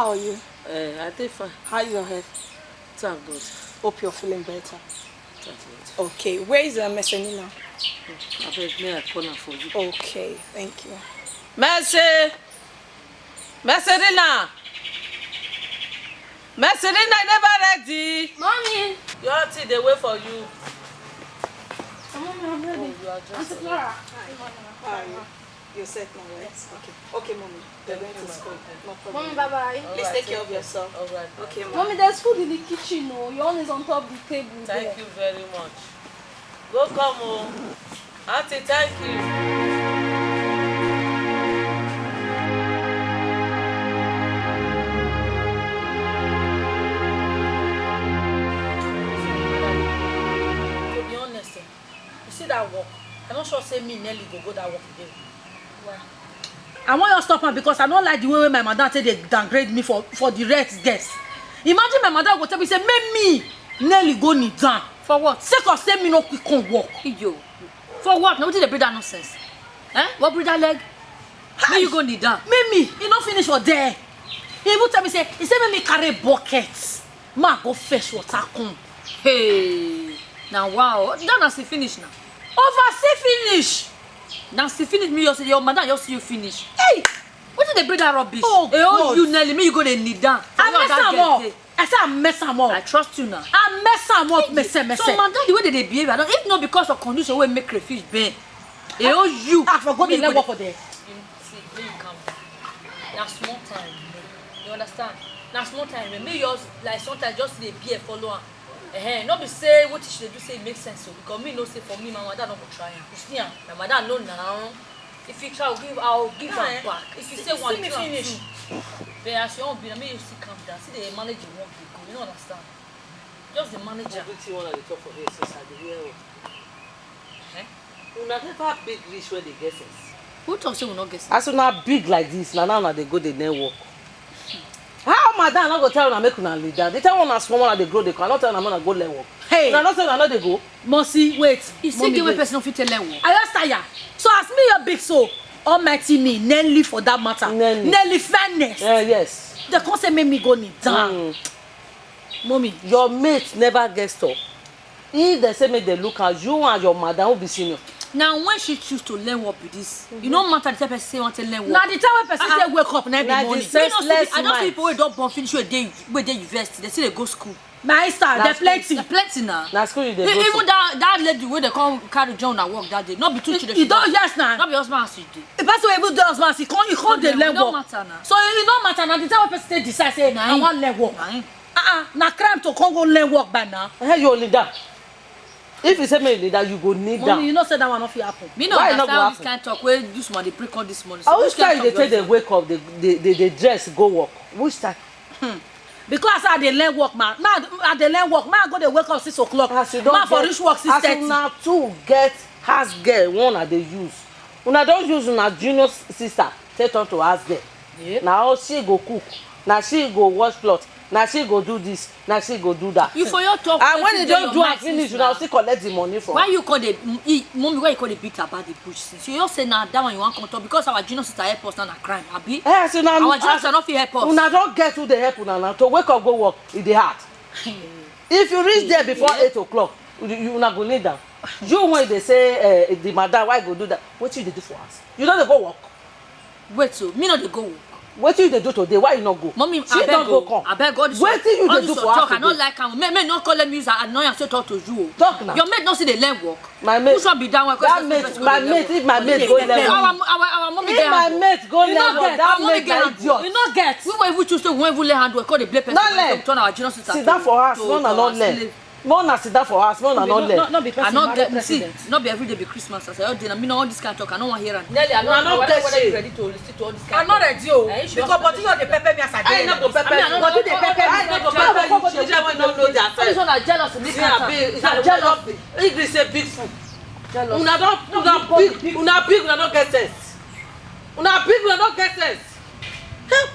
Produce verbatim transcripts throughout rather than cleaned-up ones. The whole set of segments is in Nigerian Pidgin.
How are you? Uh, I dey fine. How is your health? Thank God. Hope you're feeling better. Thank God. Okay, where is uh, Messenina? Abeg, may I call am for you? Okay, thank you. Mercy! Mercy Rina! Mercy Rina, you never ready? Mommy! Your auntie dey wait for you. Mommy, I'm ready. You are just Auntie Flora. How are you? You're set now, right? Okay. Okay, mommy. The rent is covered. No problem. Mommy, bye bye. Please take care of yourself. All right. Okay, mommy. Mommy, there's food in the kitchen. Oh, your own is on top of the table. Thank there. You very much. Go come o. Auntie, thank you. To be honest, eh, you see that work? I'm not sure say me Nelly go go that work today. I wan just stop am because I no like the way wey my madam take dey downgrade me for for the rest guest. Imagine my madam go tell me say make me Nelly go kneel down For what? Sake of say me no quick come work. Iyo. For what? Na wetin dey bring that nonsense? Eh? What bring that leg? Make you go kneel down. Make me, e no finish for there. E even tell me say e say make me carry bucket, make I go fetch water come. Hey. Na wow. That na see finish now. Over see finish. Na see finish me your your madam just see you finish. Hey. Wetin dey bring that rubbish? Oh, Eh, oh God. You Nelly, make you go dey kneel down. For I your mess other am girl up. Dey. I say I mess am up. I trust you now. I mess am up, mese mese. So madam, the way they dey behave, I don't, if not because of condition wey make crayfish bend, eh, oh you. I for go dey Make let you work go for there. See, make you calm down. Na small time remain. You understand? Na small time remain. Make yours like sometimes just dey beer follow am. Eh, no be say wetin she dey do say e make sense o, because me know say for me, my madam no go try am. You see am, my madam know now. If you try, I'll give, I'll give am back. If you say one, See me two, and finish. Two. But as your own be, na make you still calm down. See dey manage the work dey go. You no understand? Just dey manage am. Everything wey una dey talk for here since I dey hear o. Eh? Una never big reach wey dey get sense. Who talk say we no get sense? As una big like this, na now una dey go dey learn work. How madam no go tell una make una lead down? The time una small, una dey grow, dey come. I no tell una make una go learn work. Hey. Una no say una no dey go. Mosi, wait. E still Mommy, get where wait. Person no fit tell learn work. I just tire. So as me your big so, Almighty me, Nelly for that matter, Nelly. Nelly fairness. Eh, yes. They come say make me go kneel down. Mm. Mommy. Your mate never get store. If they say make they look at you and your madam who be senior. Na when she choose to learn work be this. E no matter the type of person say want to learn work. Na the time wey person take wake up na be Na the morning. same You know, see, senseless I don see mind. People wey don born finish wey dey wey dey university, they still dey go school. My sister, Na they plenty. Na plenty na. Na school you dey E- go Even to. That that lady wey dey come carry John na work that day, no be two children. E don, yes na. No be husband as you dey. The person wey even dey husband, he come, he come dey No learn work. Matter na. So e no matter na the time wey person take decide say Na I him. Wan learn work. Na him. Ah ah, na crime to come go learn work by now. Hey, you kneel down. If you say make you kneel down, you go kneel Mommy, you down. Know say that one no fit happen. Me no Why e no understand go all this happen? Kind talk wey this man dey break all this morning. Ah, Which which time kind you dey talk take be dey wake up, dey dey dey dey dress go work? Which time? Because I dey learn work, man. Now I dey learn work. Man, I go dey wake up six o'clock. As you don Man for get- reach work six as thirty. Una too get house girl wey una dey use. Una don use una junior s- sister take turn to house girl. Na all she go cook. Na she go wash cloth. Na she go do this. Na she go do that. You for your talk. And when Wetin e dey don your do am mind finish, since una na? Still collect the money from. Why you call the mm, e- mommy? Why you call the beat about the bush since? You just say na that one you wan come talk because our junior sister help us now na crime, abi? Eh, so now, Our junior sister no fit help us. Una don get who dey help una now. To wake up go work, e dey hard. If you reach there before Yeah. Eight o'clock, you, you una go kneel down. You when they say uh, the madam, why you go do that? Wetin you dey do for house? You no dey go work. Wait, so me no dey go work. Wetin you dey do today? Why you no go? Mommy, She abeg don go o, come. Abeg, all this Wetin you all dey this do your for talk, house I no today? Like am. Me, me no call them use annoyance to talk to you o. Talk now. Your mate no see dey learn work. My mate, Which one be that one? that mate, my mate go learn Our work. Our our mommy If get my handwork. mate go You learn no work, get. that Our mommy mate get na handwork. idiot. You no get. We wey even choose say we wan even learn handwork, call the blame person. No learn. Turn our junior sister. Sit down for house, To- no na to no our learn. slave. No na sit down for house, no na no No, learn. no, no be I person no marry get see. President. No be every day be Christmas. As I dey, na me no all this kind talk. I no wan hear am. Nelly, I no Una no know whether get whether you shame. Ready to listen to all this I kind no talk. ready o. Eh, you should Because also body just dey pepper me as I I dey. no go pepper I mean, I you. no Body dey pepper you. Children wey no know their All this self. one na jealousy. Make See, am. abi, is that Jealousy. English say big fool. Jealousy. Una don, una big, una big, una no get sense. Una big, una no get sense. Help.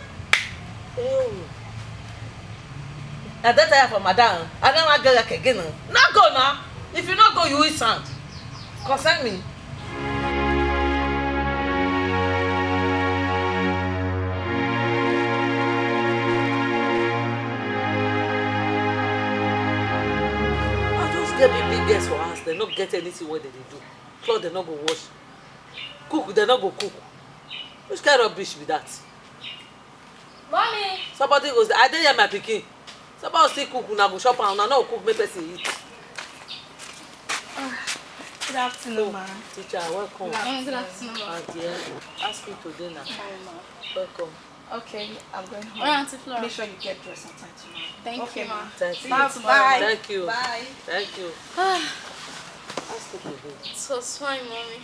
I don tire for madam. I no wan go work again o. No go na. If you no go, you will sound. Concern me. Get big big girls for house, dem no get anything wey dem dey do. Cloth dem no go wash. Cook dem no go cook. Which kind rubbish be that? Mommy! Somebody go say, "I dey here, my pikin." Somebody still cook, una go chop am, una no cook make person eat. Good afternoon, ma. Teacher, welcome. Mm, good afternoon, ma. My dear, ask me today now. Welcome. Okay, I'm going home. All right, Auntie Flora. Make sure you get dressed on time tomorrow. Thank Okay, you, ma. Ma. Thank you. Bye. Thank you. Bye. Thank you. Ask me today. It was fine, mommy.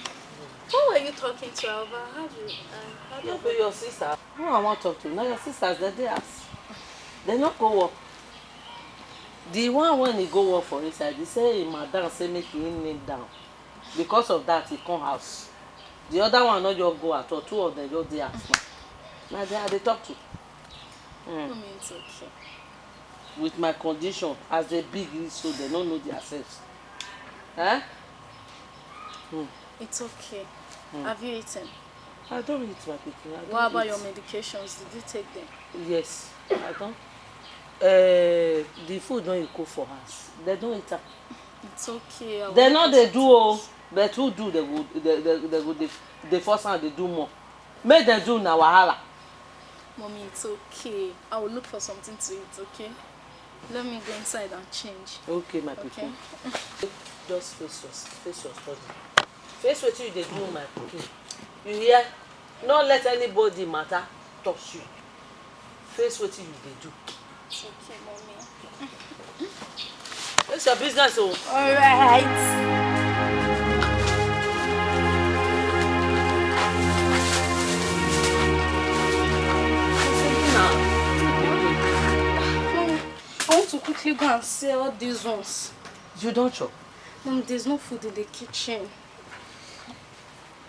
Who were you talking to, Alva? How do you? Uh, how do No you be your sister. Who I wan talk to? Na your sisters, dem dey house. Dem no go work. The one wey he go work for inside, he say him madam say make he kneel down. Because of that, he come house. The other one no just go at all. Two of them just dey house now. Na dem I dey talk to. Mommy, it's okay. With my condition, as they big reach so, they no know themselves. Eh? It's okay. Have you eaten? I don't eat, my pikin. I don't What about eat. Your medications? Did you take them? Yes, I don't. Uh, the food no dey cook for house. They don't eat am. It's okay. I They will no not dey do o. But who do, they go, they, they, they go dey, dey force am dey do more. Make dem do, na wahala. Mommy, it's okay. I will look for something to eat, okay? Let me go inside and change. Okay, my Okay? Pikin. Just face your, face your study. Face wetin you dey do, my pikin. You hear? No let anybody matter touch you. Face wetin you dey do. It's okay, mommy. It's your business o. All right. Mommy, I want to quickly go and sell these ones. You don chop? Mom, there's no food in the kitchen.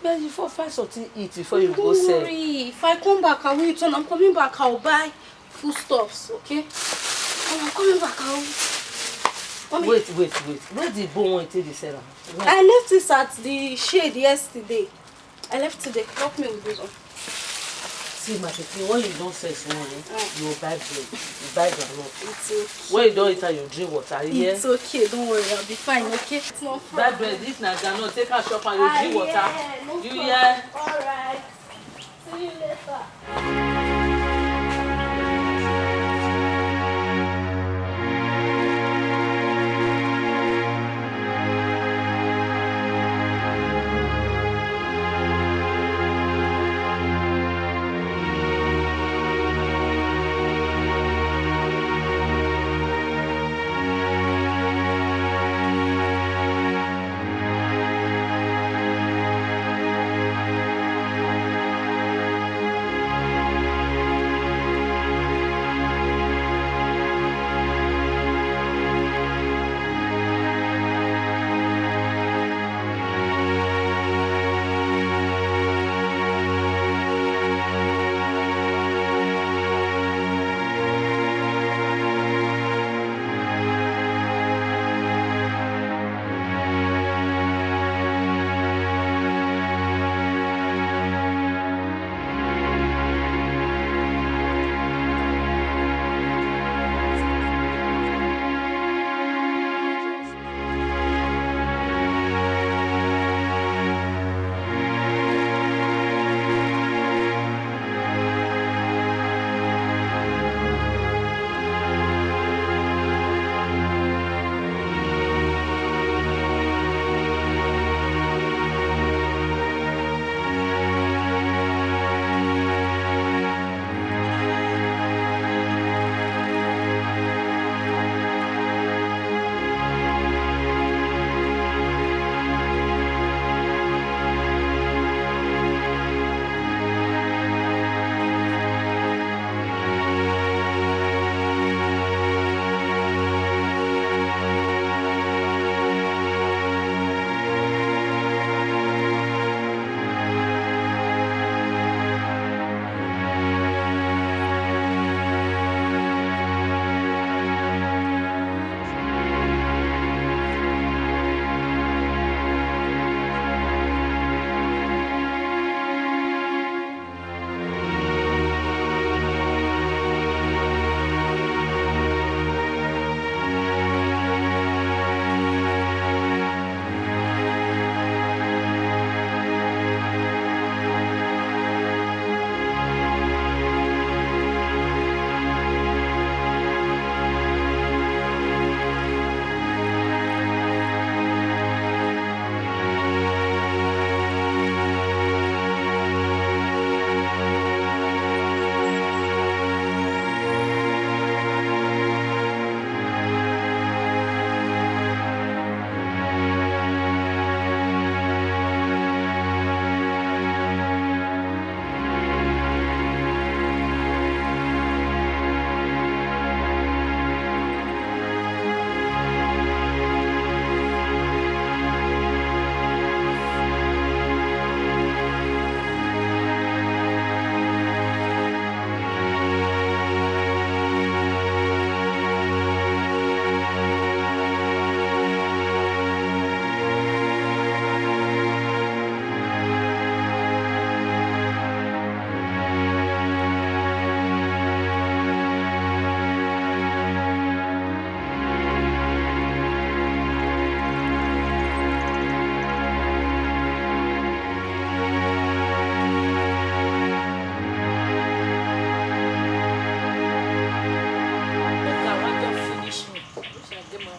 But you for find something eat before you Don't go sell. Worry. If I come back, I will eat. When I'm coming back, I'll buy foodstuffs, okay? When I'm coming back, I'll eat. Mommy, Wait, wait, wait. Where the bone wey you take dey sell am? Where? I left this at the shade yesterday. I left today. Help me with this one. See, my pikin, when you don sell small, eh, you go buy bread, you buy groundnut. It's okay. When you don eat am, you drink water. You hear? It's okay. Don't worry. I'll be fine, okay? It's not Buy bread, if na groundnut, take am chop am, you drink water. Yeah, no You problem. Hear? All right. See you later.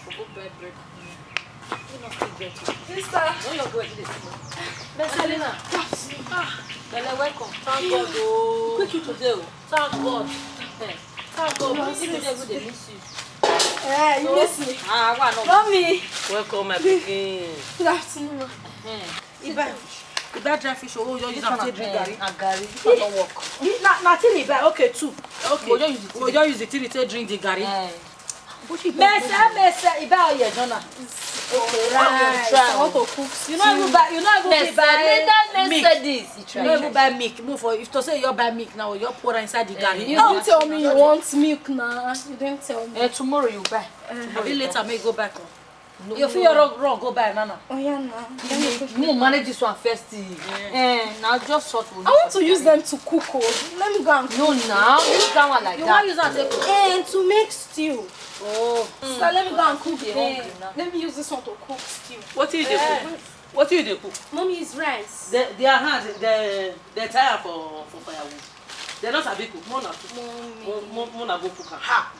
Go buy bread. You must still get it. Sister. No, you're going to this. Messalina. Ah, Belle, welcome. Thank God. Oh. Quick you today. Oh. Thank God. Eh, thank God. Mommy, people dey go dey miss you. Eh, you miss me? Ah, why not? Mommy. Welcome, my pikin. Good afternoon, ma. Eh. Iba, Iba dry fish. Oh, you use am take drink garri. Na garri. This one don work. Na, na thing Iba. Okay, two. Okay. We just use the thing. We just use the thing take drink the garri. Eh. Mese, mese, Iba oye, Jonah. Okay, right. I want to cook. You know, you buy, you know, you buy milk. This. You know, you buy milk. Move for, if to say you buy milk now, you pour inside the garri. You didn't tell me you want milk now. You didn't tell me. Eh, tomorrow you buy. Abi later, may go back on. No, you feel your rock, rock go buy, Nana. Oh, yeah, now. Let me manage this one first. Eh, now just sort. I want to use them to cook. Oh, let me go and cook. No, now. Use that one like that. You want use that to cook? Eh, to make stew. Oh. So let me go and cook. Let me use this one to cook stew. What do you dey cook? What do you dey cook? Mommy, is rice. They, they are hard. They, they tire for, for firewood. They not sabi cook. Mona cook. Mommy. Mo-, mo-, Mona go cook am. Ha!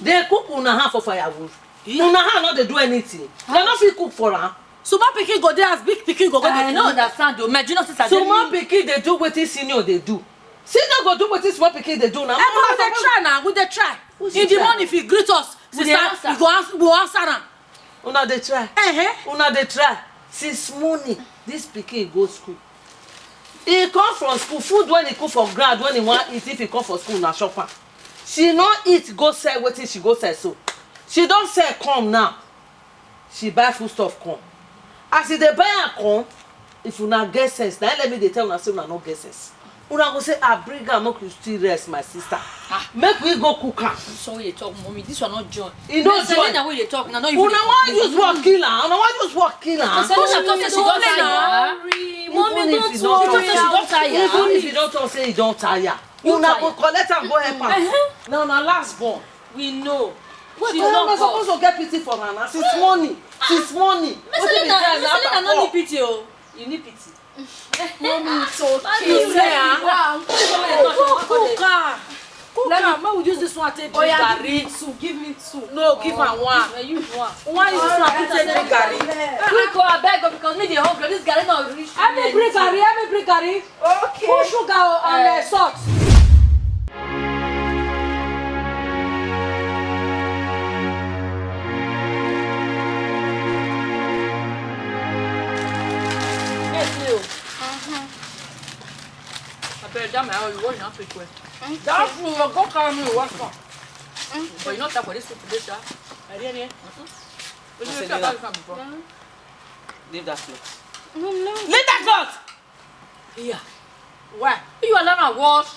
They cook una hand for firewood. Una hand no dey do anything. They no fit cook for am. Small pikin go dey as big pikin go go dey cook. I no understand o. My junior sister dey. Small pikin dey do wetin senior dey do. Senior go do wetin small pikin dey do na. Eh, but we dey try na, we dey try. In the morning, if you greet us, sister, we go ans-, we go answer am. Una dey try. Uh-huh. Una dey try. Since morning, this pikin go school. He come from school, food when he cook for ground, when he wan eat, if he come for school, na chop am. She no eat, go sell wetin she go sell so. She don sell come now. She buy food stuff come. As she dey buy am come, if una get sense, na let me dey tell una say una no get sense. Una go say, "Ah, bring am, make you still rest, my sister. Make we go cook am." So we dey talk, mommy. This one not joy. E no joy. Selena wey dey talk, na no even. Una wan use work kill am. Una wan use work kill am. Selena talk say she don tire. Mommy, don't worry. Even if you don talk say you don tire, una go collect am, go help am. Na una last born. We know. Wait, una suppose to get pity for her na. Since morning, since morning. Wetin be tell na? Selena no need pity o. You need pity. Mommy, it's okay. Cook am. Cook am. Make we use this one take drink garri. Give me two. Give me two. No, give am one. Use one. Why use this one take drink garri? Quick o, abeg o, because me dey hungry. This garri no reach me. Help me bring garri. Help me bring garri. Okay. Put sugar o and, uh, salt. Yes, you. Abeg, that my own, you wash your hand quick well. That food, you go carry me, wash am. But you no tap for this food today, sha. I didn't hear. Wetin you tap for before? Leave that cloth. Leave that cloth! Yeah. Why? You allow am wash.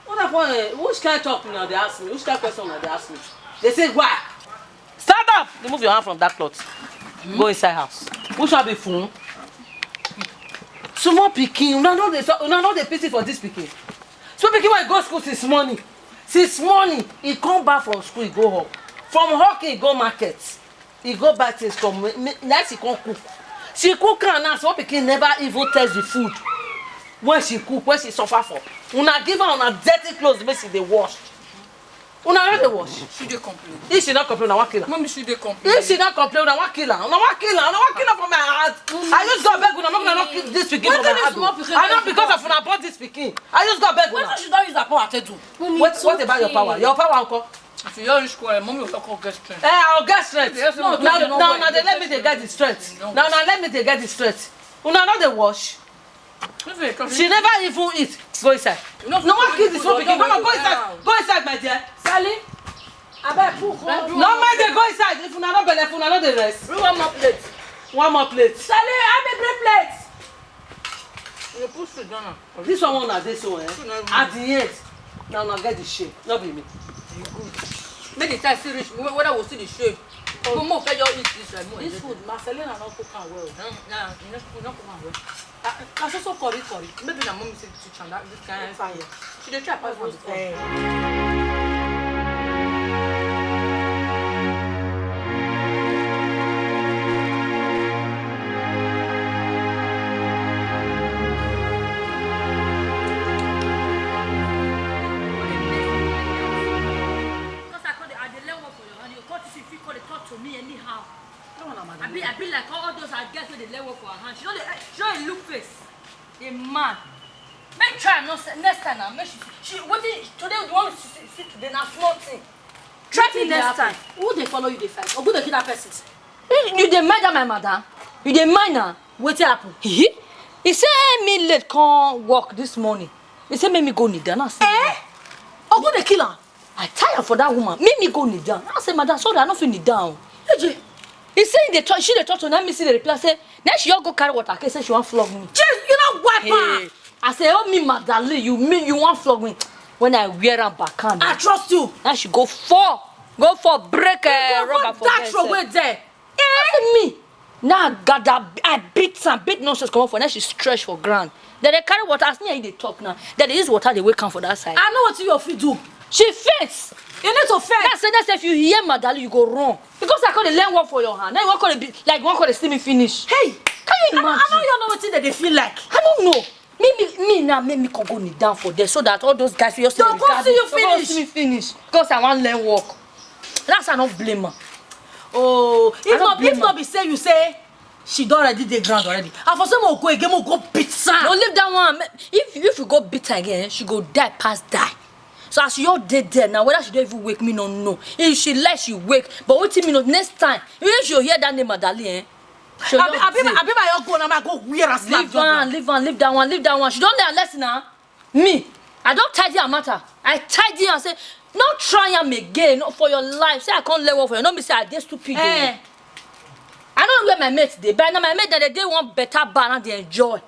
What happen? Eh, which kind talk una dey ask me? Which kind question una dey ask me? They say why? Stand up! Remove your hand from that cloth. Go inside house. Which one be fun? Small pikin, una no dey so, una no dey pity for this pikin. Small pikin wey go school since morning. Since morning, he come back from school, he go hawk. From hawking, he go market. He go buy things come, me, me, na she come cook. She cook am now, small pikin never even taste the food. When she cook, when she suffer for. Una give her una dirty clothes, make she dey wash. Una no dey wash. She dey complain. If she no complain, una wan kill her. Mommy, she dey complain. If she no complain, una wan kill her. Una wan kill her. Una wan kill her for my heart. I just go beg una, make una no kill this pikin for my heart o. I know because of una born this pikin. I just go beg una. Wetin she don use her power take do? What, what about your power? Your power nko? If you don reach quarrel, mommy go come get strength. Eh, I go get strength. Yes, no, no, no, no, no, they let me dey get the strength. No, no, let me dey get the strength. Una no dey wash. She never even eat. Go inside. No, no one kill this one pikin. Mama, go inside. Go inside, my dear. Sally, abeg, cook one. No mind dey go inside. If una no belle, if una no dey rest. Bring one more plate. One more plate. Sally, help me bring plate. You put food down now. This one, una dey so, eh? At the end, na una get the shame, no be me. You good. Make the time still reach, whe-, whether we see the shame. But more fair you eat this, like, more. This food, Marcelina no cook am well. No, no, you no, you no cook am well. Ah, na so so curry curry. Maybe na mommy say teach am that, this kind of fire. She dey try pass one before. Eh. Because I come dey, I dey learn work for your hand. You come see, you fit come dey talk to me Anyhow. That one na madam. I be, I be like all, all those our girls wey dey learn work for her hand. She no dey, she no dey look face. A man. Make try no say next time now. Make she, she wetin today the one she see, see today na small thing. Try me next time. Who dey follow you dey fight? Ogun dey kill that person. You, you dey mind that my madam? You dey mind na? Wetin happen? Hihi. He say me late come work this morning. He say make me go kneel down. I say, eh? Ogun dey kill am. I tire for that woman. Make me go kneel down. I say, madam, sorry, I no fit kneel down. Eje. He say he dey talk, she dey talk to na me see the reply say, then she all go carry water case say she wan flog me. Jeez, you no wipe am. Hey. I say, oh me, madam, you me, you wan flog me. When I wear am back hand. I trust you. Now she go fall, go fall, break uh, rubber for there. Throw away there. Eh? Me. Now I gather, I beat am, beat nonsense comot for. Now she stretch for ground. Then they carry water as me and you dey talk now. Then they use water they wake am for that side. I know what you fit do. She faints. You need to faint. That's say, that's if you hear madam, you go run. Because I could learn work for your hand. Now you wan come dey be like you wan come dey see me finish. Hey, can you imagine? I don't, I don't know what they feel like. I don't know. Me, me, me now, make me come go kneel down for there so that all those guys wey you see they'll come see you finish. They'll come see me finish. Because I wan learn work. That's I no blame her. Oh, if not, if not be say you say she don already dey ground already. I for say mo go again, mo go beat her. No, leave that one. If if you go beat her again, she go die pass die. So as you all dey there now, whether she don't even wake me, no no. If she like she wake, but wetin me no next time. If you hear that name, Madali, eh? Abi abi abi my go na my go wear as leave one, leave one, leave that one, leave that one. She don learn lesson now. Me, I don tidy her matter. I tidy am say no try am again, not for your life. Say I can't level for you. No be say I dey stupid. Eh. I don't know where my mates dey, but now my mate that they dey one better bar and they enjoy.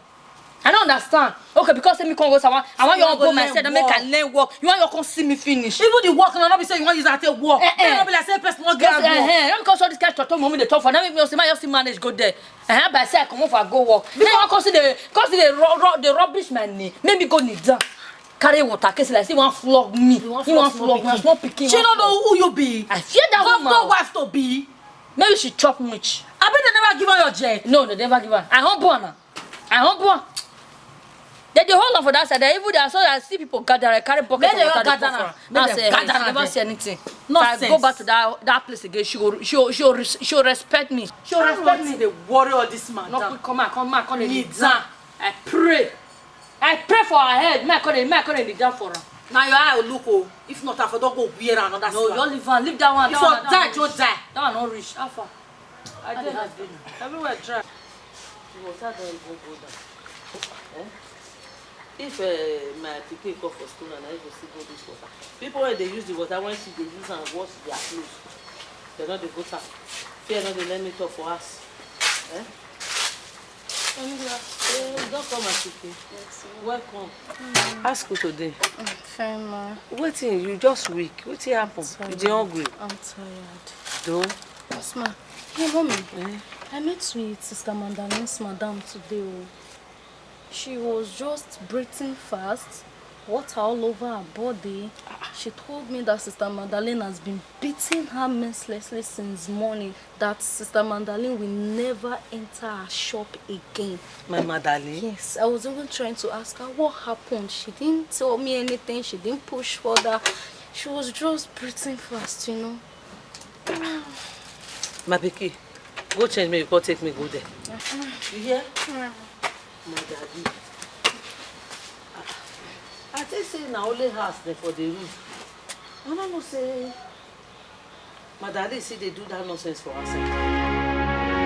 I don't understand. Okay, because say me come go, so I want, I want you all go myself, make I learn work. You want you come see me finish. Even the work, no, no be say you want use that take work. Eh, eh. No be like say person no get work. Eh, eh. No because all this kind of talk, mommy dey talk for. Now make me say, man, you see manage go there. Eh, but say I come for go work. Then you come see the, come see the, ru- ru- the rubbish man ni. Make me go kneel down. Carry water, case like say you want flog me. You want flog me. Small pikin. She no know who you be. I fear that woman. Governor wife to be. Maybe she chop much. I bet they never give her your jet. No, they never give her. I humble her. I humble am. They dey hold am for that side. They even dey so I see people gather, I carry bucket of water dey pour for am. Make they gather am. Now say, hey, she never see anything. If I go back to that that place again, she go she go she go res- she go respect me. She go respect me. Dey worry all this man. No quick come out, come out, come dey kneel down. I pray. I pray for her head. Make I come dey make I come dey kneel down for am. Now your eye look oh. If not, I for don go wear another slap. No, you leave am, leave that one. If I die, just die. That one no reach. How far? I dey house. Everywhere dry. The water don even go down. Eh? If uh, my pikin come for school and I go still go this water. People wey dey use the water when she dey use am wash their clothes, they no dey go town. Fear no dey let me talk for house. Eh? Angela. Eh, you don come, my pikin. Yes, ma'am. Welcome. Mm. Ask who today. Mm, fine, ma. Wetin you just weak? Wetin happen? You dey hungry? I'm tired. Though. Yes, ma. Hey, mommy. Eh? I met with Sister Mandaline's madam today. Oh. She was just breathing fast, water all over her body. She told me that Sister Magdalene has been beating her mercilessly since morning, that Sister Magdalene will never enter her shop again. My Magdalene? Yes, I was even trying to ask her what happened. She didn't tell me anything. She didn't push further. She was just breathing fast, you know. My pikin, go change me, you go take me go there. You hear? My daddy. I think say na only house dem for the room. I no know say my daddy still dey do that nonsense for outside.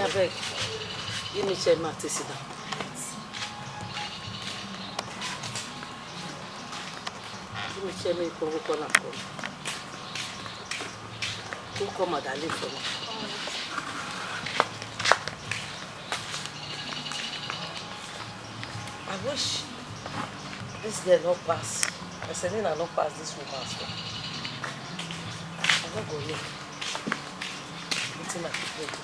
Abeg, give me chair, ma, take sit down. Give me chair, make you come, come, come. Come, Madam, leave for me. I wish this girl no pass. Selena no pass this woman store. I no go know wetin my pikin do.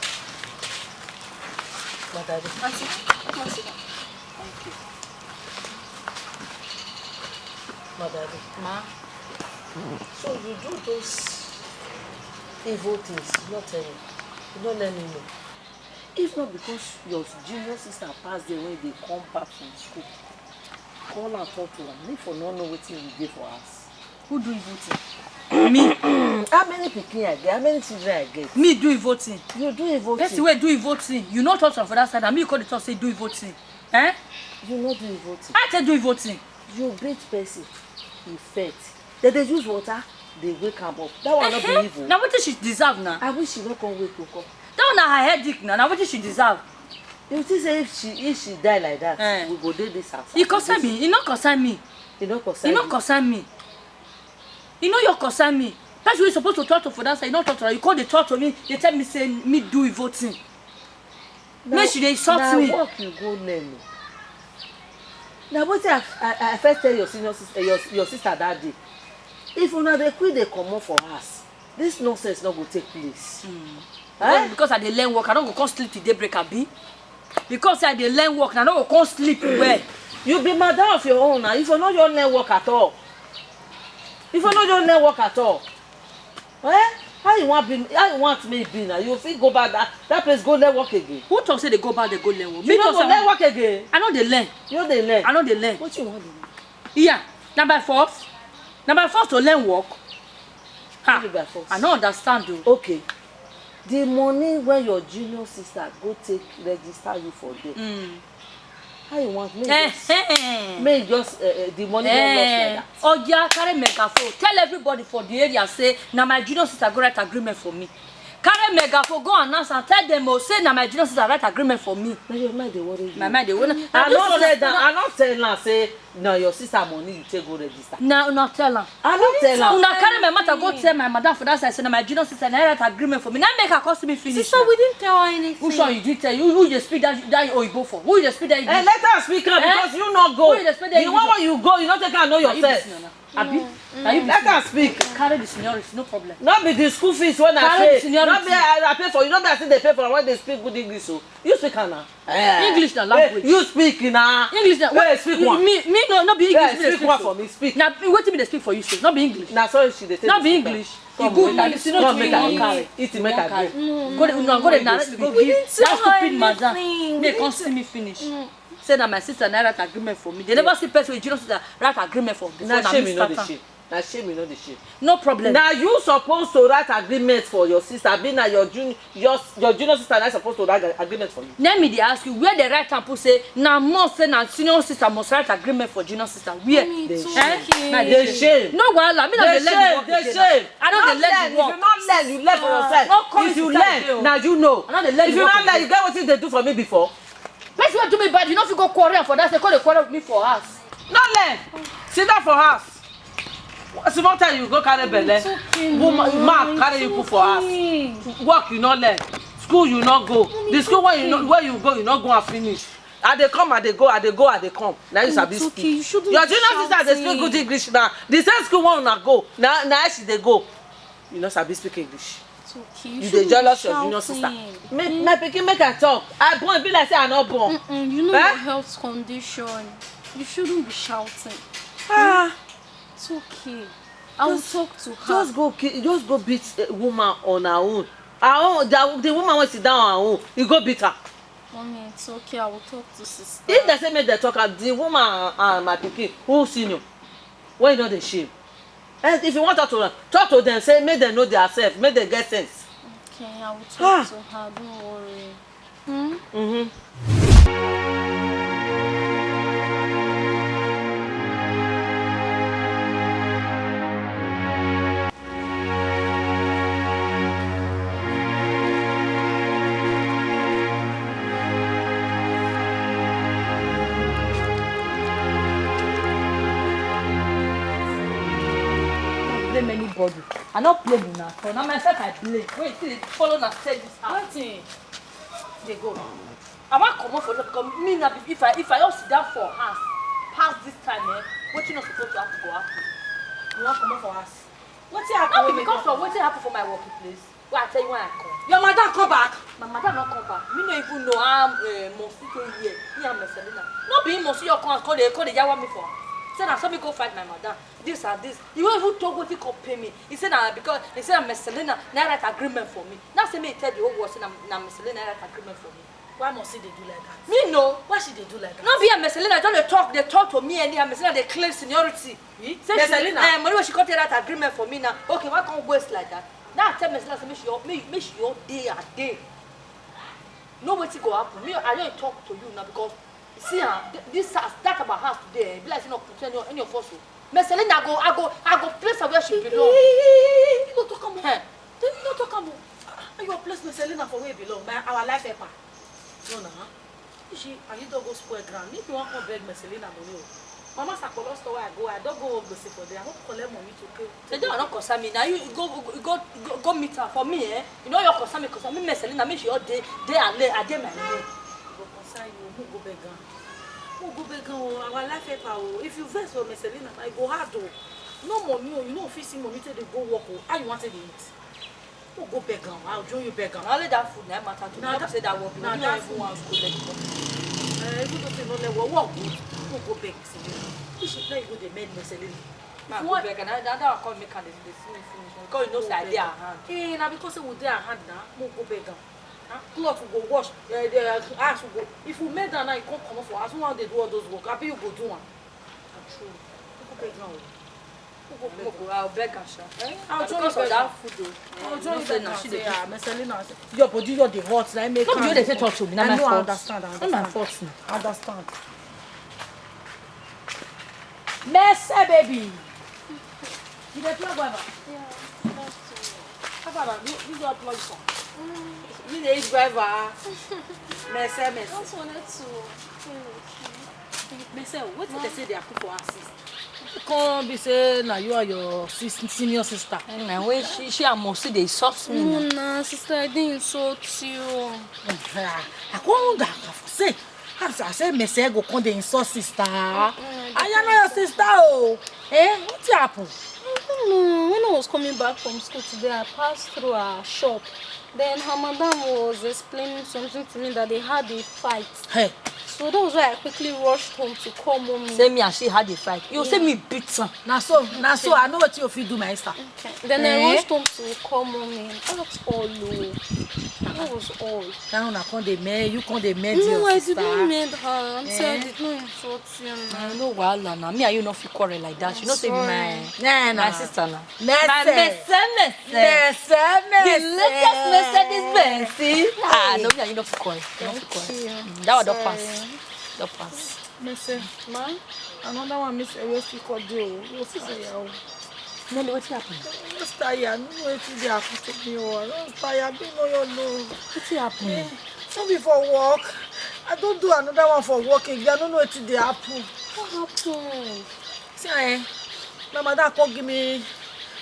Madam. Auntie, come and sit down. Thank you. Madam. Ma. So you do those evil things, you no tell me. You no let me know. If not because your junior sister pass there when they come back from school, call and talk to her. Me for no know wetin you dey for house. Who do evil thing? Me. How many pikin I get? How many children I get? Me do evil thing. You do evil Person thing. Wey do evil thing, you no talk to am for that side, and me you come dey talk say do evil thing. Eh? You no do evil thing. I take do evil thing. You beat person, he faint. They dey use water, they wake am up. That one no be evil. Na wetin she deserve na. I wish she no come wake you come. That one na her headache na. Na wetin she deserve. You think say if she if she die like that, Eh. we go dey this house? E concern me. E no concern me. E no concern E no you. Concern me. E no your concern me. Person wey suppose to talk to for that side, you no talk to her. You come dey talk to me, dey tell me say me do evil thing. Make she dey insult Na me. Work you go learn o. Na wetin I, I, I first tell your senior sister, your, your sister that day. If una dey quick dey comot for house, this nonsense no go take place. Eh? Because, because I dey learn work, I no go come sleep till daybreak, abi? Because I dey learn work, I no go come sleep well. You be madam of your own now. If you no just learn work at all, if you no just learn work at all, eh? How you want be? How you want me be now? You fit go back that, that place, go learn work again. Who talk say they go back, they go learn work? You Me no talk go say learn work again. I no dey learn. You no dey learn. I no dey learn. What you want do? Yeah, na by force. Na by force to learn work. Ha, What you by force? I no understand o. Okay. The money wey your junior sister go take register you for there. Mm. How you want? Make Eh, just, eh. Make just uh, uh, the money don lost like Eh, that. Oya, carry megaphone. Tell everybody for the area say na my junior sister go write agreement for me. Carry megaphone, go announce and tell them o say na my junior sister write agreement for me. Na your mind dey worry you. My mind dey worry. I no tell am. I no tell am say na your sister money you take go register. Na una tell am. I no tell am. Una carry my matter go tell my madam for that side say na my junior sister na write agreement for me. Na make her come see me finish. Sister, we didn't tell her anything. Which one you did tell? Who, who you dey speak that, that oyibo for? Who you dey speak that Eh, English? Let her speak am Eh? Because you no go. Who you dey speak that The one English? Wey you go, you no take am know Are you yourself. busy now? Abi? Are you busy? Let her speak. Carry the seniority, no problem. No be the school fees wey I Carry the pay. Seniority. No be I, I pay for you. No be I still dey pay for am when they speak good English o. You speak am now. Eh. English na Hey, language. You speak na. English na Hey, what? Speak You, one. Me, me no, no be English. Hey, me dey speak speak one so. For me. Speak. Na wetin me dey speak for you so? No be English. Na sorry she dey take No me be speak am. English. Come, You good make I, na the senior come, make I you wan go. carry. Eat it, You make wan I carry. go. Go dey, no, go dey Why you narrate, speak? go We give didn't that tell her stupid madam. anything. We Make come didn't see me finish. Mm. Say na my sister na write agreement for me. They never see person with junior sister write agreement for before. Na Na shame me you no start dey am. Shame. Na shame you no dey shame. No problem. Na you suppose to write agreement for your sister. Be na your junior your, your junior sister na suppose to write agreement for you. Let me dey ask you where they write am put say na must say na senior sister must write agreement for junior sister. Where? Mommy, it's Eh? okay. Na They dey shame. No wahala. Me no They dey learn the shame. work They again. Shame. I no dey Not learn learn. the If work. You not learn, you learn for Ah, yourself. No come If you inside learn, there o. Now you know. I no dey learn If the you work not learn, again. You get what they do for me before. Person wey do me bad, you no fit go quarrel for that sake, come dey quarrel with me for house. No learn. Sit down for house. Small time you go carry belle. It's okay, Woman, Mama, man it's carry you put for house. okay. Work you no learn. School you no go. Mommy, The it's school where you no okay. where you go, you no go and finish. I dey come, I dey go, I dey go, I dey come. Now you Mommy, sabi it's speak. okay. You shouldn't Your be junior sister dey speak shouting. good English now. The same school one una go. Now now she dey go. You no sabi speak English. It's okay. You You dey shouldn't be jealous your junior sister. shouting. Make Hmm? my pikin make I talk. I born be like say I no born. Mm-mm, you know Eh? your health condition. You shouldn't be shouting. Ah, It's okay. I will just talk to her. just go ki- just go beat a woman on her own. Her own the, the woman wey sit down on her own, you go beat her. Mommy, it's okay. I will talk to sister. If they say make they talk am, the woman and, and my pikin, who senior? Why you no dey shame? Eh, if you want talk to them, talk to them. Say make them know their self, make them get sense. Okay, I will talk Ah. to her. Don't worry. Hmm? Mm-hmm. Blame anybody. I no blame una at all. Na myself I blame. Wait till they follow una stay this house. Wetin dey go? I wan comot for here because me na, if I, if I just sit down for house pass this time, eh, wetin no suppose to happen go happen. You wan comot for house? Wetin happen? No be because of wetin happen for my working place. Wey I tell you when I come. Your madam come back? My madam no come back. Me no even know how, uh, Mosi take here. Me and Marcelina. No be him Mosi your come, come dey, come dey yawa me for. Say na so me go fight my madam. This and this. He won't even talk wetin come pay me. He say na because, he say na Marcelina na write agreement for me. Now say me tell the whole world say na, na Marcelina write agreement for me. Why Mosi dey do like that? Me no. Why she dey do like that? No be a Marcelina just dey talk, dey talk to me anyhow. Marcelina dey claim seniority. Me? Say she, Marcelina? Eh, money wey she come take write agreement for me now. Okay, why come waste like that? Now I tell Marcelina say make she all, make, make she all day a day. No wetin go happen. Me, I don talk to you now because you see, ah, th-, this house, that our house today, eh, e be like say no concern any, any of us o. Marcelina go, I go, I go place her where she belong. You no talk am o. Eh. Then you no talk am o. Ah, you place Marcelina for where e belong. My, our life helper. No na. You see, and you don go spoil ground. If you wan come beg Marcelina money o. Mama Sakpolo store where I go, I don go gbese for there. I wan collect money to pay. Say that one no concern me. Now you go, go, go, go, go meet her for me, eh? You know your concern me, concern me, Marcelina, make she all day, day and lay, I dey my lane. Go concern you, who go beg am? Who go beg am o? Our life helper o. If you vex for Marcelina, na e go hard o. No money o, you no fit see money take dey go work o. How you wan take dey eat? Who go beg am? How do you beg am? Na only that food na matter to me. Na no be that, say that work, na you no that even food. Wan go let go. Eh, even though say no let work, work good. Who go beg Marcelina? If she tell you go dey mend Marcelina. Ma, if you go want beg am, na, na that one come make am dey, dey see me finish. Because you know say I dey her hand. Eh, na because say we dey her hand na, mo go beg am. Ah, cloth we go wash, eh, the, eh, house we go. If we mend am now, you come comot for house, who wan dey do all those work? Abi you go do am? Na true. You go beg am o. You go beg am. I'll beg am, sha. Eh? I'll join you beg am. Because of that food o. I'll join you beg am. Say, ah, Marcelina, your body, your dey hot. Na make am. No be you dey take talk to me. Na my fault. I know, I understand, I understand. Na my fault na. I understand. Mercy, baby. You dey plug Guava? Yeah, that's true. How about this? This is your plug for? Mm. You dey eat Guava? Mercy, mercy. Just wanted to feel okay. Mercy, wetin dey say dey happen for her sis? Come be say na you and your sis, senior sister. Eh, na when she, she and Mosi dey insult me. No, na. Na, sister, I didn't insult you. I come wonder, I for say, as I say, Mercy go come dey insult sister. Mm-mm, I, I know your sister o. Eh, wetin happen? I don't know. When I was coming back from school today, I passed through her shop. Then her madam was explaining something to me that they had a fight. Hey. So that was why I quickly rushed home to call mommy. Say me and she had a fight. You say me beat am. Na so, na so. I know wetin you fit do, my sister. Okay. Then I rushed home to call mommy. That's all o. That was all. Now una come dey mend, you come dey mend your sister. No, I didn't mend her. I'm saying I did not insult you now. No wahala na. Me and you no fit quarrel like that. You know say be my, my sister na. Mercy. My Mercy, Mercy. Mercy, Mercy. The latest Mercedes Benz. Ah, no, me and you no fit quarrel. You no fit quarrel. Thank you. Mm, that one don pass. Sorry. Don pass. Mercy. Ma? Another one, Mercy, wey still come dey o. You see say, yeah o. Nelly, wetin happen? I just tire. I no know wetin dey happen to me o. I just tire. Me no know. Wetin happen? Eh, no be for work. I don do another one for work again. I no know wetin dey happen. What happened? See, eh, my madam come give me,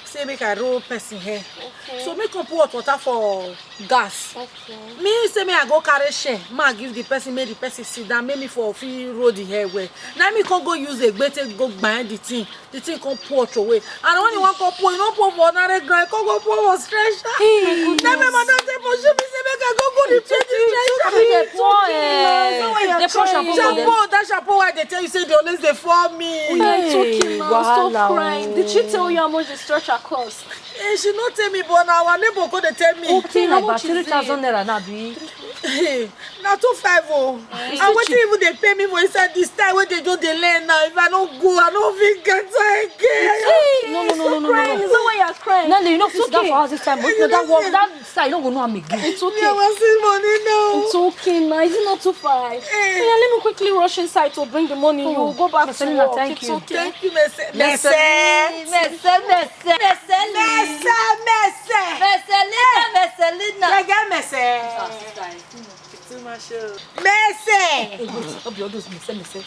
say make I roll person hair. Okay. So me come pour hot water for gas. Okay. Me say me I go carry chair, ma give the person, make the person sit down, make me for fit roll the hair well. Now me come go use egbe take go gbain the thing, the thing come pour throway. And when you wan come pour, you no pour for ordinary ground, you come go pour for stretcher. Hey. Then my madam take pursue me say make I go go the change the stretcher. It's okay, it's okay. Dey pour, eh, dey pour shampoo for them. Shampoo, that shampoo wey I dey tell you say dey always dey fall me. Hey, it's okay now. Stop crying. Did she tell you how much the stretcher cost? Eh, she no tell me, but na our neighbor go dey tell me. Okay, how much is it? Like about three thousand naira now, abi? Hey, na two five o. And wetin even dey pay me for inside this time wey dey just dey learn now? If I no go, I no fit get her again. No, no, no, no, no, no, no. Is that why you're crying? Nelly, you no fit sit down for house this time. But you know that work, that side, you no go know am again. It's okay. Me, I wan see money now. It's okay now. Is it not too far? Eh. Yeah, let me quickly rush inside to bring the money. You go back to work. Marcelina, thank you. It's okay. Thank you, Mercy. Mercy, Mercy, Mercy. Mercy, Mercy. Mercy, Mercy. Mercelina, Mercelina. Yeah, yeah, Mercy. Ah, sister, I do know. It's too much, oh. Mercy. Hey, wait, no be all those Mercy, Mercy.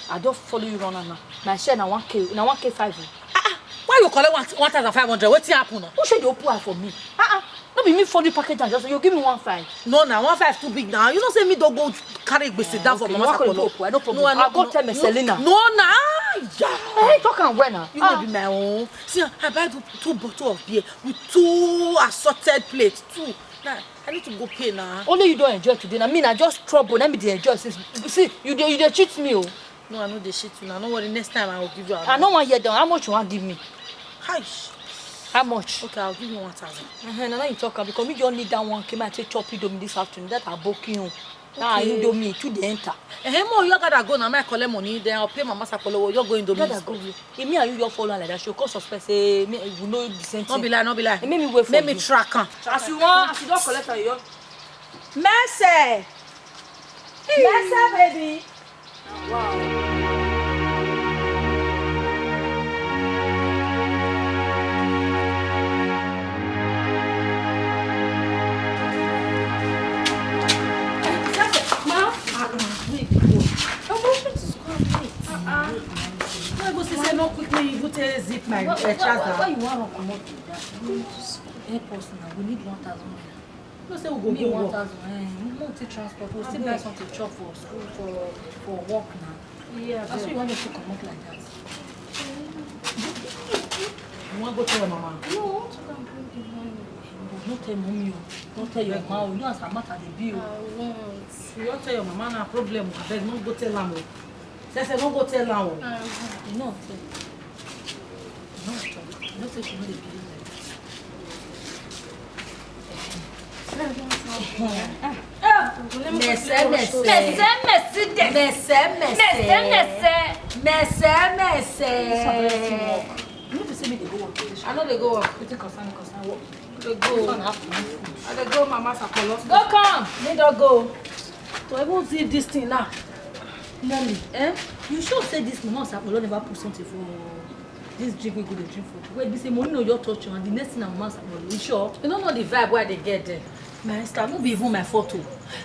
I don follow you run am now. My share na one K, na one K five o. Ah, ah. Why you collect one one thousand five hundred? Wetin happen na? Who should you open am for me? Ah ah. No be me follow you package am just you give me one five. No na, one five too big na. You know say me don go carry gbese down for Mama Sakpolo. No problem. I'll go tell Miss Selena. No na. Hey, talk am well na. You no be my own. See, I buy two, two bottle of beer with two assorted plates too. Na, I need to go pay na. Only you don enjoy today na. Me na just trouble na me dey enjoy since. See, you dey you dey cheat me o. No, I no dey shit you na. No worry, next time I go give you. I no wan hear down. How much you wan give me? Hi. How much? Okay, I'll give you one thousand. Uh-huh, na you talk am because me just need that one k make I take chop indomie this afternoon. That aboki o. That indomie too dey enter. Eh, mo you gotta go na, make I collect money, then I'll pay Mama Sakpolo. You go indomie. Gotta go. If me and you just follow like that, she go come suspect say me we know the same thing. No be lie, no be lie. Make me wait for you. Make me track am. As you wan, as you don collect am, you just. Mercy! Mercy, baby! Wow. Why you wan run comot like that? Help us now. We need one thousand naira. No say we go me go one work. Thousand eh, we no take transport we still buy something chop for school for for work na. Yeah, as you wan just comot like that. You wan go tell your mama? No, I want to go and bring the money. No tell mommy o, no tell your mama o, you know as her matter dey be o. I won't. You wan tell your mama na problem o, abeg no go tell am o. Sese no go tell am o. I won't. You no tell. You no tell. You know say she no dey behave like that. Mese, mese. Mese, mese de. Mese, mese. Mese, mese. Mese, mese. You no be say me dey go work. I no dey go work. Wetin concern me concern work. Dey go. This one have to be food. I dey go Mama Sakolo. Go come. Me don go. To even see this thing now. Mommy, eh? You sure say this Mama Sakolo never put something for This drink we go dey drink for where be say money no just touch you and the next thing na mama sagbolo. You sure? You no know the vibe wey I dey get there. My sister, no be even my fault o.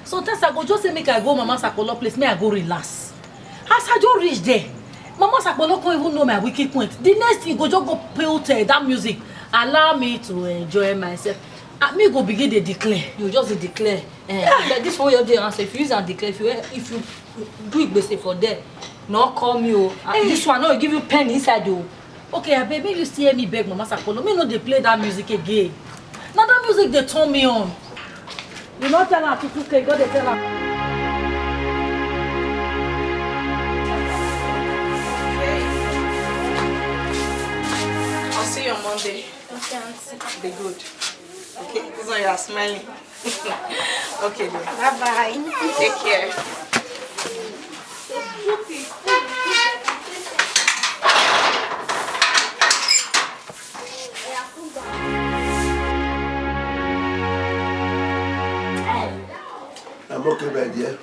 Sometimes I go just say make I go mama sagbolo place, make I go relax. As I just reach there, mama sagbolo come even know my weak point. The next thing go just go pay hotel that music. Allow me to enjoy myself. And me go begin dey declare. You just dey declare. Eh, but this one wey you dey answer, if you use am declare, if you if you do igbese for there, no call me o. Ah, hey. This one no give you pen inside o. Okay, abeg, make you still hear me beg Mama Sakpolo. Me no dey play that music again. Na that music dey turn me on. You no tell her two two k, you go dey tell her. I'll see you on Monday. Okay, auntie. Be good. Okay, this one you are smiling. Okay, then. Bye bye. Take care. I'm okay, my dear.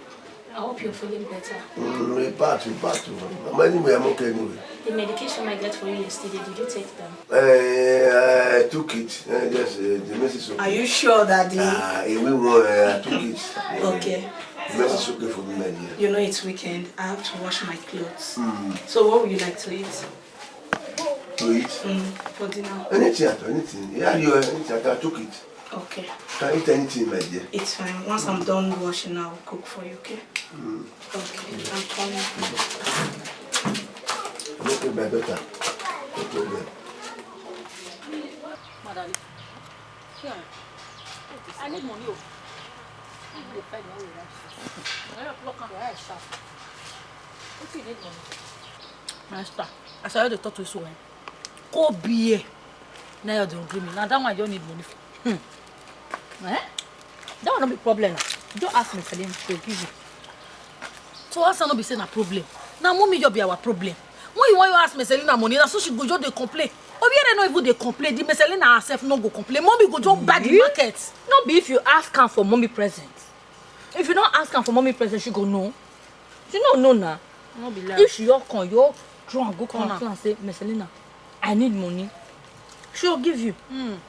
I hope you're feeling better. Mm, in part, in part. I'm anyway, I'm okay anyway. The medication I got for you yesterday, did you take them? Uh, I took it. Uh, yes, uh, the message is okay. Are you sure, Daddy? Ah, uh, we were, uh, I took it. Uh, okay. The message is okay for me, my dear. You know it's weekend. I have to wash my clothes. Mm. So what would you like to eat? To eat? Mm, for dinner. Anything at all, anything. Yeah, you anything. I took it. Okay. Can eat anything, my dear. It's fine. Once I'm done washing, I'll cook for you, okay? Mm. Okay, I'm coming. Okay, my daughter. No problem. Madam, here. I need money. Oh. I need to find my way right. Where you pluck am? Where I sharp? What you need money for? Master, as I dey talk to you so, eh? Cold beer. Now you don't give me. Now that one you don't need money for. Hmm. Eh? That one no be problem now. Just ask me, Salim, to give you. So ask her no be say na problem. Na mommy just be our problem. When you want you ask me Selena money, na so she go just dey complain. Obiere no even dey complain. The Selena herself no go complain. Mommy go just buy the market. No be if you ask am for mommy present. If you don't ask am for mommy present, she go know. She no know na. No be lie. If she your con, your draw and go come and say, Miss Selena, I need money. She will give you. Mm.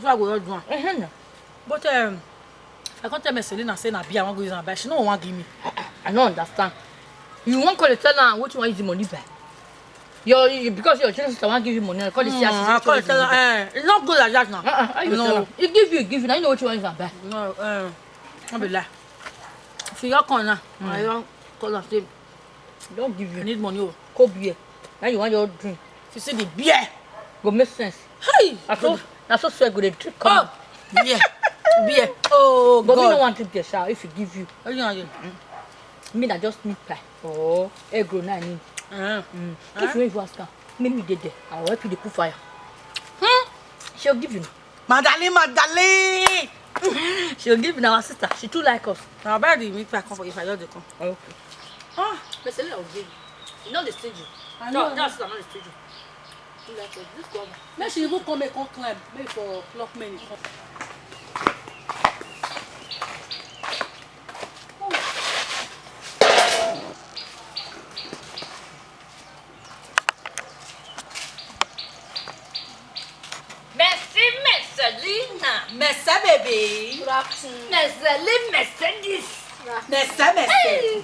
So I go just do am. Mm-hmm. But um, if I can't tell Miss Selena say na beer I wan go use am buy, she no wan give me. I, I, I no understand. You wan call tell her what you wan use the money buy? Your, you, because your children sister wan give you money, I call this Mm, sister. I call it, tell her, eh, it's not good like that now. Uh-uh, how you No. tell her? He give you, he give you. Now you know what you want, you can buy. No, eh, no be lie. If you don't call now, I don't call her say, Don't give I you. need money. Oh. Cold beer. Now you want your drink. If you see the beer, Go make sense. Hey! Na so, na so swear go dey drink come. Oh, beer, beer. Oh, But me no God. want drink beer, sha, if he give you. What you want drink? Me na just meat pie or egg roll na I need. Uh-huh. Mm. Huh? If you even ask her, make me dey there. I will help you dey put fire. Hmm? She'll give you. Madali, Madali. She'll give you na our sister. She too like us. Now buy the meat pie come for if I just dey come. Okay. Ah, Mister Leo, give. You know the stingy. I No, know. That's not the stingy. Too like us. This go. Make she even come and come climb. Make for pluck many come. Merci, Mercelina. Merci, baby. Good afternoon. Merceli, Mercedes. Good afternoon. Merci, merci. Hey.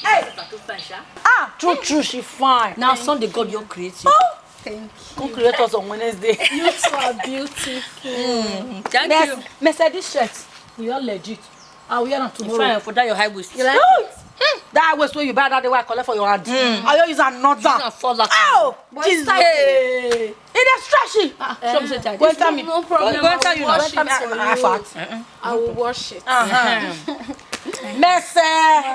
Hey. Sister too fine, sha. Ah, true, true, she fine. Now, Sunday, God, you're creative. Oh. Thank Who you. Create us on Wednesday? You two are beautiful. Mm, thank Merce- you. Mercedes shirt. We are legit. I wear am In tomorrow. Fact, for that your high waist. You like it? That waist wey you buy that day wey I collect for your hand. Mm. I don use another. Use am fall like Oh, But Jesus. Hey. It is stretchy. Ah, show me say tight. Go enter me. No problem. Go enter I you will now. wash Go enter me. it for Ah, you. Fat. I will wash it. Uh-huh. Mercy.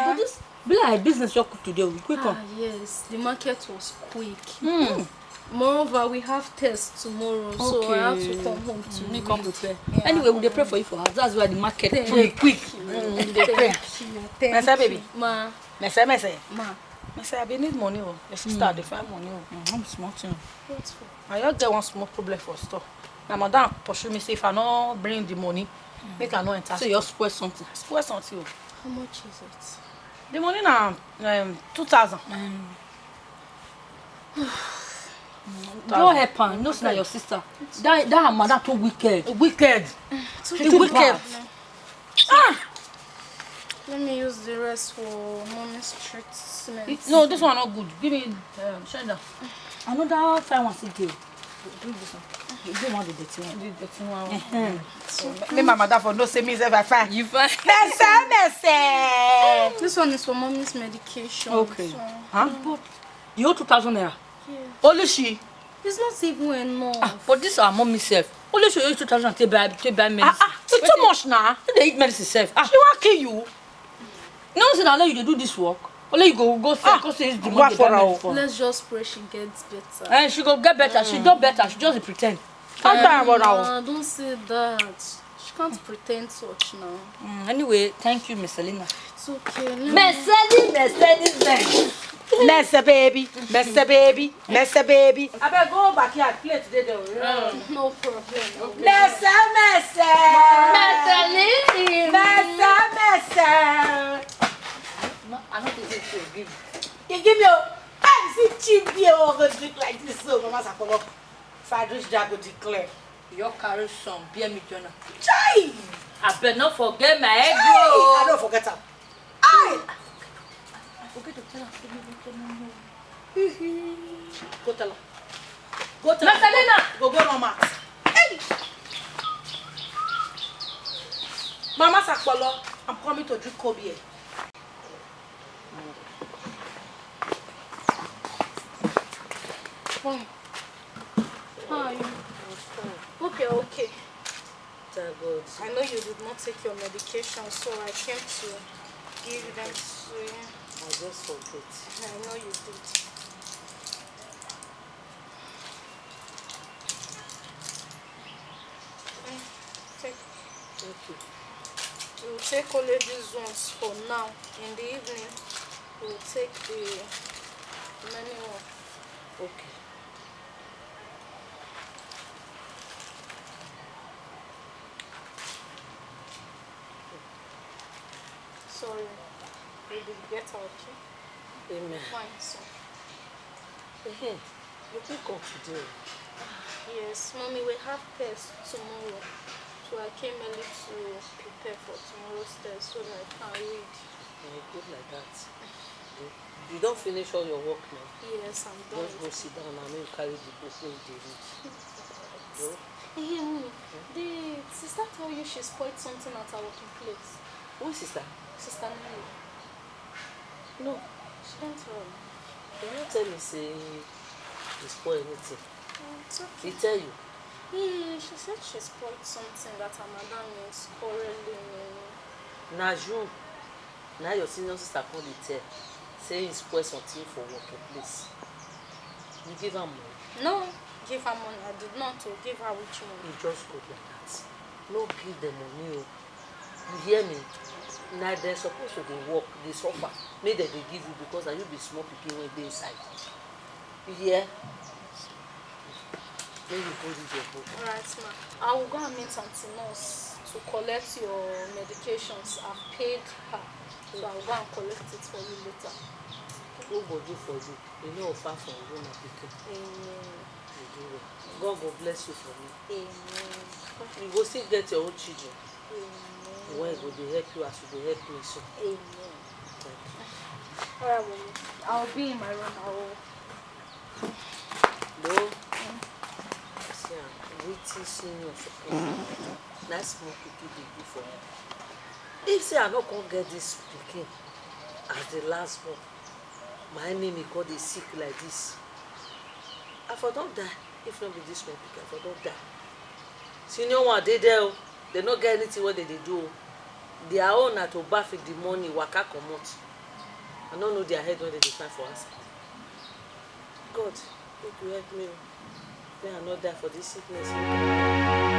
But this be like business you cook today. We quick Ah, come. Yes, the market was quick. Mm. Moreover, we have test tomorrow, so I have to Okay. come home to Mm, make come read. Prepare. Yeah. Anyway, we dey pray for you for house. That's why the market Thank quick, quick. You. Mm, we dey pray. Thank you. Thank Mercy, you. Baby. Ma. Mercy, mercy. Ma. Mercy, I be need money. Oh. Your sister Mm. dey find money. Oh. Mm, I'm small thing. What for? I just get one small problem for store. My madam pursue me say if I no bring the money, Mm. make I no enter So you store. Spoil something. Spoil something. Oh. How much is it? The money na um, two thousand. Mm. Don't help her. No, it's not your sister. That that her mother too wicked. Wicked. She too wicked. Ah! Let me use the rest for mommy's treatment. No, this one not good. Give me um, Shenda. Another fine one still dey. Bring this one. You don't want the dirty one. The dirty one. Uh-huh. Me, my mother for no say me if I fine. You fine. Mercy, mercy. This one is for mommy's medication. Okay. So. Huh? But you owe two thousand naira. Yeah. Only she. It's not even enough. Ah, but this our mommy self. Only she owe you two thousand take buy take buy medicine. Ah, ah, it's too much now. They eat medicine self. Ah. She wan kill you. No, say na only you dey do this work. Only you go go sell, Ah, go say it's the go money for her. For. Let's just pray she gets better. And she go get better. She do better. She just dey pretend. Don't try am now. Don't say that. She can't pretend such now. Mm, anyway, thank you, Miss Selena. It's okay. Mercedes, Mercedes Benz. Mercy baby, Mercy baby, Mercy baby. I better go backyard play today though. No problem. Mercy, mercy. Mercy, mercy. No, I don't think you give. You give me a. I see cheap beer or go drink like this so, Mama Sakolo. If I reach there, I go declare. You carry some beer me join am. Chai! I better not forget my egg Chai! I roll. Don't forget am. Aye! I forget to tell her. Go tell her. Go tell her. Magdalena! Go, go run mouth. Hey! Mama Sakpolo, I'm coming to drink cold beer. Fine. How are you? I'm fine. Okay, okay. Thank God. I know you did not take your medication, so I came to give them to you. I just forget. I know you did. Mm, take. Thank you. We'll take only these ones for now. In the evening, we'll take the many one. Okay. Sorry, we will get our key. Amen. Fine, so. Mm-hmm. You pick up today. Yes, mommy, we have test tomorrow. So I came early to prepare for tomorrow's test so that I can read. Eh, good like that. You don finish all your work now? Yes, I'm done. Just go sit down and make you carry the book wey you dey read. Go. Hey, mommy, the sister tell you she spoiled something at her working place. Which sister? Sister Nelly. No, She don't tell me. dem no tell me say you spoil anything. Mm, it's okay. He tell you. Yeah, she said she spoiled something that her madam is quarreling. Na you, na your senior sister come dey tell say he spoil something for working place. You give am money? No, give her money. I did not to give her which money. You just go like that. No give them money o. You hear me? Na dem suppose to dey work, dey suffer. Make dem dey give you because na you be small pikin wey dey inside. You hear? Make you go read your book. Alright, ma. I will go and meet Auntie Nurse to collect your medications. I've paid her. So I'll go and collect it for you later. Who go do for you? You no far from you, my pikin. Amen. You do well. God go bless you for me. Amen. You go still get your own children. Amen. The one go dey help you as you dey help me so. Amen. Thank you. Alright, mommy. I'll be in my room. I will. Though, see am, wetin senior suppose do, na small pikin dey do for me. If say I no come get this pikin as the last born, my enemy come dey sick like this, I for don die. If no be this small pikin, I for don die. Senior one dey there o. Dem no get anything wey dem dey do o. Their own na to baff in the morning, waka comot. I no know their head wey dem dey find for outside. God, make you help me o. Make I no die for this sickness.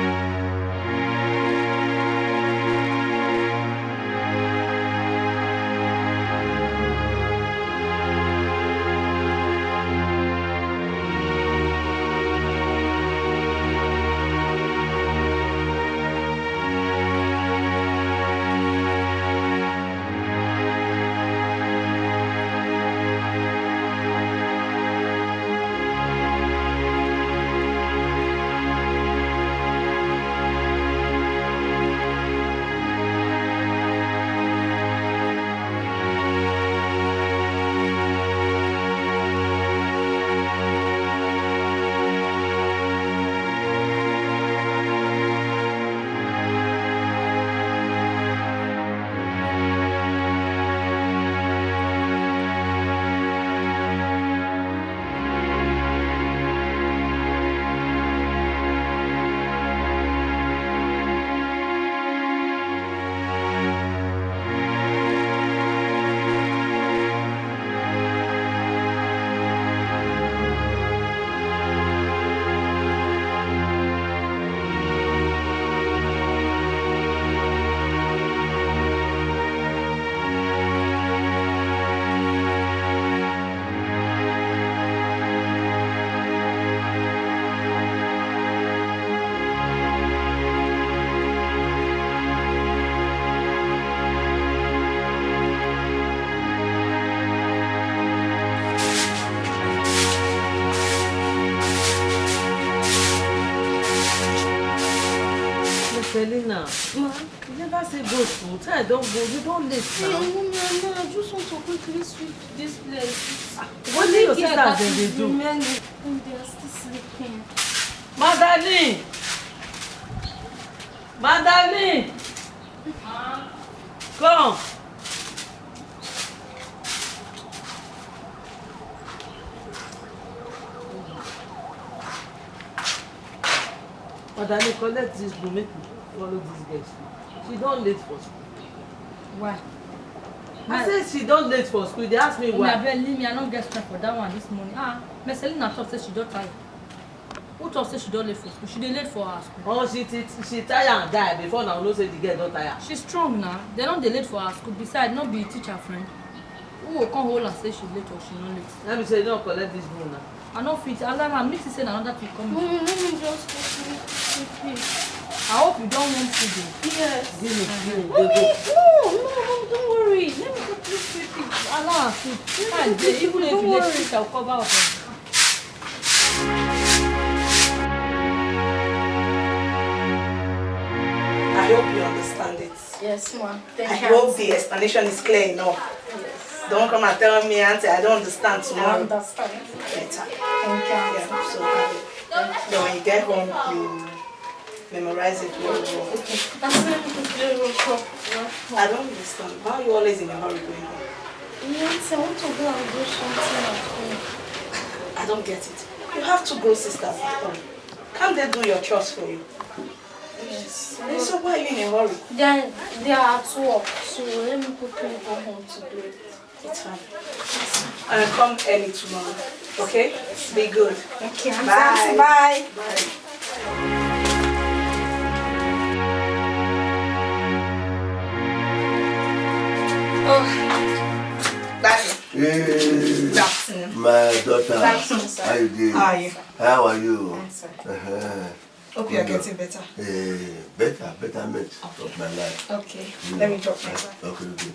Selina, Ma, you never say go school. Time don go. You don late now. Mommy, I know. I just want to quickly sweep this place. Wetin your sisters dem dey do? Remain. They are still sleeping. Magdalene! Magdalene! Come! Madam, you collect this broom, make you follow this girl school. She don late for school. Why? I say she don late for school. They ask me why. Abeg, leave me. I no get strength for that one this morning. Ah, Miss Selina talk say she don tire. Who talk say she don late for school? She dey late for her school. Oh, she ti- she tire and die before now. Know say the girl don tire. She strong na. Dem no dey late for her school. Besides, no be teacher friend. Who go come hold am say she late or she no late? Let me say you don collect this broom now. I no fit. Allow am. Me think say na another thing come. Mommy, let me just quickly sweep it. I hope you don warm food o. Yes. Give me, give me, go, go. No, no, no, don't worry. Let me quickly sweep it. Allow am sweep. Time dey, even if you late, I will cover up. I hope you understand it. Yes, ma. I hope the explanation is clear enough. Don't come and tell me, Auntie, I don't understand tomorrow. I understand. Better. Thank you, Auntie. Yeah, so have it. So when you get home, you memorize it well, well. Okay. That's why you could do your work. I don't understand. Why are you always in a hurry going home? Auntie, I want to go and do something at home. I don't get it. You have two grown sisters at home. Can't they do your chores for you? Yes. And so why are you in a hurry? They are, they are at work, so let me quickly go home to do it. It's fine. And come early tomorrow, okay? Be good. Okay, I'm bye. Bye. Bye. Oh, Daddy. Hey, good afternoon. My daughter. Good afternoon, sir. How you doing? How are you? How are you? Fine, sir. Uh-huh. Hope you are getting better. Eh, better, betterment of my life. Okay. Let me drop my bag. Okay, okay.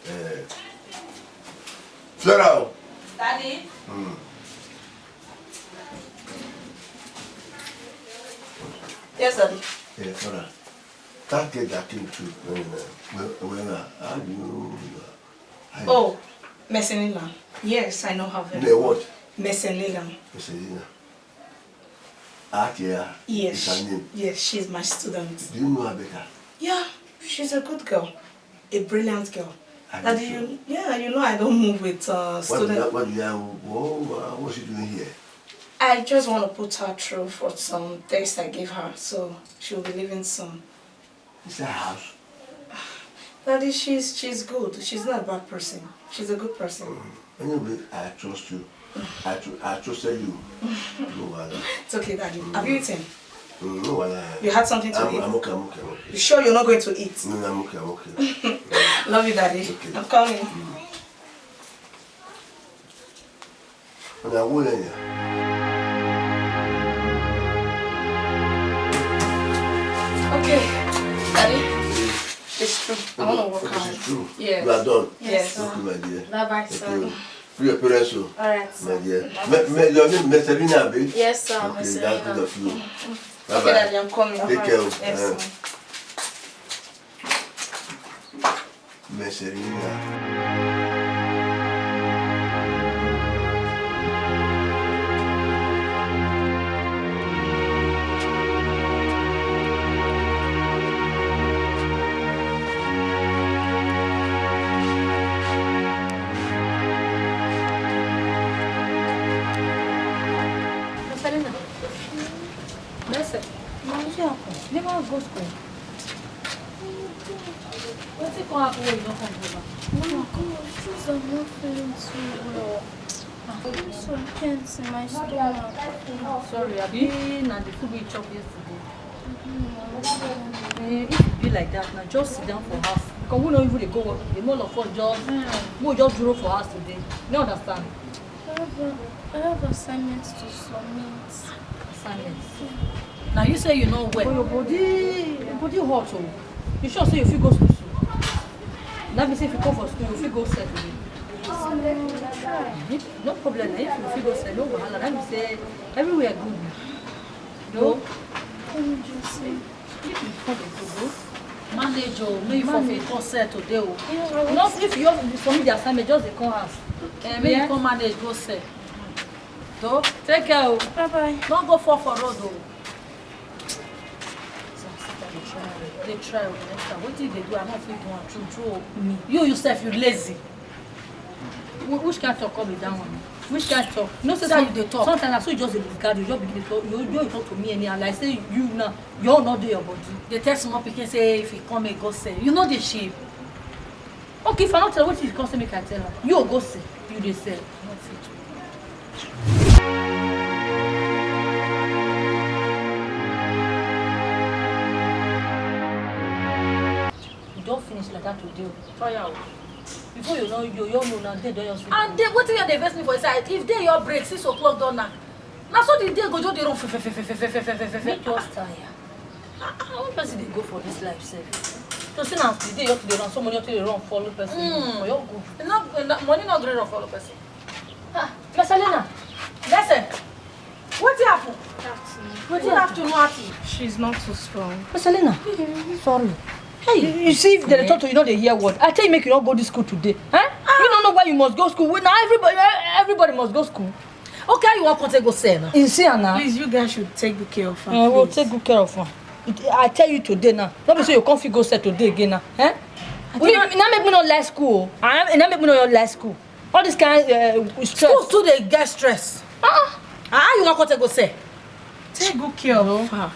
Eh, Flora o. Daddy. Hmm. Yes, Daddy. Eh, Flora. That girl that came to, uh, well, well, uh, how do you, uh, how you Oh, Messenila. Yes, I know her very well. What? Messenila. Messenila. Akia Yes. is her name. Yes, she's my student. Do you know her better? Yeah, she's a good girl, a brilliant girl. I That think so. You, yeah, you know I don't move with uh, What do you, students. What do you, what, what, what's she doing here? I just want to put her through for some tests I gave her, so she'll be leaving soon. Is that house? Daddy, she's she's good. She's not a bad person. She's a good person. Mm. Anyway, I trust you. I tr- I trusted you. No wahala. It's okay, Daddy. Have you eaten? Mm, no wahala. You had something to I'm, eat? I'm okay. I'm okay. I'm okay. You sure you're not going to eat? No, no, I'm okay. I'm okay. Love you, Daddy. Okay. I'm coming. Mm. Una go there. Okay, Daddy. It's true. I want to work Okay, out. It's true. Yeah. You are done. Yes, sir. Okay, my dear. Bye bye, sir. Okay. Free your parents, so. All right, sir. My dear. Bye bye, Me, me, your name is Serena, abi? Yes, sir. Okay, that's good of you. Bye bye. Okay, Daddy, I'm coming. Take care. Yes, sir. Messerina. Messerina. Messerina. Wetin happen? Never go school. Wetin come happen wey you no come go back? No, come on, please, I'm not feeling too well. I'm feeling some pains in my stomach. Sorry, abi na the food we chop yesterday? Eh, if e be like that, na just sit down for house. Because we no even dey go work today. All of us just, we just duro for house today. You no understand? I have, a, I have assignments to submit. Assignments? Now you say you no well. But your body, your body hot o. You sure say you fit go school soon? That mean say if you come for school, you fit go set today. Yes, I will try. No problem. If you fit go set, no wahala. That mean say everywhere good. No? Let me just see. If you come dey go, manage o, make you for fit come sell today o. Yeah, I will. Not if you submit the assignment, just dey come house. Eh, make you come manage, go sell. So, take care o. Bye bye. No go fall for road o. Some sister dey try, dey try o, next time. Wetin you dey do, I no fit do am true true o. Me. You, you sef, you lazy. Wh- Which kind talk come be that one? Which kind talk? You know say See how some- you dey talk. Sometimes na so you just dey lose guard, you just begin dey talk. You, you talk to me anyhow, like say you now, your own no dey your body. Dey tell small pikin say if he come, he go sell. You no dey shame. Okay, if I no tell, wetin you come say make I tell am? You go sell, you dey sell. You don finish like that today o. Fire o. Before you know, you, you know now, day don just And then wetin you dey vex me for inside? If day your break, six o'clock don knack. Na so the day go just dey run fe fe fe fe fe fe fe fe fe fe. Me just tire. Ah, ah, one person dey go for this life sef. To see now, the day you have to dey run, so money you have to dey run follow person. Mm. For your good. E no, e no, money no gree run follow person. Ah, Messerina. Listen. Wetin happen? Good afternoon, Auntie. She's not too strong. Messerina, sorry. Hey, you see, if they talk to you, you no dey hear word. I tell you, make you no go this school today. Eh? You no know why You must go school. Well, now everybody, everybody must go school. Okay, you want to go sell now? You see her now? Please, you guys should take good care of her. Uh, we'll take good care of her. I tell you today now. Not be so you can't fit go sell today again now. Eh? Now make me not like school. I now make me not like school. All this kind uh, stress. School too dey get stress. Ah, ah, you want to go sell? Take good care of her.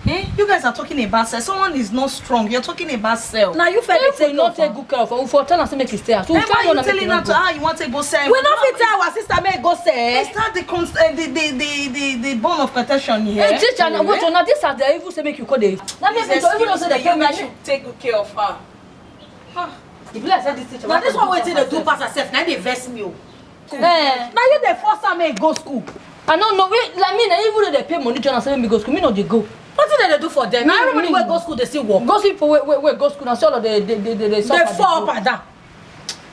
Eh? You guys are talking about self. Someone is not strong. You're talking about self. Now you feel if we not take good care of her, we for tell her say make e stay house. We tell her to how you want to go sell. We not fit tell our sister make go sell. Is that the cons- uh, the, the the the the bone of contention here? Hey, teacher, now wait, now this as they even say make you call the. Now make me even know say they pay me. Take good care of her. Ah. If you like say this teacher, now this one waiting to do pass herself. Now they vex me. Oh. Eh. Now you dey force am make go school. I don't know. Wait, like me, na even though they pay money, John, say me go school, me no dey go. What did they do for them? Now everybody wey go school, they still work. Go see people wey wey wey go school, na so all of the the the the the fall up and down.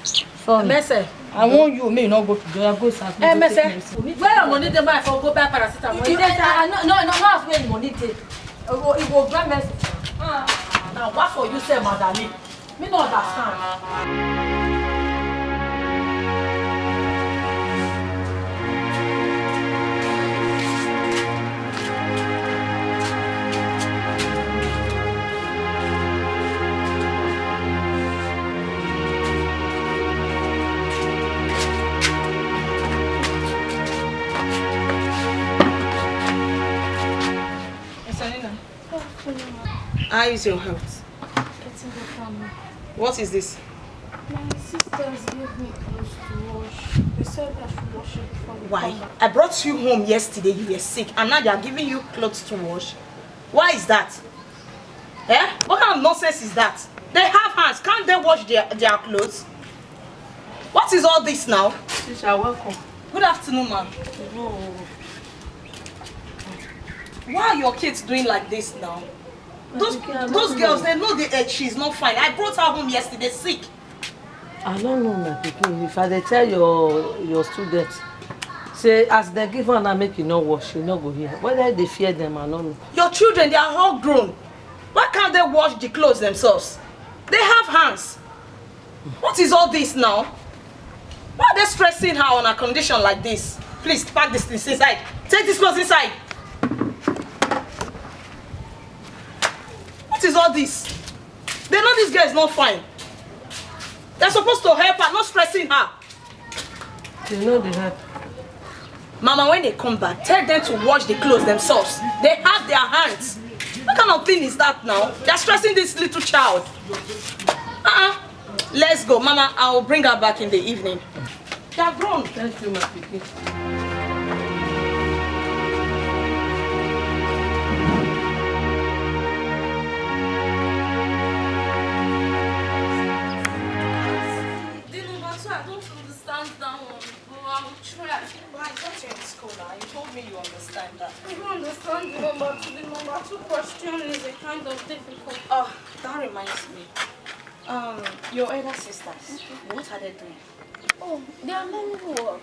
Sorry. Mese. I want you, me no go to jail. Go serve. Eh, Mese. Where your money dey, my for go buy paracetamol? You, I, I, no, no, no, no, where the money dey? It go, it go grab Mese. Ah, now what for you say, Madani? Me no understand. Selena, how is your health? Getting better, ma. What is this? My sisters gave me clothes to wash. They said I should wash it before they come back. Why? I brought you home yesterday, you were sick, and now they are giving you clothes to wash. Why is that? Eh? What kind of nonsense is that? They have hands, can't they wash their, their clothes? What is all this now? Teacher, welcome. Good afternoon, ma'am. Why are your kids doing like this now? Those those girls, they know the, uh, she's not fine. I brought her home yesterday sick. I don't know, my pikin. If I dey tell your your student, say as they give her now, make e no wash, she no go here. Whether they fear them, I don't know. Your children, they are all grown. Why can't they wash the clothes themselves? They have hands. What is all this now? Why are they stressing her on a condition like this? Please pack this thing inside. Take this clothes inside. What is all this? They know this girl is not fine. They're supposed to help her, not stressing her. They know they help. Mama, when they come back, tell them to wash the clothes themselves. They have their hands. What kind of thing is that now? They're stressing this little child. Uh-uh. Let's go, Mama. I will bring her back in the evening. They are grown. Thank you, my pikin. The number two, I don't understand that one, but I will try. Why, it's not your school now. You told me you understand that. I don't understand the number two. The number two question is a kind of difficult. Oh, that reminds me. Um, your elder sisters, what are they doing? Oh, they are learning work.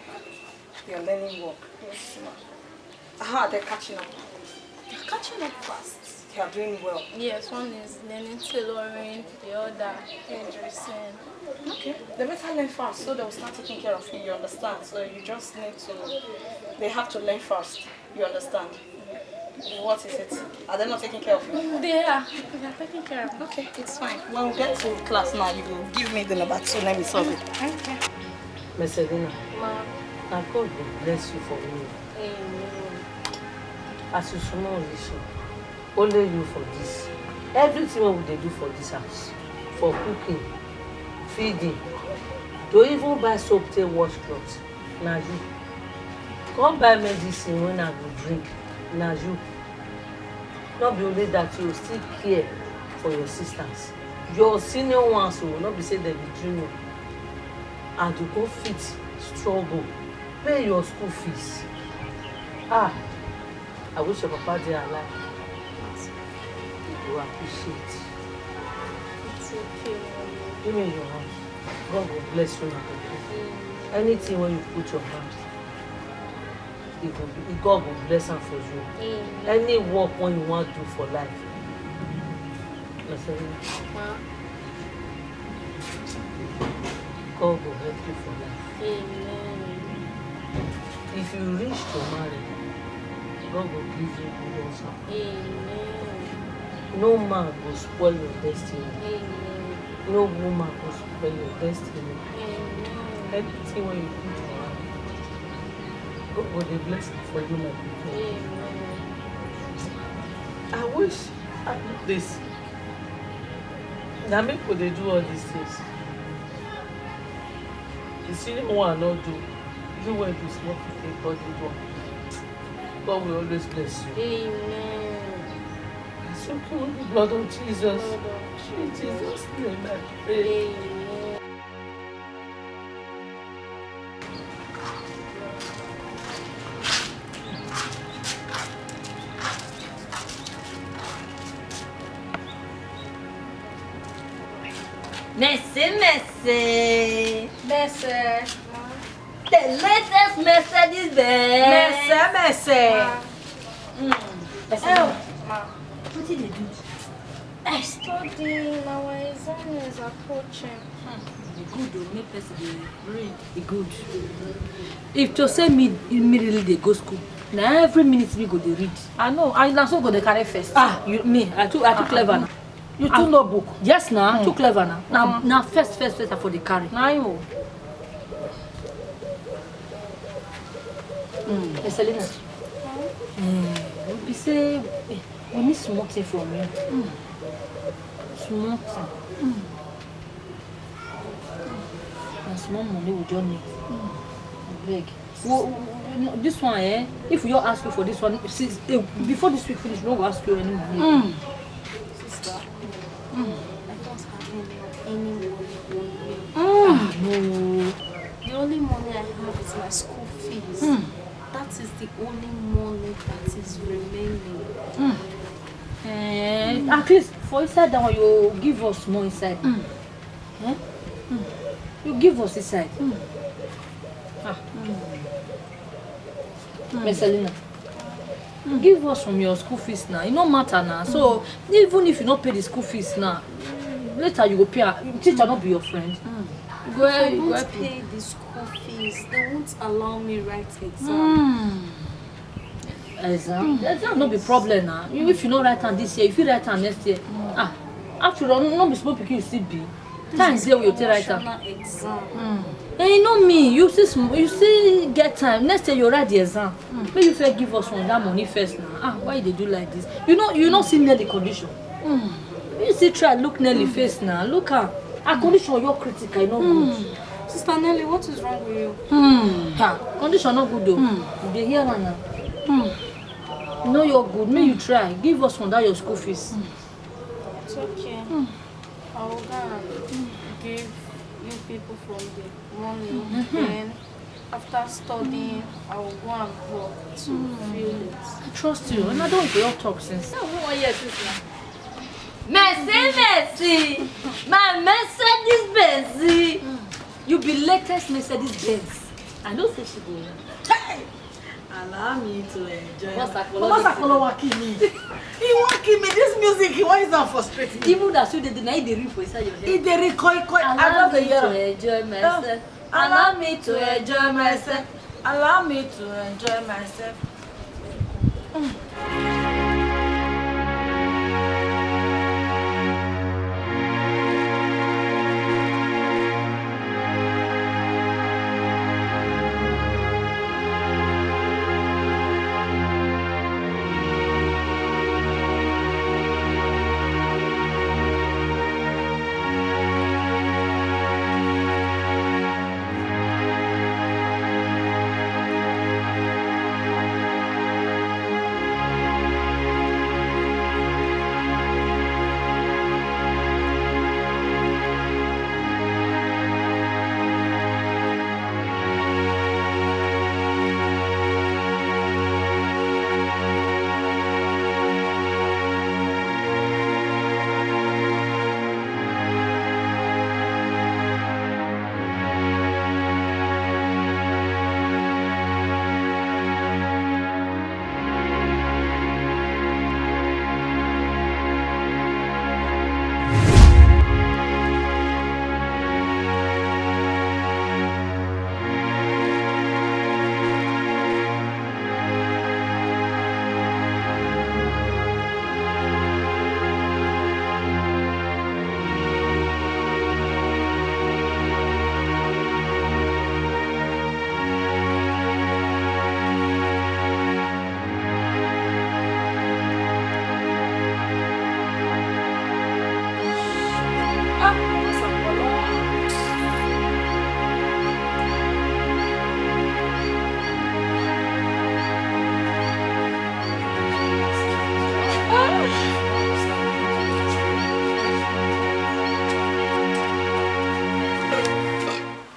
They are learning work. Yes, ma'am. Ah, they're catching up. They're catching up fast. They are doing well. Yes, one is learning tailoring, the other hairdressing. Okay, they better learn fast so they'll start taking care of you, you understand? So you just need to, they have to learn fast, you understand? What is it? Are they not taking care of you? They are. They are taking care of me. Okay, it's fine. When we get to class now, you will give me the number two. Let me solve it. Okay. Miss Selena, ma, na God go bless you for me. Amen. As you small reach, only you for this. Everything wey we dey do for this house, for cooking, feeding, to even buy soap take wash cloth, na you. Come buy medicine when I go drink, na you. No be only that, you still care for your sisters. Your senior ones o, no be say dem be junior. And you go fit struggle pay your school fees. Ah, I wish your papa dey alive. You go appreciate. It's okay, Mommy. Give me your hand. God go bless you, my pikin. Mm. Anything wey you put your hand, e go be, God go bless am for you. Mm. Any work wey you wan do for life, na so. Ma. God go help you for life. Amen. If you reach to marry, God go give you good husband. Amen. No man go spoil your destiny. Amen. No woman go spoil your destiny. Amen. Anything wey you put your hand, God go dey bless am for you, my pikin. Amen. I wish I do this. Na me go dey do all these things. The senior one no do. You wey be small pikin, God dey do am. God will always bless you. Amen. I soak you with the blood of Jesus. Blood of In Jesus' name I pray. Amen. Mercy, mercy. Mercy. The latest Mercedes Benz. Mercy, mercy. Ma. Mm. Mercy. Oh. Ma. Wetin dey do? I study, our exam is approaching. Hmm. E good o, make person dey read. E good. If to say me immediately dey go school, na every minute me go dey read. I know, I na so go dey carry first. Ah, you me, I too, I too Ah, clever ah. na. You too Ah, know book. Yes na, Hmm. too clever na. Na Hmm. na first, first, first I for dey carry. Na you. Mm. Hey, Selena. Mm. We be say eh, we need small thing from you. Mm. Small thing. Mm. Na small money we just need. Mm. Abeg. Wo- wo- wo- no, this one, eh? If we all ask you for this one, since, eh, before this week finish, we no go ask you any money. Mm. Sister, I don't have any, any money on me. Ah, no. The only money I have is my school fees. Mm. That is the only money that is remaining. Mm. Eh, at least for inside that one, you give us more inside. Mm. Eh? Mm. You give us inside. Mm. Ah. Mm. Mercelina, Mm. give us from your school fees now. It no matter now. So even if you no pay the school fees now, later you go pay her. Teacher no be your friend. Mm. You go If I you go don't help you. pay the school fees, they won't allow me write exam. Mm. Exam? Mm. Exam no be problem now. You, if you no write am this year, if you write am next year, Mm. ah, after all, no be small pikin you still be. Time dey wey you take write am. National exam. Mm. Eh, you know me, you see sm- you see get time. Next year you write the exam. Mm. Make you first give us some of that money first now. Ah, why you dey do like this? You know, you no see Nelly condition. Mm. You see try look Nelly face now. Look am. Her condition your critical, e no good. Mm. Sister Nelly, what is wrong with you? Mm. Ha, condition no good though. Mm. You dey hear am now. Mm. You know you're good. Make you try. Give us from that your school fees. Mm. It's okay. Mm. I will go and give you people from the money. Mm-hmm. Then after studying, I will go and work to Mm. feel it. I trust you, and I don't want to talk since. No, who are you, sister? Mercy, mercy. My Mercedes Benz. Mm. You be latest Mercedes Benz. I know say she go. Hey! Allow me to enjoy. Mama Sakolo Mama dey Sakolo wan kill me. He wan kill me. This music, why is that frustrating me? Even as you dey do, na e dey ring for inside your head. E dey ring koi koi. I Allow love the me to year. enjoy myself. Allow me to enjoy myself. Allow me to enjoy myself.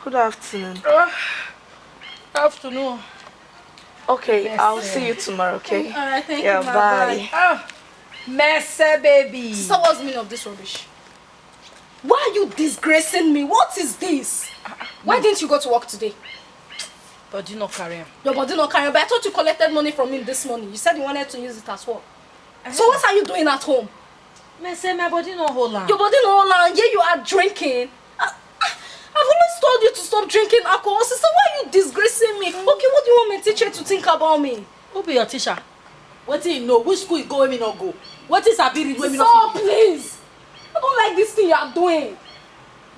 Good afternoon. Afternoon. Okay, I'll see you tomorrow, okay? All right, thank Yeah, you, my bye. Bye. Ah, messy baby. So what's the meaning of this rubbish? Why are you disgracing me? What is this? Why didn't you go to work today? Body no carry am. Your body no carry, but I thought you collected money from him this morning. You said you wanted to use it as well. So what are you doing at home? Me say my body no hold am. Your body no hold am, and yet you are drinking. I, I, I've always told you to stop drinking alcohol. So, so why are you disgracing me? Okay, what do you want my teacher to think about me? Who be your teacher? Wetin you know? Which school you go wey me no go? Wetin sabi read wey me no So fit? Please, I don't like this thing you are doing.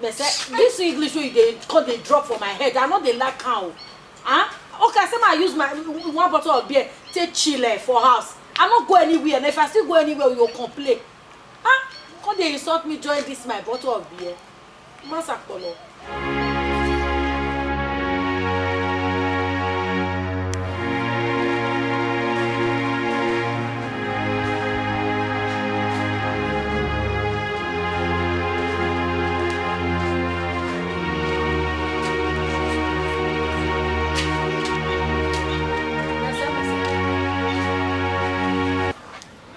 Me say this English wey you dey come dey drop for my head, I no dey like am o. Huh? Okay, I say ma use my one bottle of beer take chill eh, for house. I no go anywhere, and if I still go anywhere, you go complain. Huh? Come dey insult me join this my bottle of beer. Masakpolo.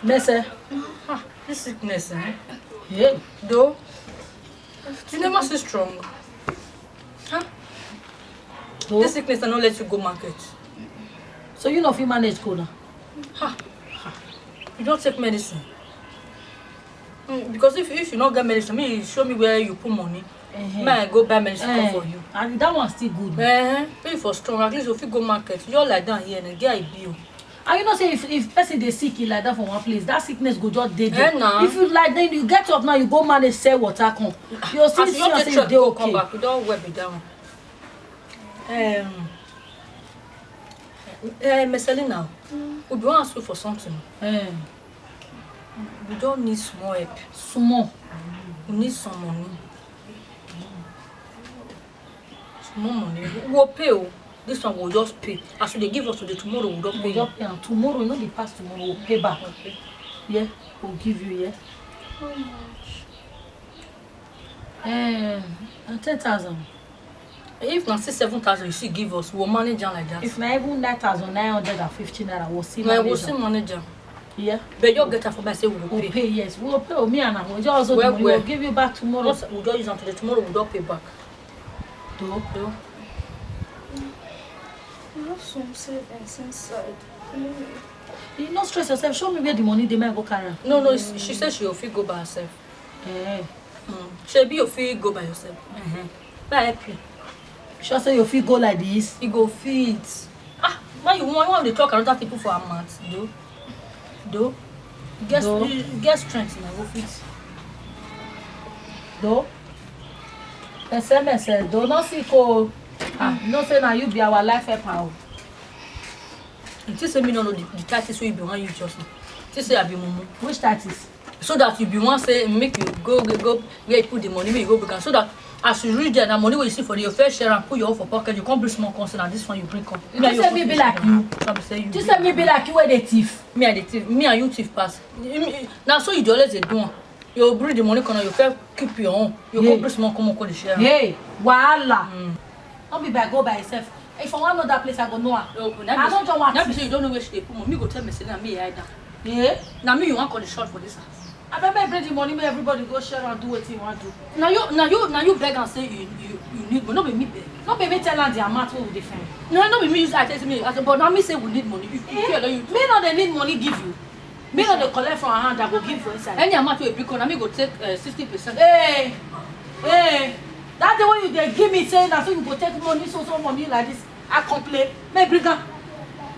Messy. Ah, this sickness, eh? Yeah. Though, you never so strong. Huh? Though? This sickness, I no let you go market. So you no fit manage cold now? Ha, ha. You don't take medicine. Mm, because if, if you no get medicine, me you show me where you put money. May I go buy medicine come for you. And that one still good. Eh, pay for strong. At least you fit go market. You all like that here, and get I bill. And you know say if, if person dey sick like that for one place, that sickness go just dey there. Eh, na. If you like, then you get up now, you go manage sell water come. You still As you see don't and take say you truck dey go come okay. Back, you don't wear me down. Um, uh, Messelina, we be wan ask you for something. Eh, We don't need small help. small. We need some money. Small money. We go pay o. This one we go just pay. As you dey give us today, tomorrow we don We pay. Just pay am tomorrow. You no dey pass tomorrow. We pay back. Yeah, we give you. Yeah. How much? Eh, na ten thousand. If na six seven thousand you still give us, we will manage am like that. If na even nine thousand nine hundred and fifty naira, we still Na we manage still am. Manage am. Yeah. But you get am for me say we go We pay. Pay, yes. We will pay. Oh, me and I will just also Well, the money. well. We'll give you back tomorrow. Once we don use am today, tomorrow we don pay back. Though. Though. I have some savings inside. You no stress yourself. Show me where the money dey, make I go carry am. No, no, she she say she go fit go by herself. Eh. Mm. Shebi you fit go by yourself. Uh-huh. But I help you. Sure say you fit go like this. You go fit. Ah, why you want, you want to talk another people for her mouth, though? Though? Get, Though. You get strength in your fit. Though. Messy, messy. Though no sick o. Ah, you know say na you be our life helper o. You think say me no know the, the tactics wey you be wan use just now. Think say I be mumu. Which tactics? So that you be wan say make you go go, go where you put the money, make you go bring am. So that as you reach there, na money wey you see for there, you first share am, put your own for pocket, you come bring small come say na this one you bring come. You think say me be like you? So I be say you. You say me be like you wey dey thief. Me I dey thief. Me and you thief pass. You- me- Na so you dey always dey do am. You bring the money come, you first keep your own. You Yeah. Come bring small come come dey share am. Hey, wahala. No be by go by yourself. If I wan know that place, I go know am. No, I no just want That be thief. Say you don't know where she dey put money. Me go tell me say na me I hide am. Yeah. Na me you wan call the shot for this house. Abeg, make bring the money, make everybody go share and do wetin you wan do. Na you, na you, na you beg and say you you you need, but no be me beg. No be me tell am the amount wey we dey find. No, no be me use I tell me, I say, but na me say we need money. If you feel you. Me no dey need money give you. Me no dey collect from her hand, I go give for inside. Any amount wey you bring come, na me go take uh, sixty percent. Hey, hey, that day when you dey give me say na so you go take money, so so money like this, I complain. Make bring am.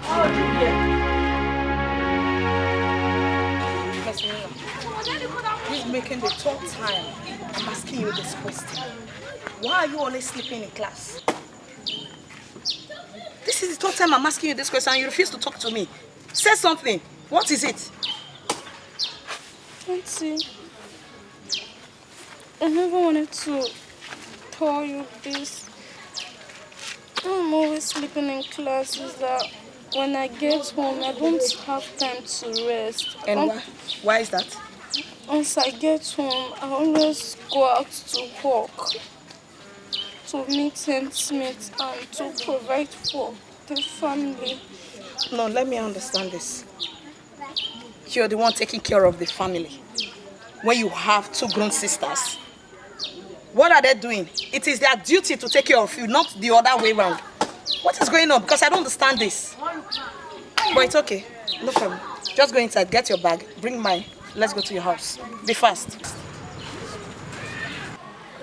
How do you get? This is making the third time I'm asking you this question. Why are you always sleeping in class? This is the third time I'm asking you this question and you refuse to talk to me. Say something. What is it? Auntie, I never wanted to tell you this. I'm always sleeping in class is that when I get home, I don't have time to rest. And Um, why, why is that? Once I get home, I always go out to work. Commitment and to provide for the family. No, let me understand this. You're the one taking care of the family. When you have two grown sisters, what are they doing? It is their duty to take care of you, not the other way round. What is going on? Because I don't understand this. But it's okay. No problem. Just go inside, get your bag, bring mine. Let's go to your house. Be fast. Good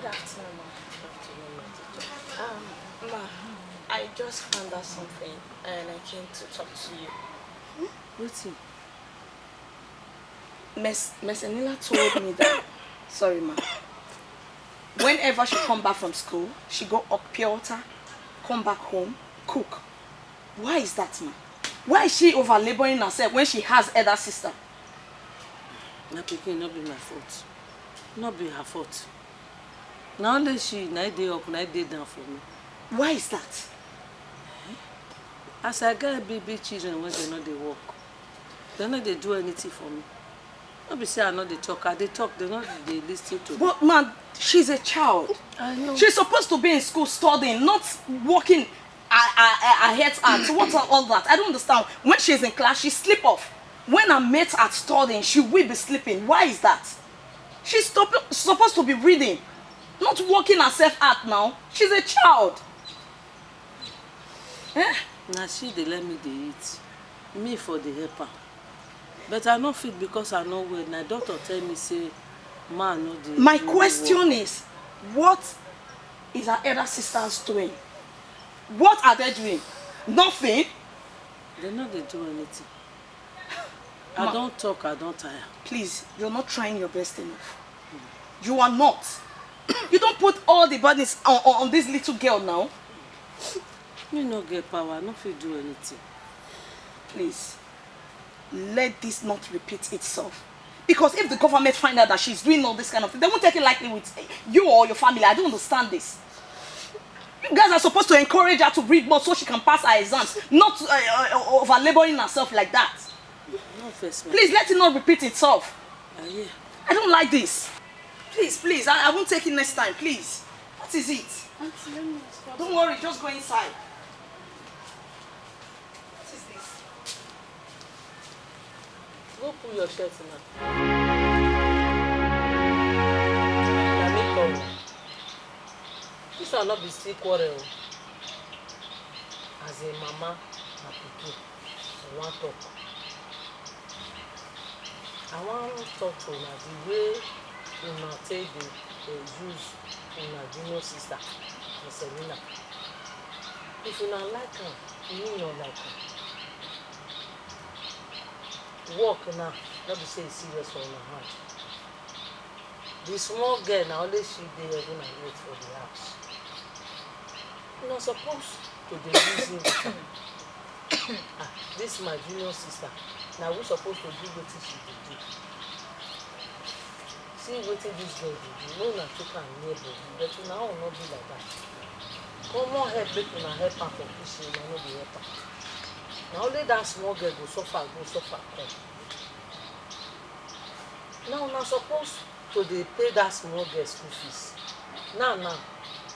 afternoon, ma. Um, ma, I just found out something and I came to talk to you. Wetin? Miss Miss Enila told me that. Sorry, ma. Whenever she come back from school, she go up pure water, come back home, cook. Why is that, ma? Why is she over laboring herself when she has elder sister? My pikin, no be my fault. No be her fault. Na only she, na dey up, na dey down for me. Why is that? As I get big big children wey dem no dey work, dem no dey do anything for me. No be say I no dey talk, I dey talk, dem no dey listen to me. But man, she's a child. I know. She's supposed to be in school studying, not working. I, I, I, I hate art. What are all that? I don't understand. When she's in class, she sleep off. When I met at studying, she will be sleeping. Why is that? She's stop- supposed to be reading, not working herself out now. She's a child. Eh? Na she dey let me dey eat. Me for the helper. But I no fit because I no well. Na doctor tell me say man no dey. My question is, what is her elder sisters doing? What are they doing? Nothing. They no dey do anything. I don talk, I don tire. Please, you're not trying your best enough. You are not. You don't put all the burdens on, on, on this little girl now. Me no get power, I no fit do anything. Please, let this not repeat itself. Because if the government find out that she's doing all this kind of thing, they won't take it lightly with you or your family. I don't understand this. You guys are supposed to encourage her to read more so she can pass her exams, not uh, uh, over laboring herself like that. No vex, ma. Please let it not repeat itself. I hear. I don't like this. Please, please, I, I won't take it next time, please. What is it? Auntie, let me ask you. Don't worry, just go inside. What is this? Go pull your shirt now. Na me call. This one no be still quarrel o. As a mama and pikin, I wan talk. I wan talk to una the way una take dey, dey use una junior sister, Miss Selina. If una like am, me no like am. Work now, no be say e serious for una hand. The small girl na only she dey heaven and earth for the house. Una suppose to dey reason with am. Ah, this my junior sister, na we suppose to do wetin she dey do. See wetin this girl dey do, no una take am near body, but una own no be like that. Common help make una help am for kitchen, una no dey help am. Na only that small girl go suffer, go suffer come. Now una suppose to dey pay that small girl school fees. Now now,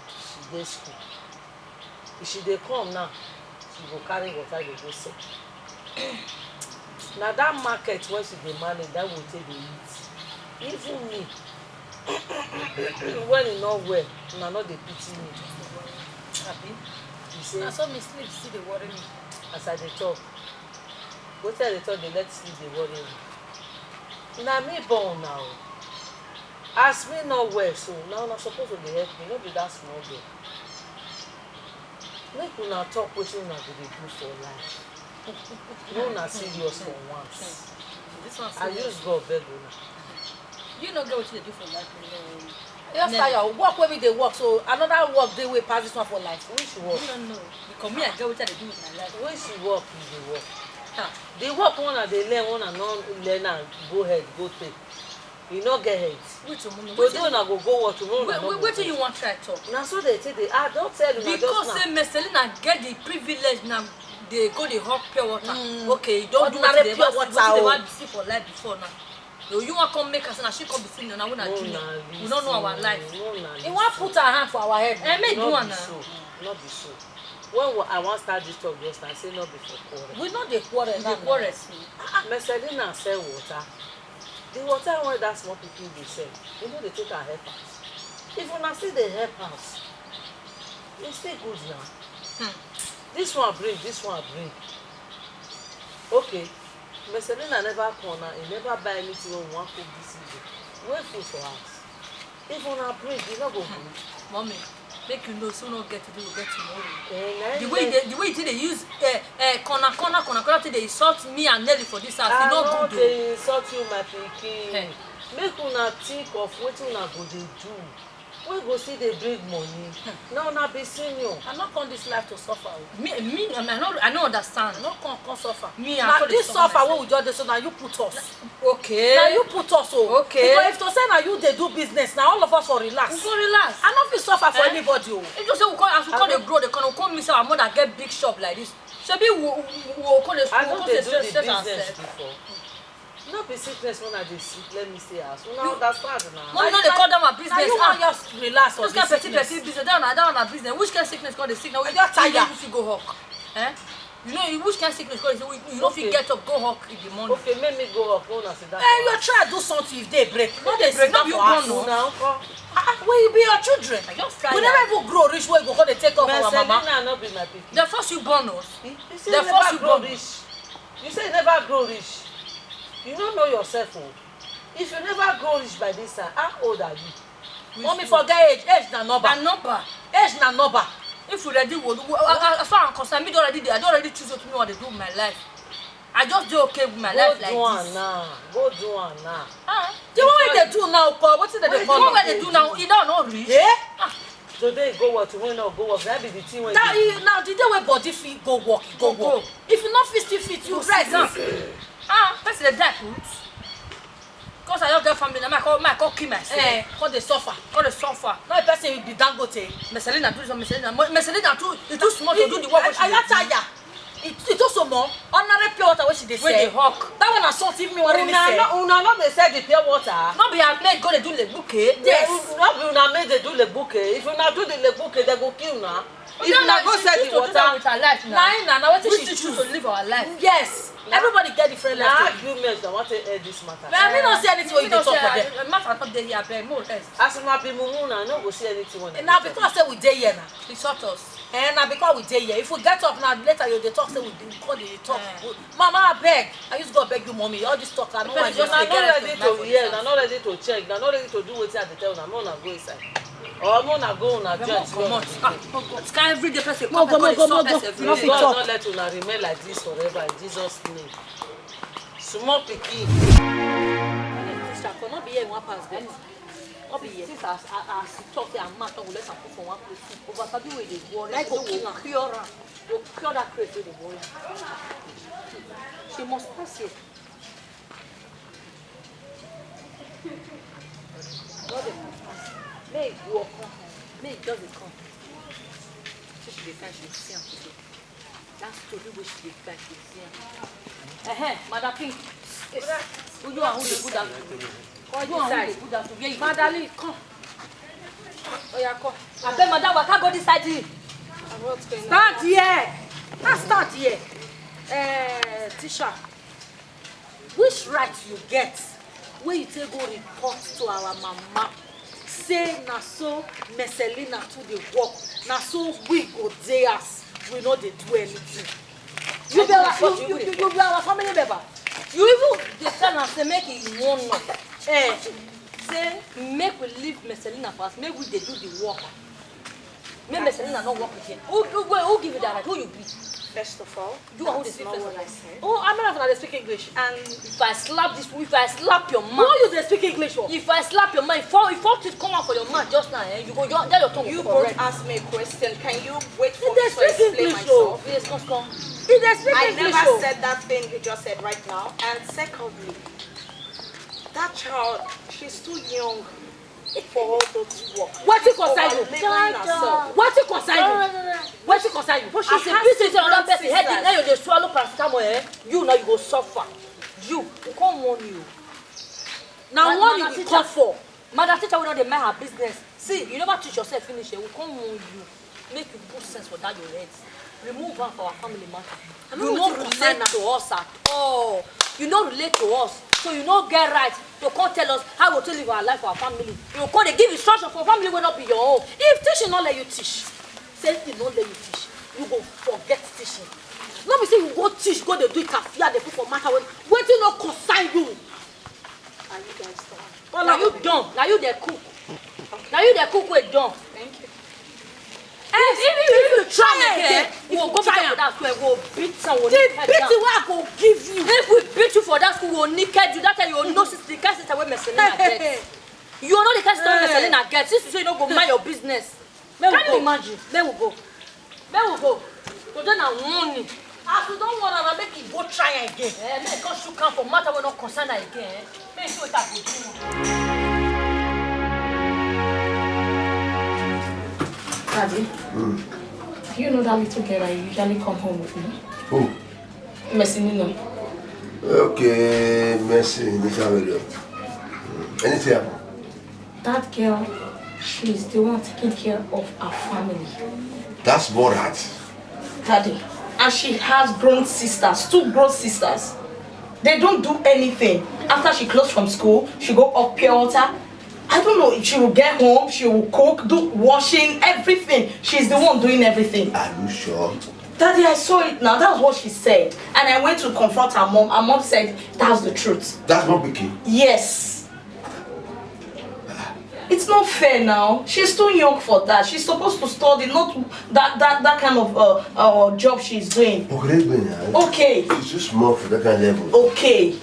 she dey school. If she dey come now, she go carry water dey go sell. Na that market wey she dey manage, that one take dey eat. Even me, when e no well, una no dey pity me. Abi? You say, na so me sleep still dey worry me. As I dey talk, wetin I dey talk dey let sleep dey worry me. Na me born una o. As me no well so, na una suppose to dey help me, no be that small girl. Make una talk wetin una go dey do for life. Make una serious for once. This one I serious. Use God beg una. You no get wetin you dey do for life. You just tire o. Work wey we dey work, so another work dey wey pass this one for life. Which work? You no know. Because me, I get wetin I dey do with my life. Which work you dey work? Ah. The work wey una dey learn, wey una no learn am go head, go take. You no get head. Wait a moment. Today una go go work, tomorrow una no go go. Wetin you wan try talk? Na so they take dey, I don tell una just now. Because say Miss Selina get the privilege now, dey go dey hawk pure water. Mm. Okay, you don do ordinary pure water o. Wetin dey wan see for life before now? No, you wan come make us, na she come be senior, na we na junior. We no know our life. No, na He wan put her hand for our head. Eh, make do am now. No be so. When I wan start this talk just now, I say no be for quarrel. We no dey quarrel. We dey quarrel. Mercelina sell water. The water wey that small pikin dey sell, e no dey take her help house. If una still dey help house, e still good na. Hmm. This one bring, this one bring. Okay, Mercelina never come now, e never buy anything wey we wan cook this evening. Where food for house? If una bring, e no go good. Mommy, make you know, so no get today, we get tomorrow. Eh, the way they, the way they use uh, uh, corner, corner, corner, corner, they insult me and Nelly for this house. I e no good. They insult you, my pikin. Hey. Make una think of wetin una go dey do. We go see dey bring money. Hmm. Now una be senior. I no come this life to suffer. Me, me, I, mean, I no, I no understand. I no come come suffer. Me, I na this suffer wey we just dey so na you put us. Okay. Na you put us o. Okay. Because if to say na you dey do business, na all of us for relax. We go relax. I no fit suffer for eh? Anybody o. If you say we come as we come dey grow, dey come come miss our mother get big shop like this. Shebi we we we come dey we come dey stress stress ourselves. No be sickness when I dey sick, let me stay house. Una understand na. Mommy no dey call down my business. Na you wan just relax for this sickness. Which kind person person business? That one na that one na business. Which kind sickness come dey sick na? I just tire. You fit go hawk. Eh? You know which kind sickness come dey sick? You no fit get up go hawk in the morning. Okay, make me go hawk. Una sit down. Eh, your child do something if day break. No dey sit down for house. Una nko? Ah, ah, we be your children. I just tire. We never even grow reach where you go come dey take care of our mama. Mercelina no be my pikin. Dem force you born us. Dem force you born us. You say you never grow reach. You no know yourself o. If you never grow rich by this time, how old are you? Mommy, forget age. Age na number. Na number. Age na number. If you ready, we, we, I, I, as far as I'm concerned, me don already dey, I don already choose wetin me wan dey do with my life. I just dey okay with my life like this. Go do am now. Go do am now. Ah. The one wey dey do now, ko, wetin dem dey call am? The one wey dey do now, e don no reach. Eh? Ah. Today e go work, tomorrow e no go work. That be the thing wey. That e now the day wey body fit go work, e go work. If you no fit still fit, you rest. Ah, person dey die put. Cause I don get family, na my call, my call kill myself. Eh, come dey suffer. Come dey suffer. Now the person be Dangote. Mercelina do this one, Mercelina. Mo- Mercelina too, e too small to do the work wey she dey do. Tire. It it also more ordinary pure water wey she dey sell. Wey dey hawk. That one na something me wan really sell. Una no una no dey sell the pure water. No be her maid go dey do legbuke. Yes. No be una maid dey do legbuke. If una do the legbuke, dem go kill una. If una go sell the water. Na him na na wetin she choose to live our life. Yes. Everybody get different life story. Na argument I wan take end this matter. But I no see anything wey you dey talk for there. Matter no dey here abeg, mo rest. As una be mumu na, I no go see anything wey una dey talk. Na because say we dey here na. Insult us. Eh, na because we dey here. If we get up now, later you dey talk say we dey, we come dey talk. Eh. Mama, abeg, I use God beg you, mommy. All this talk, I no wan hear. Una no ready to hear, una no ready to check, una no ready to do wetin I dey tell una. Make una go inside. Or make una go una joint. Comot. Ah, God, every day person come, come dey insult person every day. If God no let una remain like this forever in Jesus' name. Small pikin. Sister, no be here you wan pass go. No be here. Since as as as you talk say her mouth no go let am put for one place, over sabi wey dey worry. Na go kill am. Cure am. Go cure that craze wey dey worry am. She must pass here. No dey pass. Make e go come. Make e just dey come. See she dey find, she see am today. That story wey she dey cry, she see am. Ehe, Madam Pink. Yes. Who you and who dey put that? Come inside. Who dey put that? Where you dey? Madam Lee, come. Oya, come. Abeg, madam, waka go this side. Stand here. Ah, stand here. Eh, teacher. Which right you get wey you take go report to our mama say na so Mercelina too dey work, na so we go dey house, we no dey do anything? You be our, you, you, you, you be our family member. You even dey tell am say make e warn us. Eh, say make we leave Mercelina for house, make we dey do the work. Make Mercelina no work again. Who, who, who, who give you that right? Who you be? First of all, you are who dey speak first of all. Oh, how many of una dey speak English? And if I slap this, if I slap your mouth. Who you dey speak English for? If I slap your mouth, if four, if four teeth come out for your mouth just now, eh, you go, your, that your tongue go correct. You both ask me a question. Can you wait for me to explain myself? Yes, come, come. He dey speak English. I never said that thing you just said right now. And secondly, that child, she's too young for all those work. Wetin concern you? Wetin concern you? Wetin concern you? As a business, another person head dey, now you dey swallow paracetamol, eh? You now you go suffer. You, we come warn you. Na Madam one you dey teacher. Call for. Madam teacher, we don dey mind her business. See, you never teach yourself finish. Eh? We come warn you. Make you put sense for that your head. Remove am for our family matter. I no You know no wetin concern relate am. To us at all. You no relate to us. So you no get right to come tell us how we take live our life for our family. You come dey give instruction for family wey no be your own. If teaching no let you teach, same thing no let you teach. You go forget teaching. No be say you go teach, go dey do it kafia, dey put for matter wey wetin no concern you. Are you guys done? But na you done. Na you dey cook. Na you dey cook wey done. Thank you. If, if, if you try again, we go go back for that school, we go beat am, we go The naked beating am. Wey I go give you. If we beat you for that school, we go naked you. That time you go know the kind sister wey Mercelina get. You know the kind sister wey Mercelina get. Since you say you no go mind your business. Make we Can you go. Imagine? Make we go. Make we go. Today na warning. As we don warn am, make e go try am again. Eh, make e come shook am for matter wey no concern am again. Eh? Make e see wetin I go do. Daddy, do you know that little girl that you usually come home with me? Who? Mercy Nino. Okay, Mercy, Mister William. Anything happen? That girl, she's the one taking care of our family. That's Borat. Daddy, and she has grown sisters, two grown sisters. They don't do anything. After she closed from school, she go up pure water. I don't know if she will get home, she will cook, do washing, everything. She's the one doing everything. Are you sure? Daddy, I saw it now. That's what she said. And I went to confront her mom. Her mom said that's the truth. That's not picking. Yes. It's not fair now. She's too young for that. She's supposed to study, not that that, that kind of uh, uh, job she's doing. Okay, Okay. She's too small for that kind of level. Okay.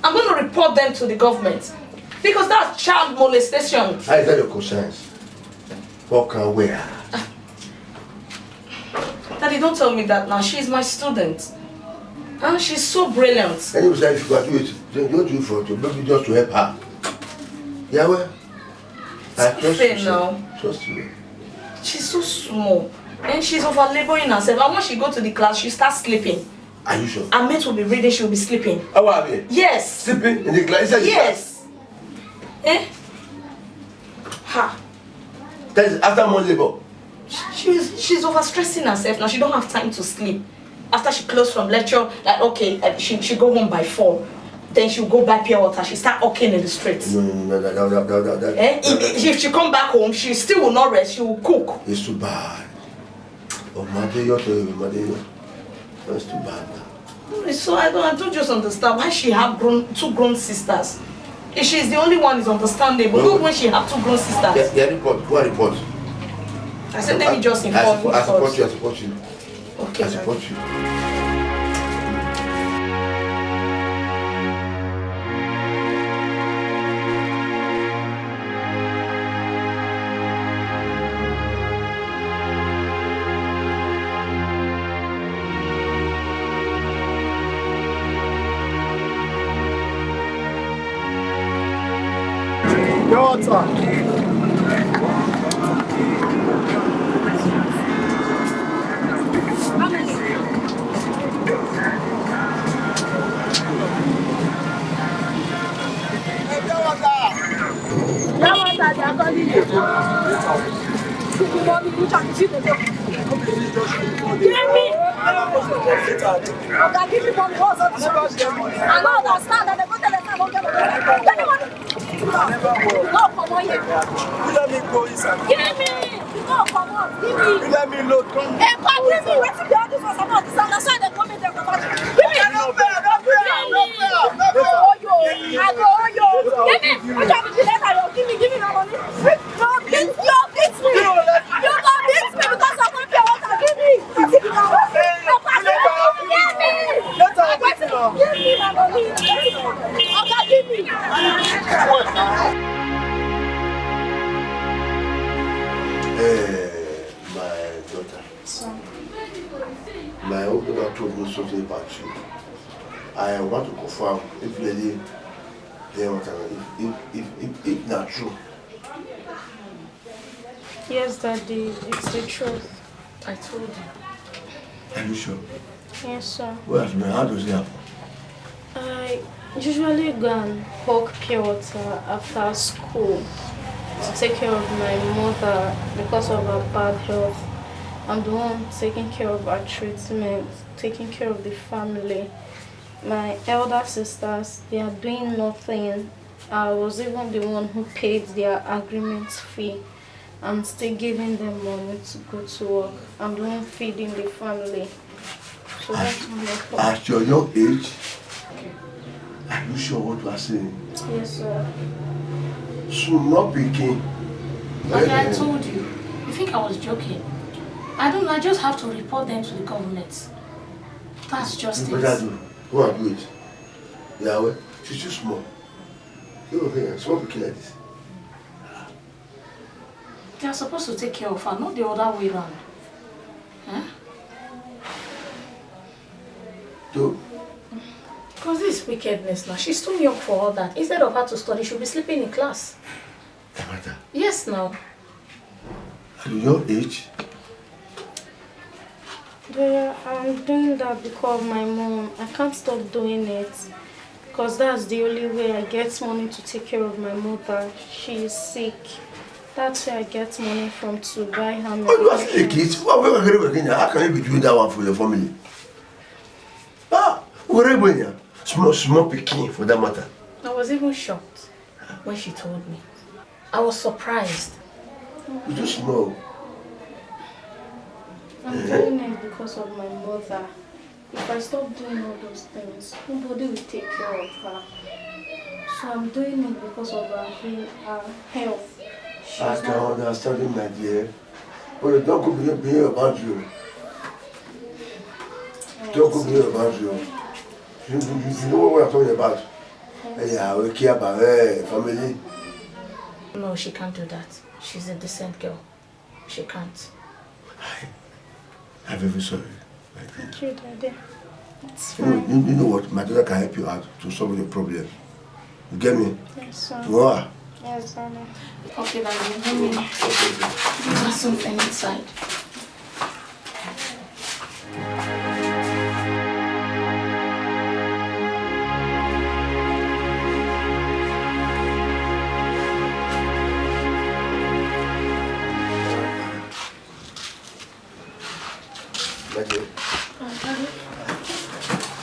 I'm going to report them to the government because that's child molestation. How is that your conscience? What can where? Daddy, don't tell me that now. She's my student. Huh? She's so brilliant. Anyway, if you graduate, don't do it for you. Maybe just to help her. Yeah, well. I trust Fair you, sir. Now. Trust you. She's so small. And she's over laboring herself. And when she go to the class, she starts sleeping. Are you sure? Her mate will be reading, she'll be sleeping. How are you? Yes. Sleeping in the class? Inside the class? Yes. Eh? Ha. That is after more labor. She's she's overstressing herself now. She don't have time to sleep. After she closed from lecture, like okay, uh, she she go home by four. Then she'll go buy pure water. She start hawking in the streets. No, no, no, no, no, no, no, no. Eh? If, if she come back home, she still will not rest. She will cook. It's too bad. Oh, Madeyo to you, Madeyo. That's too bad now. So I don't, I don't just understand why she have grown two grown sisters. If she's the only one, it's understandable. Well, Look when she have two grown sisters. Yeah, yeah, report. What report? I said let me just I inform support, you I support first. You. I support you. Okay. I support you. Your water. That water they are calling you. Mommy, which one? Give me. Oga, give me money. What's all this rubbish? I don't understand. I go tell them I don't get money. Give me money. No, come on here. You let me go inside. Give me. No, come on. Give me. You let me load. Come. Hey, come give me. Wetin be all this one? I don't understand. That's why they come in there for magic. Give me. I don't pay. I don't pay. I don't pay. I don't pay. Oyo, I go Oyo. Give me. Which one be the letter? Give me. Give me my money. No, beat. You beat me. You go beat me because I want pure water. Give me. Eh, my daughter. My own daughter told me something about you. I want to confirm if really they want to, if, if, if, if, if not true. Yes, Daddy, it's the truth. I told you. Are you sure? Yes, sir. Well, how does it happen? I I usually go and hawk pure water after school to take care of my mother because of her bad health. I'm the one taking care of her treatment, taking care of the family. My elder sisters, they are doing nothing. I was even the one who paid their agreement fee and still giving them money to go to work. I'm the one feeding the family. So that's my problem. At your young age, are you sure what you are saying? Yes, sir. Small pikin. But I told you. You think I was joking? I don't know. I just have to report them to the government. That's just You better do. Go and do it. Yeah, well, she's too small. You know, small pikin like this. They are supposed to take care of her, not the other way around. Huh? So, Because this is wickedness now. She's too young for all that. Instead of her to study, she'll be sleeping in class. Amata, Yes, now. at your age, Yeah, I'm doing that because of my mom. I can't stop doing it because that's the only way I get money to take care of my mother. She is sick. That's where I get money from to buy her oh, you are still a medication. Kid. What, what, what, what, how can you be doing that one for your family? Ah, where are you going? Small, small pikin for that matter. I was even shocked when she told me. I was surprised. You too small. I'm doing it because of my mother. If I stop doing all those things, nobody will take care of her. So I'm doing it because of her, he- her health. She's I can not. Understand, my dear. But don't go beyond, beyond your boundary. Don't go beyond your boundary. You, you, you know what I'm talking about. Yeah, we care about her family. No, she can't do that. She's a decent girl. She can't. I'm very, very sorry. My dear. Thank you, Daddy. It's You know, fine. you, you know what? My daughter can help you out to solve your problem. You get me? Yes, sir. Wow. Yes, sir. Okay, darling, let me give her something inside. My dear.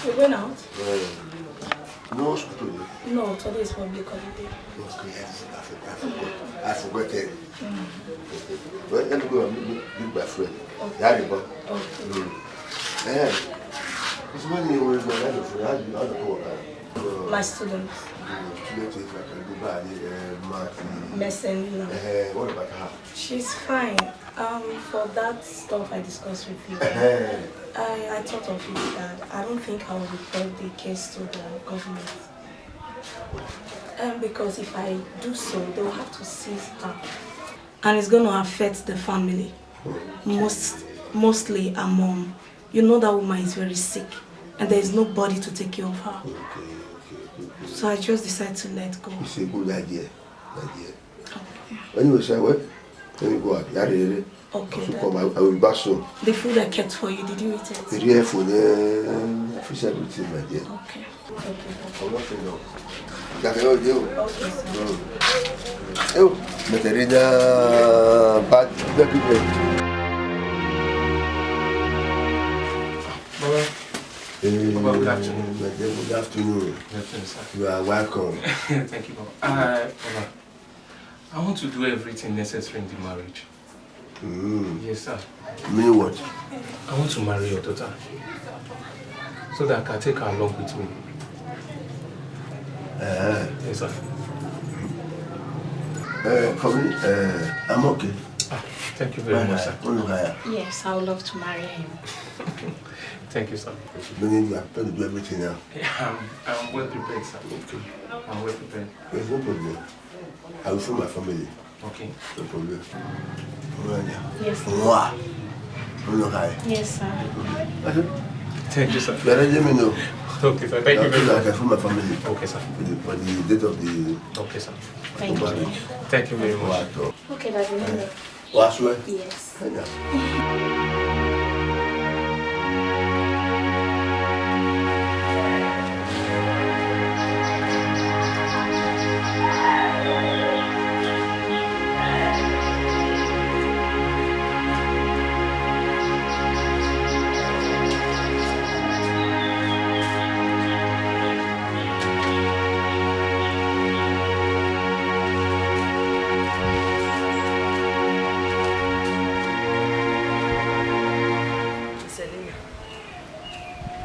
You going out? Uh, no school today. No, today is public holiday. Okay, I forgot. I forgot. I forgot it. Well, let me go and meet, meet, meet my friend. That is one. Oh, Mm. Eh, it's when you were going to, how do you, how do you work? Uh, my student, student, if I can go by the uh, math. Mesenina. Uh, what about her? She's fine. Um, for that stuff I discussed with you, Uh, I, I thought of it that I don't think I will report the case to the government. Um, because if I do so, they'll have to seize her. And it's going to affect the family. Most, mostly her mom. You know that woman is very sick, and there is nobody to take care of her. So I just decided to let go. It's a good idea. Idea. Anyway, sir, well, let me go out. Yare, yare. Okay, So Dad. come, I, I will be back soon. The food I kept for you, did you eat it? Did you have for the fish everything, my dear? Okay. I'm not saying no. That can all do. Okay, sir. Oh, Meterina, bad, bad people. Baba, Hey, Baba, good afternoon. My dear, good afternoon. Good afternoon, sir. You are welcome. Thank you, Baba. Uh, Baba, I want to do everything necessary in the marriage. Mm. Yes, sir. Meaning what? I want to marry your daughter so that I can take her along with me. Uh, Yes, sir. uh, for me, uh, I'm okay. Thank you very much, sir. Oh, no, Kaya. Yes, I would love to marry him. Thank you, sir. Meaning you are prepared to do everything now. I'm, I'm well prepared, sir. Okay. I'm well prepared. There's no problem. I will phone my family. Okay. No problem. Right there. Yes. Wow. Oh, no, Kaya. Yes, sir. Okay. Thank you, sir. You already let me know. Okay, sir. Thank you very I much. Can phone my family. Okay, sir. For the, for the date of the Okay, sir. Thank you. Thank you very much. Okay, Daddy, let me. Well, I swear. Yes. Right now.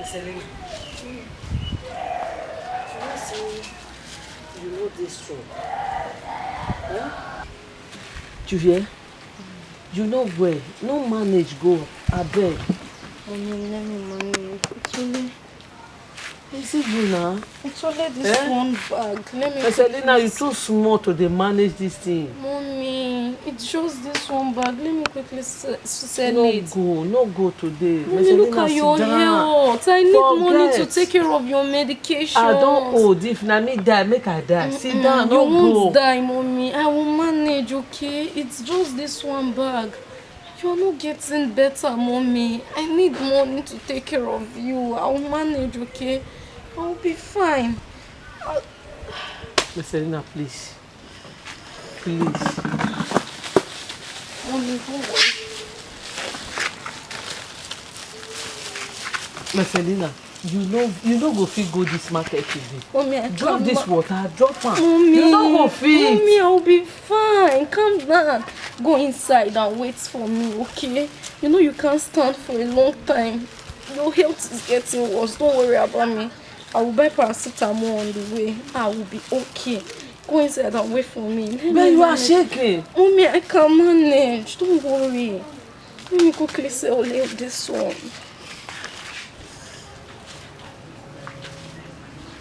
Selena, you know say you no dey strong. Huh? You hear? You no well. No manage go. Abeg. Mommy, let me manage. It's only, is it you now? It's only this Eh? one bag. Let me Selena, you quickly too small to dey manage this thing. Mommy, it's just this one bag. Let me quickly se- sell No it. go, no go today. Mommy, look Selena, at your sit down. health. I need money to Forget. take care of your medication. I don old. If na me die, make I die. Sit Mm-mm, down, you no won't go. die, Mommy. I will manage, okay? It's just this one bag. You're not getting better, Mommy. I need money to take care of you. I will manage, okay? I will be fine. I- Miss Selena, please. Please. Mommy, don't worry. Miss Selena, you no you no go fit go this market today. Mommy, I Drop can't this ma- water, drop am. Mommy, You no go fit. Mommy, I'll be fine. Calm down. Go inside and wait for me, okay? You know you can't stand for a long time. Your health is getting worse. Don't worry about me. I will buy paracetamol on the way. I will be okay. Go inside and wait for me. Let But me you are manage. shaking. Mommy, I can manage. Don't worry. Let me quickly sell all this one.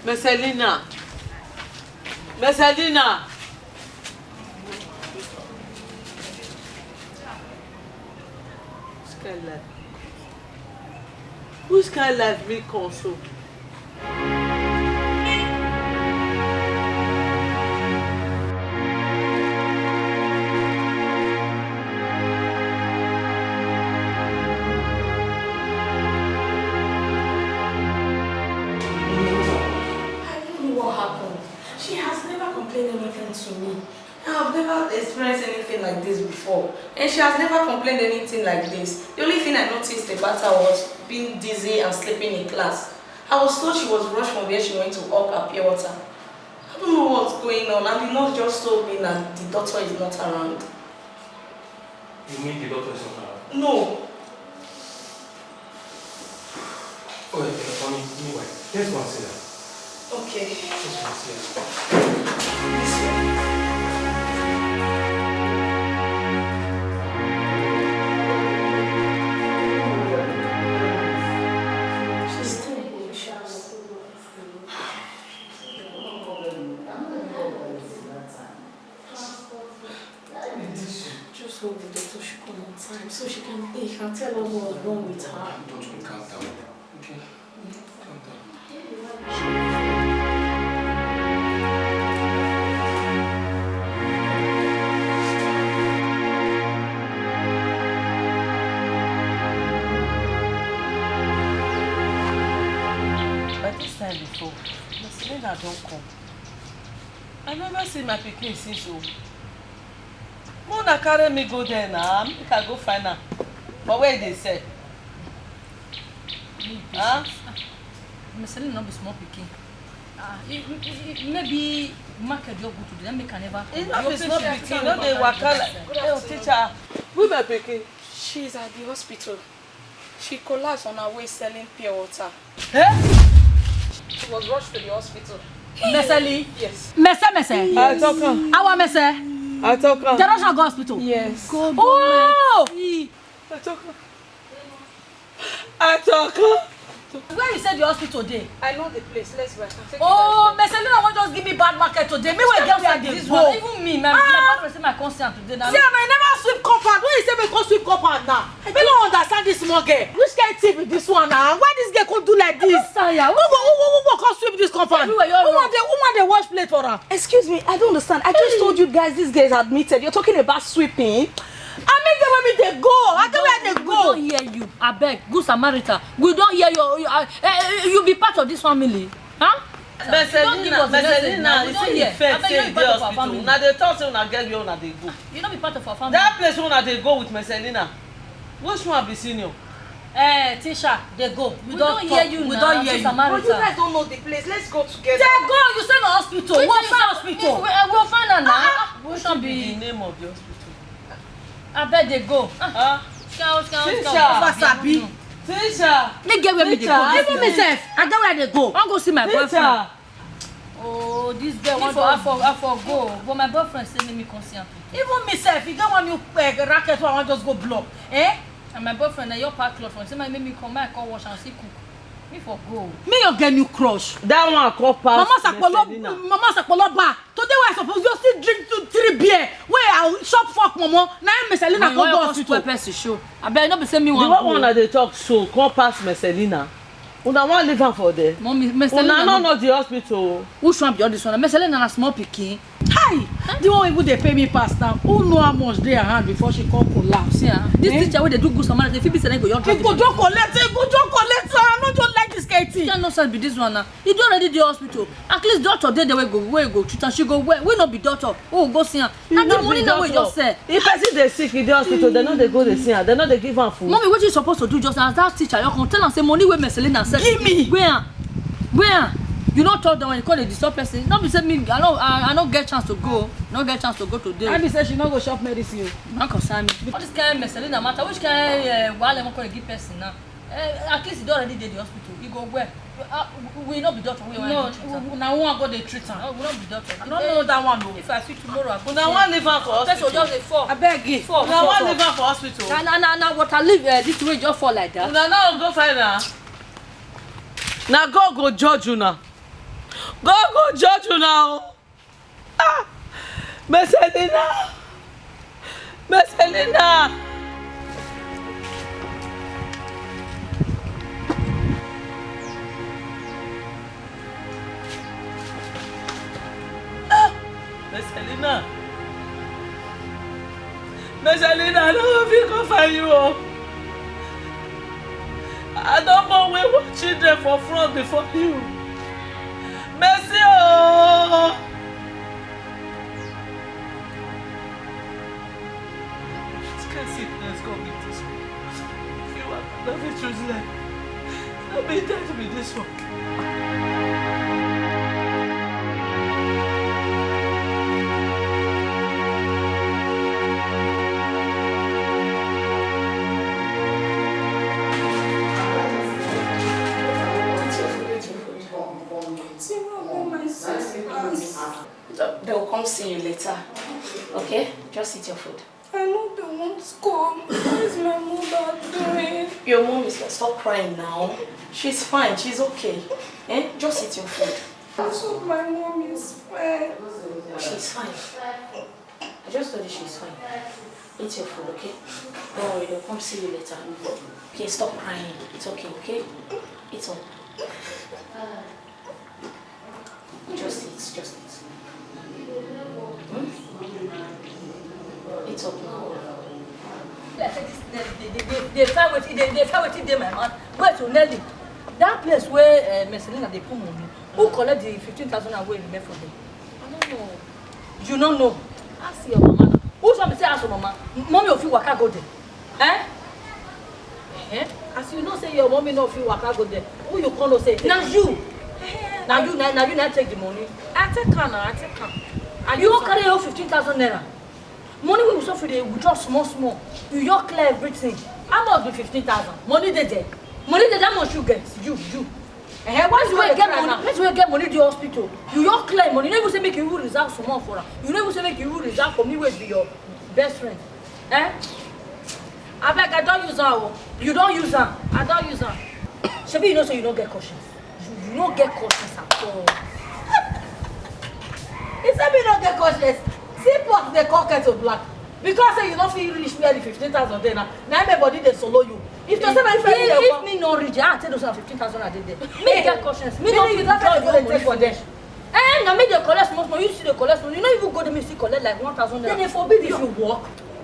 Mercelina. Mercelina. Which kind life? Which kind life me come so? I don't know what happened. She has never complained anything to me. I've never experienced anything like this before. And she has never complained anything like this. The only thing I noticed about her was being dizzy and sleeping in class. I was told she was rushed from where she went to hawk her pure water. I don't know what's going on, and the nurse just told me that the doctor is not around. You mean the doctor is not around? No. Oh, yeah, yeah, for me, meanwhile, let's go and see her. Okay. Let's go and see her. This way. She's still in the shower. Just hope the doctor should come on time so she can, he can tell us what's wrong with her. Don't you calm down. Okay? Calm down. By this time before, Miss Lena don come. I never see my pikin since o. Make una carry me go there na, make I go find am for where e dey sell. Huh? Miss Lena no be small pikin. Ah, e- e- e- maybe market just go today, then make I never come. E no be small pikin, no dey waka like. Hey, teacher, where my pikin? She's at the hospital. She collapsed on her way selling pure water. Eh? She was rushed to the hospital. Meseli. Yes. Mese, mese. I talk am. Our mese. I talk am. They rush her go hospital. Yes. Oh! I talk am. I talk am. Where you say the hospital dey? I know the place. Let's go. I can take you Oh, there. Meseli, I wan just give me bad market today. Me wey get where I dey This go. one, even me, my, my Ah! boyfriend say my consent today. Now See, I never sweep compound. When you say me come sweep compound now, I don't understand this small girl. Which kind thing be this one now? Why this girl come do like this? Tire. Who go, who go, who go come sweep this compound? Everywhere you Who run. want the, who want the wash plate for her? Excuse me, I don't understand. I just told you guys this girl is admitted. You're talking about sweeping. I make them when me they go. I tell where they We go. don't hear you. Abeg, good Samaritan. We don't hear your, your uh, uh, you be part of this family. Huh? You don't give Mercelina, us the message Mercelina, now. We you don't see the hear. Fact Abeg, say you you be dey part of our hospital. family. Una dey talk say una get where una dey go. You no be part of our family. That place wey una dey go with Mercelina, which one be senior? Eh, Tisha, they go. We We don't don't hear talk. you We now. don't hear Good you. But you Samaritan. guys don't know the place. Let's go together. They go. You say no hospital. Which What is hospital? We, we, we find her now. Ah, Which one Wetin be the be? name of the hospital? I bet they go. Ah, Scout, scout, Tisha. scout. Over Sabi. Teacher. Me get where me dey go. Teacher, even me sef, I get where I dey go. I wan go see my boyfriend. Teacher. Oh, this girl want to, I for, I for go. But my boyfriend say make me come see am today. Even me sef, e get one new eh, racket wey I wan just go block. Eh? And my boyfriend, na your pack cloth for him. Say make me come, make I come wash and see cook. Me for go. Me you get new crush. That one come pass. Mama Sakpolo, Mama Sakpolo ba. Today wey I suppose just still drink two three beer wey I shop fuck momo na im Miss Elena come go hospital. Person show. Abeg no be say me wan go. The one una dey talk so come pass Miss Elena. Una wan leave am for there. Mommy, Miss Elena. Una no know the hospital. Which one be all this one? Miss Elena na small pikin. Hi! The one wey even dey pay me pass now. Who know how much dey her hand before she come collapse? See ah, this eh? Teacher wey dey do good some man, if he be say na go just. He go just collect, he go just collect. I no just like this kind thing. That nonsense be this one now. He don already dey hospital. At least doctor dey there wey go wey go treat am. She go well. We no be doctor. Oh, go see am. Na the money na wey just sell. If person dey sick, e dey hospital, dem no dey go dey see am. Dem no dey give am food. Mommy, wetin you suppose to do just as that teacher, you come tell am say money wey Mercelina sell. Give me. Where am? Where am? You no talk that one, you come dey disturb person. No be say me, I no, I, I no get chance to go. No get chance to go today. I be say she no go shop medicine. No concern me. All this kind Mercelina matter, which kind uh, wahala wan come dey give person now? Uh, at least he don already dey the hospital. He go well. Uh, we no be doctor. We no, we, na one go dey treat am. No, we no be doctor. I no know that one o. If I fit tomorrow, I go. Una wan leave am for hospital. Person just dey fall. Abeg, fall. Una wan leave am for hospital. Na na na na water leaf uh, this way just fall like that. Una no go find am. Na God go judge una. God go judge una o. Ah! Mercelina! Mercelina! Ah! Mercelina! Mercelina, I no go fit come find you o. I don born wayward children for front before you. Mercy o! This kind sickness come meet this one. If you want to love it, choose life. No be death be this one. They will come see you later. Okay? Just eat your food. I know they won't come. What is my mother doing? Your mom is stop crying now. She's fine. She's okay. Eh? Just eat your food. I hope my mom is fine. She's fine. I just told you she's fine. Eat your food, okay? Don't worry, they'll come see you later. Okay, stop crying. It's okay, okay? It's all. Just eat, just eat. Hmm? It's okay. Like say this Nelly dey dey dey dey find wetin dey dey find wetin dey my mouth. Wait o Nelly, that place wey uh, Mercelina dey put money, who collect the fifteen thousand naira wey remain for there? I no know. You no know? Ask your mama na. Who tell me say ask your mama? Mommy o fit waka go there. Eh? Eh? As you know say your mommy no fit waka go there, who you come know say take am? Na you. Na you na na you na take the money. I take am na, I take am. And you wan carry your fifteen thousand naira. Money wey we suffer dey withdraw small small. You just clear everything. How much be fifteen thousand? Money dey there. Money dey there, how much you get? You, you. Eh, why you dey cry now? Person wey get money dey hospital. You just clear money. You no even say make you even reserve small for am. You no even say make you even reserve for me wey be your best friend. Eh? Abeg, I don use am o. You don use am? I don use am. Shebi you know say you no get conscience. You, you no get conscience at all. He say me no get conscience. See pot dey call kettle black. Because say you no fit reach where the fifteen thousand dey now. Na im my body dey solo you. If to say na if I dey work. If me no reach, I tell those fifteen thousand I dey there. Me get conscience. Me no fit withdraw your money for there. Eh, na me dey collect small small, you still dey collect small. You no even go there, me still collect like one thousand naira. Dem dey forbid if you work.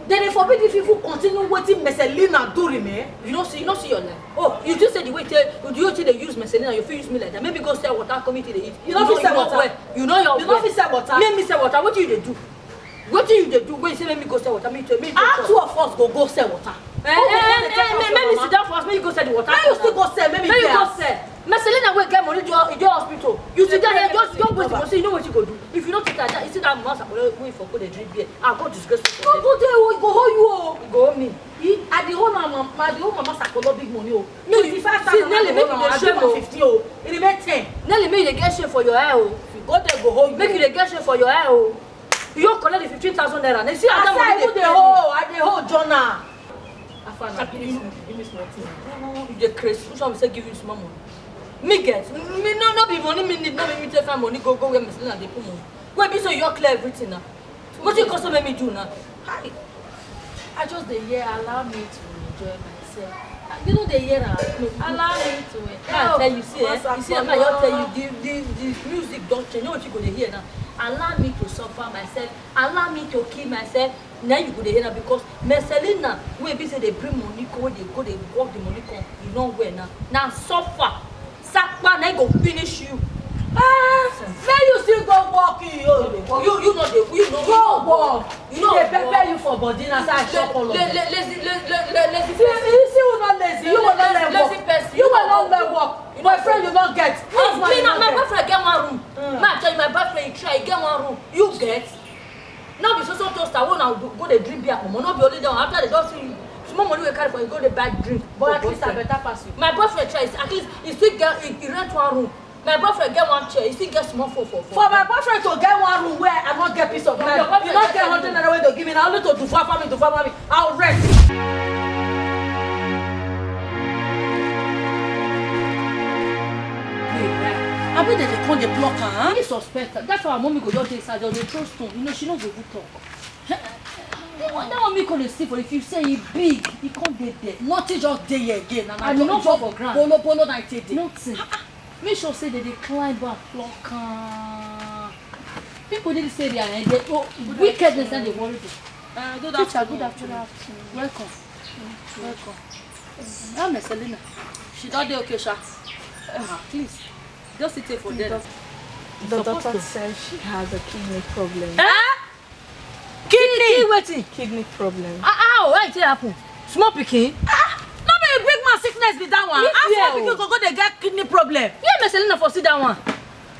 Dem dey forbid if you even continue wetin Mercelina do remain. You no see, you no see your life. Oh, you think say the way take, you think dey use Mercelina, you fit use me like that. Maybe go sell water, come eat, dey eat. You no fit sell water. You know your way. You no fit sell water. Make me sell water. Wetin you dey do? Wetin you dey do wey you say make me go sell water? Me too, me too. How two of us go go sell water? Eh, eh, eh, eh, make me sit down for house, make you go sell the water. Make you still go sell, make me pay house. Make you go sell. Marcelina wey get money dey dey hospital. You sit down here, just just wait, you go see, you know wetin you go do. If you no take that, you see that man Sakpolo wey for go dey drink beer, I go disgrace you. No go there o, e go hold you o. E go hold me. E, I dey hold am, I dey hold Mama Sakpolo big money o. Me See, Nelly, make you dey shame o. Fifteen o. E remain ten. Nelly, make you dey get shame for your hair o. If you go there, go hold you. Make you dey get shame for your hair o. You don collect the fifteen thousand naira. Na see how that money dey pay me. I dey hold, I dey hold, Jonah. Afana, give me small, give me small thing. You dey craze. Which one be say give you small money? Me get. Me no, no be money me need. No be me take find money go, go where Miss Lena dey put money. Wey be say you clear everything now. Wetin you come so make me do now? Hi. I just dey hear, "Allow me to enjoy myself." Ah, you no dey hear am? "Allow me to enjoy." I tell you, see, eh? You see, I just tell you, the, the, the music don change. You know what you go dey hear now? "Allow me to suffer myself. Allow me to kill myself." Now you go dey hear now because Mercelina, wey be say dey bring money come, wey dey go dey work the money come, e no well now. Na suffer. Sapa na go finish you. Ah, make you still go work, you. You, you no dey, you no go work. You no dey work. Dey pepper you for body, na say I chop all of them. Lazy, lazy, lazy person. You see who no lazy? You no like work. You no like work. Boyfriend you no get. Husband you no get. My boyfriend get one room. Mm. Ma tell you, my boyfriend, he try, he get one room. You get? No be so so toaster wey una go dey drink beer, omo, no be only that one. After they don see small money wey carry for you, go dey buy drink. But at least I better pass you. My boyfriend try, at least he still get, he, he rent one room. My boyfriend get one chair, he still get small phone for phone. For my boyfriend to get one room where I no get peace of mind, you no get hundred naira wey to give me, na only to do for me, do for me. I'll rest. Abi dem dey come dey block am? He suspect. That's why her mommy go just dey inside, just dey throw stone. You know, she no go even talk. That one, that one me come dey see for, if you say e big, e come dey there. Nothing just dey here again. And I no fall for ground. Bolo bolo na it dey. Nothing. Make sure say they dey climb and pluck am. People dey this area, eh, they, oh, wickedness na dey worry them. Uh, good afternoon. Teacher, good afternoon. Welcome. Welcome. How Miss Selena? She don dey okay, sha. Ah, please. Just sit for there. The doctor says she has a kidney problem. Eh? Kidney? Kidney wetin? Kidney problem. Ah, how? How e take happen? Small pikin? Ah, no be big man sickness be that one. How small pikin go go dey get kidney problem? Yeah, Miss Selena for see that one.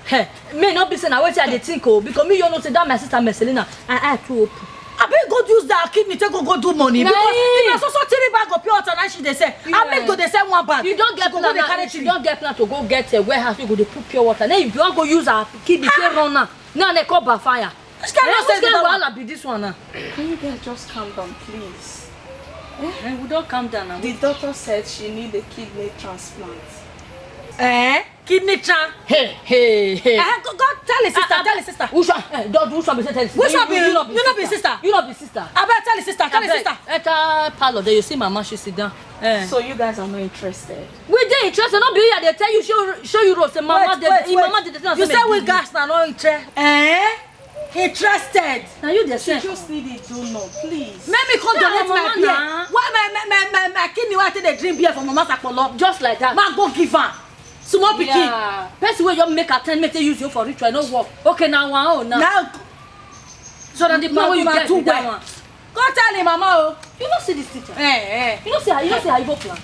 Hey, me no be say na wetin I dey think o, because me you know say that my sister Miss Selena, I eye too open. Abi go use that kidney take go go do money because if na so so three bag of pure water na she dey sell. I make go dey sell one bag. You don get plan now. You don get plan to go get a warehouse wey go dey put pure water. Then you wan go use her kidney take run am. Now they call by fire. Which kind of wahala be this one now? Can you guys just calm down, please? Eh, we don calm down now. The doctor said she need a kidney transplant. Eh? Kidney tran. Hey, hey, hey. Eh, go, go tell his sister, tell his sister. Which one? Eh, don't, which one be say tell his sister? Which one be you? You no be sister. You no be sister. Abeg tell his sister, tell his sister. Enter parlor there, you see mama, she sit down. Eh. So you guys are not interested? We dey interested, no be here dey tell you, show, show you road, say mama dey, mama dey. You say we guys na no interest. Eh? Interested. Now you dey send. She just need a donor, please. Make me come donate my beer. Why my, my, my, my, my kidney wey I take dey drink beer for Mama Sapolo? Just like that. Ma go give am. Small pikin. Yeah. Person wey just make attempt make take use you for ritual, no work. Okay, now one own now. Now, so that the power you get with that one. Go tell him, mama o. You no see this teacher. Eh, eh. You no see her, you no see her evil plan.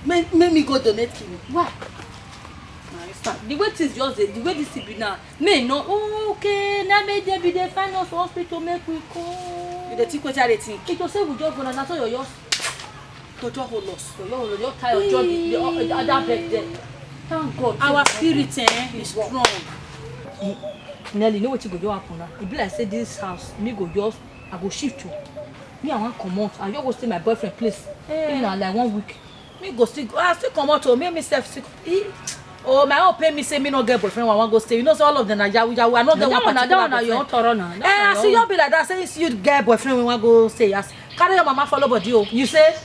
Make, make me go donate kidney. Why? Na you start. The way things just dey, the way this thing be now, me no, okay, na me dey be dey find us for hospital, make we come. You dey think wetin I dey think? If you say we just go na, na so your, your to just hold us. So your, your tie your jaw, the, the, the other bed there. Thank God. Our spirit, eh, is strong. Nelly, you know wetin go just happen now? E be like say this house, me go just, I go shift o. Me, I wan comot. I just go stay my boyfriend place. Eh. Maybe na like one week. Me go still, I still comot o. Me, me sef still. E, oh, my own pain me say me no get boyfriend. I wan go stay. You know say all of them na yahoo yahoo. I no get one particular boyfriend. Na that one, na your own toro na. Eh, as e just be like that, say you get boyfriend, we wan go stay. As carry your mama follow body o. You say,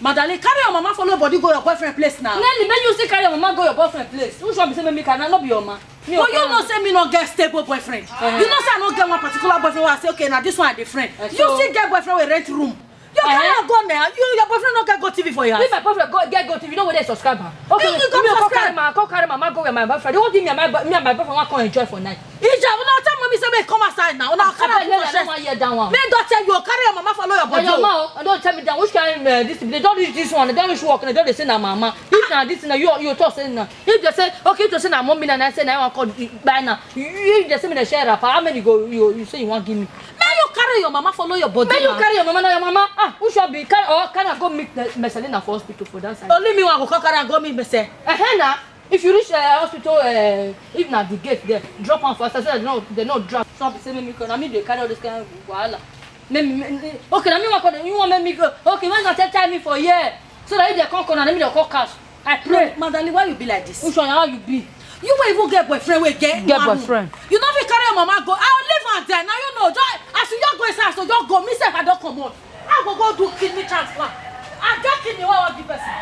Madali, carry your mama follow body go your boyfriend place now. Nelly, make you still carry your mama go your boyfriend place. Which one be say make me carry? Na no be your mama. But you know say me no get stable boyfriend. Uh-huh. You know say I no get one particular boyfriend wey I say, okay, now this one I dey friend. Uh, you still get boyfriend wey rent room. You carry am go now. You, your boyfriend no get Go T V for your house. If my boyfriend go, get Go T V, you know where they subscribe am. Okay, you go subscribe. Come carry my, come carry mama go with my boyfriend. They won't give me and my, me and my boyfriend wan come enjoy for night. Ija, una tell mommy say make come outside now. Una carry am for chest. Abeg, I don't wan hear that one. Me don tell you, carry your mama follow your body. Your mama, I don't tell me that. Which kind, uh, this, they don't reach this one. They don't reach work. They don't dey say na mama. If na this na you, you talk say na. If they say, okay, to say na mommy na, I say na I wan call buy na. If they say me na share wrapper, how many go you, you say you wan give me? Now you Carry your mama, follow your body. Make you carry your mama, na your mama. Ah, who should be carry or carry and go meet the Marcelina for hospital for that side? Only me one go come carry and go meet Mese. Eh, na. If you reach uh, hospital, uh, if na the gate there, drop am for outside so that they no, they no drop. So be say make me go. Na me dey carry all this kind of wahala. Make me, make me, okay, na me wan call you wan make me go. Okay, when una take tie me for here, so that if they come corner, na me dey come catch. I pray. Madali, why you be like this? Which one? How you be? You wey even get boyfriend wey get Get one boyfriend. You no fit carry your mama go. I will leave am there. Now you know. Just as you just go inside, so just go. Me sef, I don comot. I go go do kidney transplant. I get kidney wey I wan give person.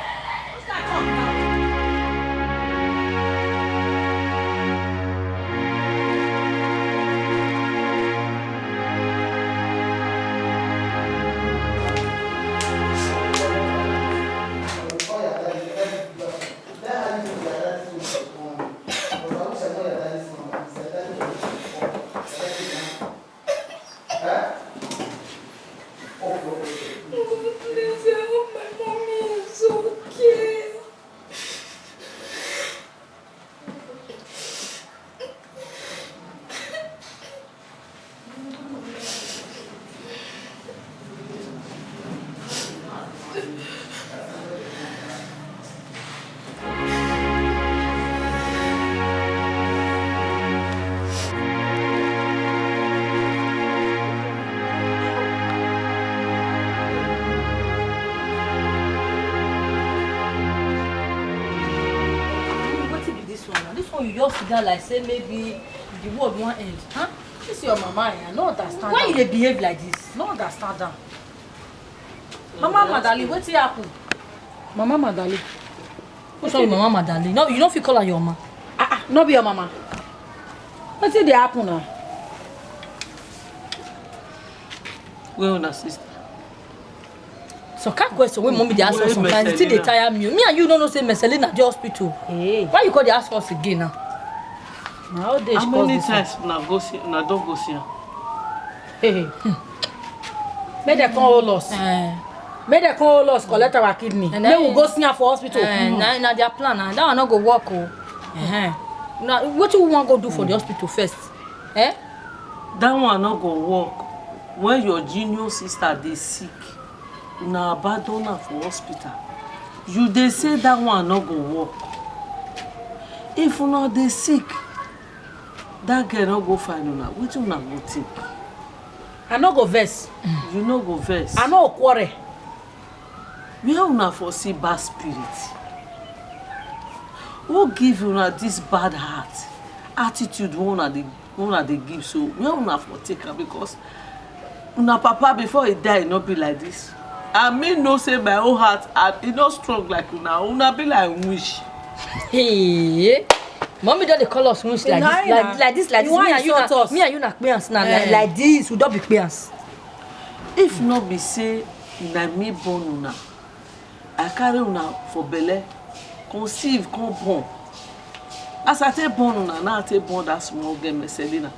Which kind talk na? Please, I hope my mommy is okay. Wetin be this one now? This one you just sit down like say maybe the world wan end. Huh? This your mama, eh? I no understand. Why you dey behave like this? No understand am. Mama Madali, wetin happen? Mama Madali. Who call you Mama Madali? No, you no fit call her your mama. Ah, ah, no be your mama. Wetin dey happen now? Where una sister? So kind question wey mommy dey ask us sometimes, e still dey tire me. Me and you no know say Marcelina dey hospital. Hey. Why you come dey ask us again now? Na all day she cause this one. How many times una go see, una don go see am? Hey. Make dem come hold us. Eh. Make dem come hold us, collect our kidney. Make we go see am for hospital. Eh, na, na their plan na. That one no go work o. Eh. Na wetin we wan go do for the hospital first? Eh? That one no go work. When your junior sister dey sick, una abandon her for hospital. You dey say that one no go work. If una dey sick, that girl no go find una. Wetin una go think? I no go vex. You no go vex. I no go quarrel. Where una for see bad spirit? Who give una this bad heart, attitude wey una dey wey una dey give so? Where una for take am? Because una papa before he die, e no be like this. And me know say my own heart, ah, e no strong like una. Una be like wish. Hey, mommy don dey call us wish like this, like, like this, like this. Me and you na, me and you na kpeans na, like, like this, we don be kpeans. If no be say na me born una, I carry una for belle, conceive, come born. As I take born una, now I take born that small girl, Marcelina.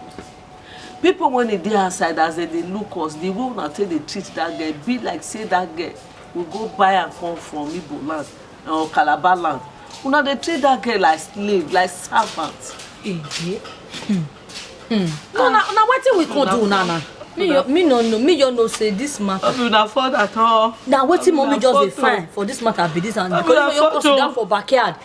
People when they dey outside, as they dey look us, the way una take dey treat that girl, be like say that girl we go buy am come from Igbo land or Calabar land. Una dey treat that girl like slave, like servant. Eh, eh. Hmm. Hmm. No, na, na wetin we come do now, na? Me, you, me no know. Me, you know say this matter. No be una fault at all. Na wetin mommy just dey find for this matter be this, and because you come sit down for backyard.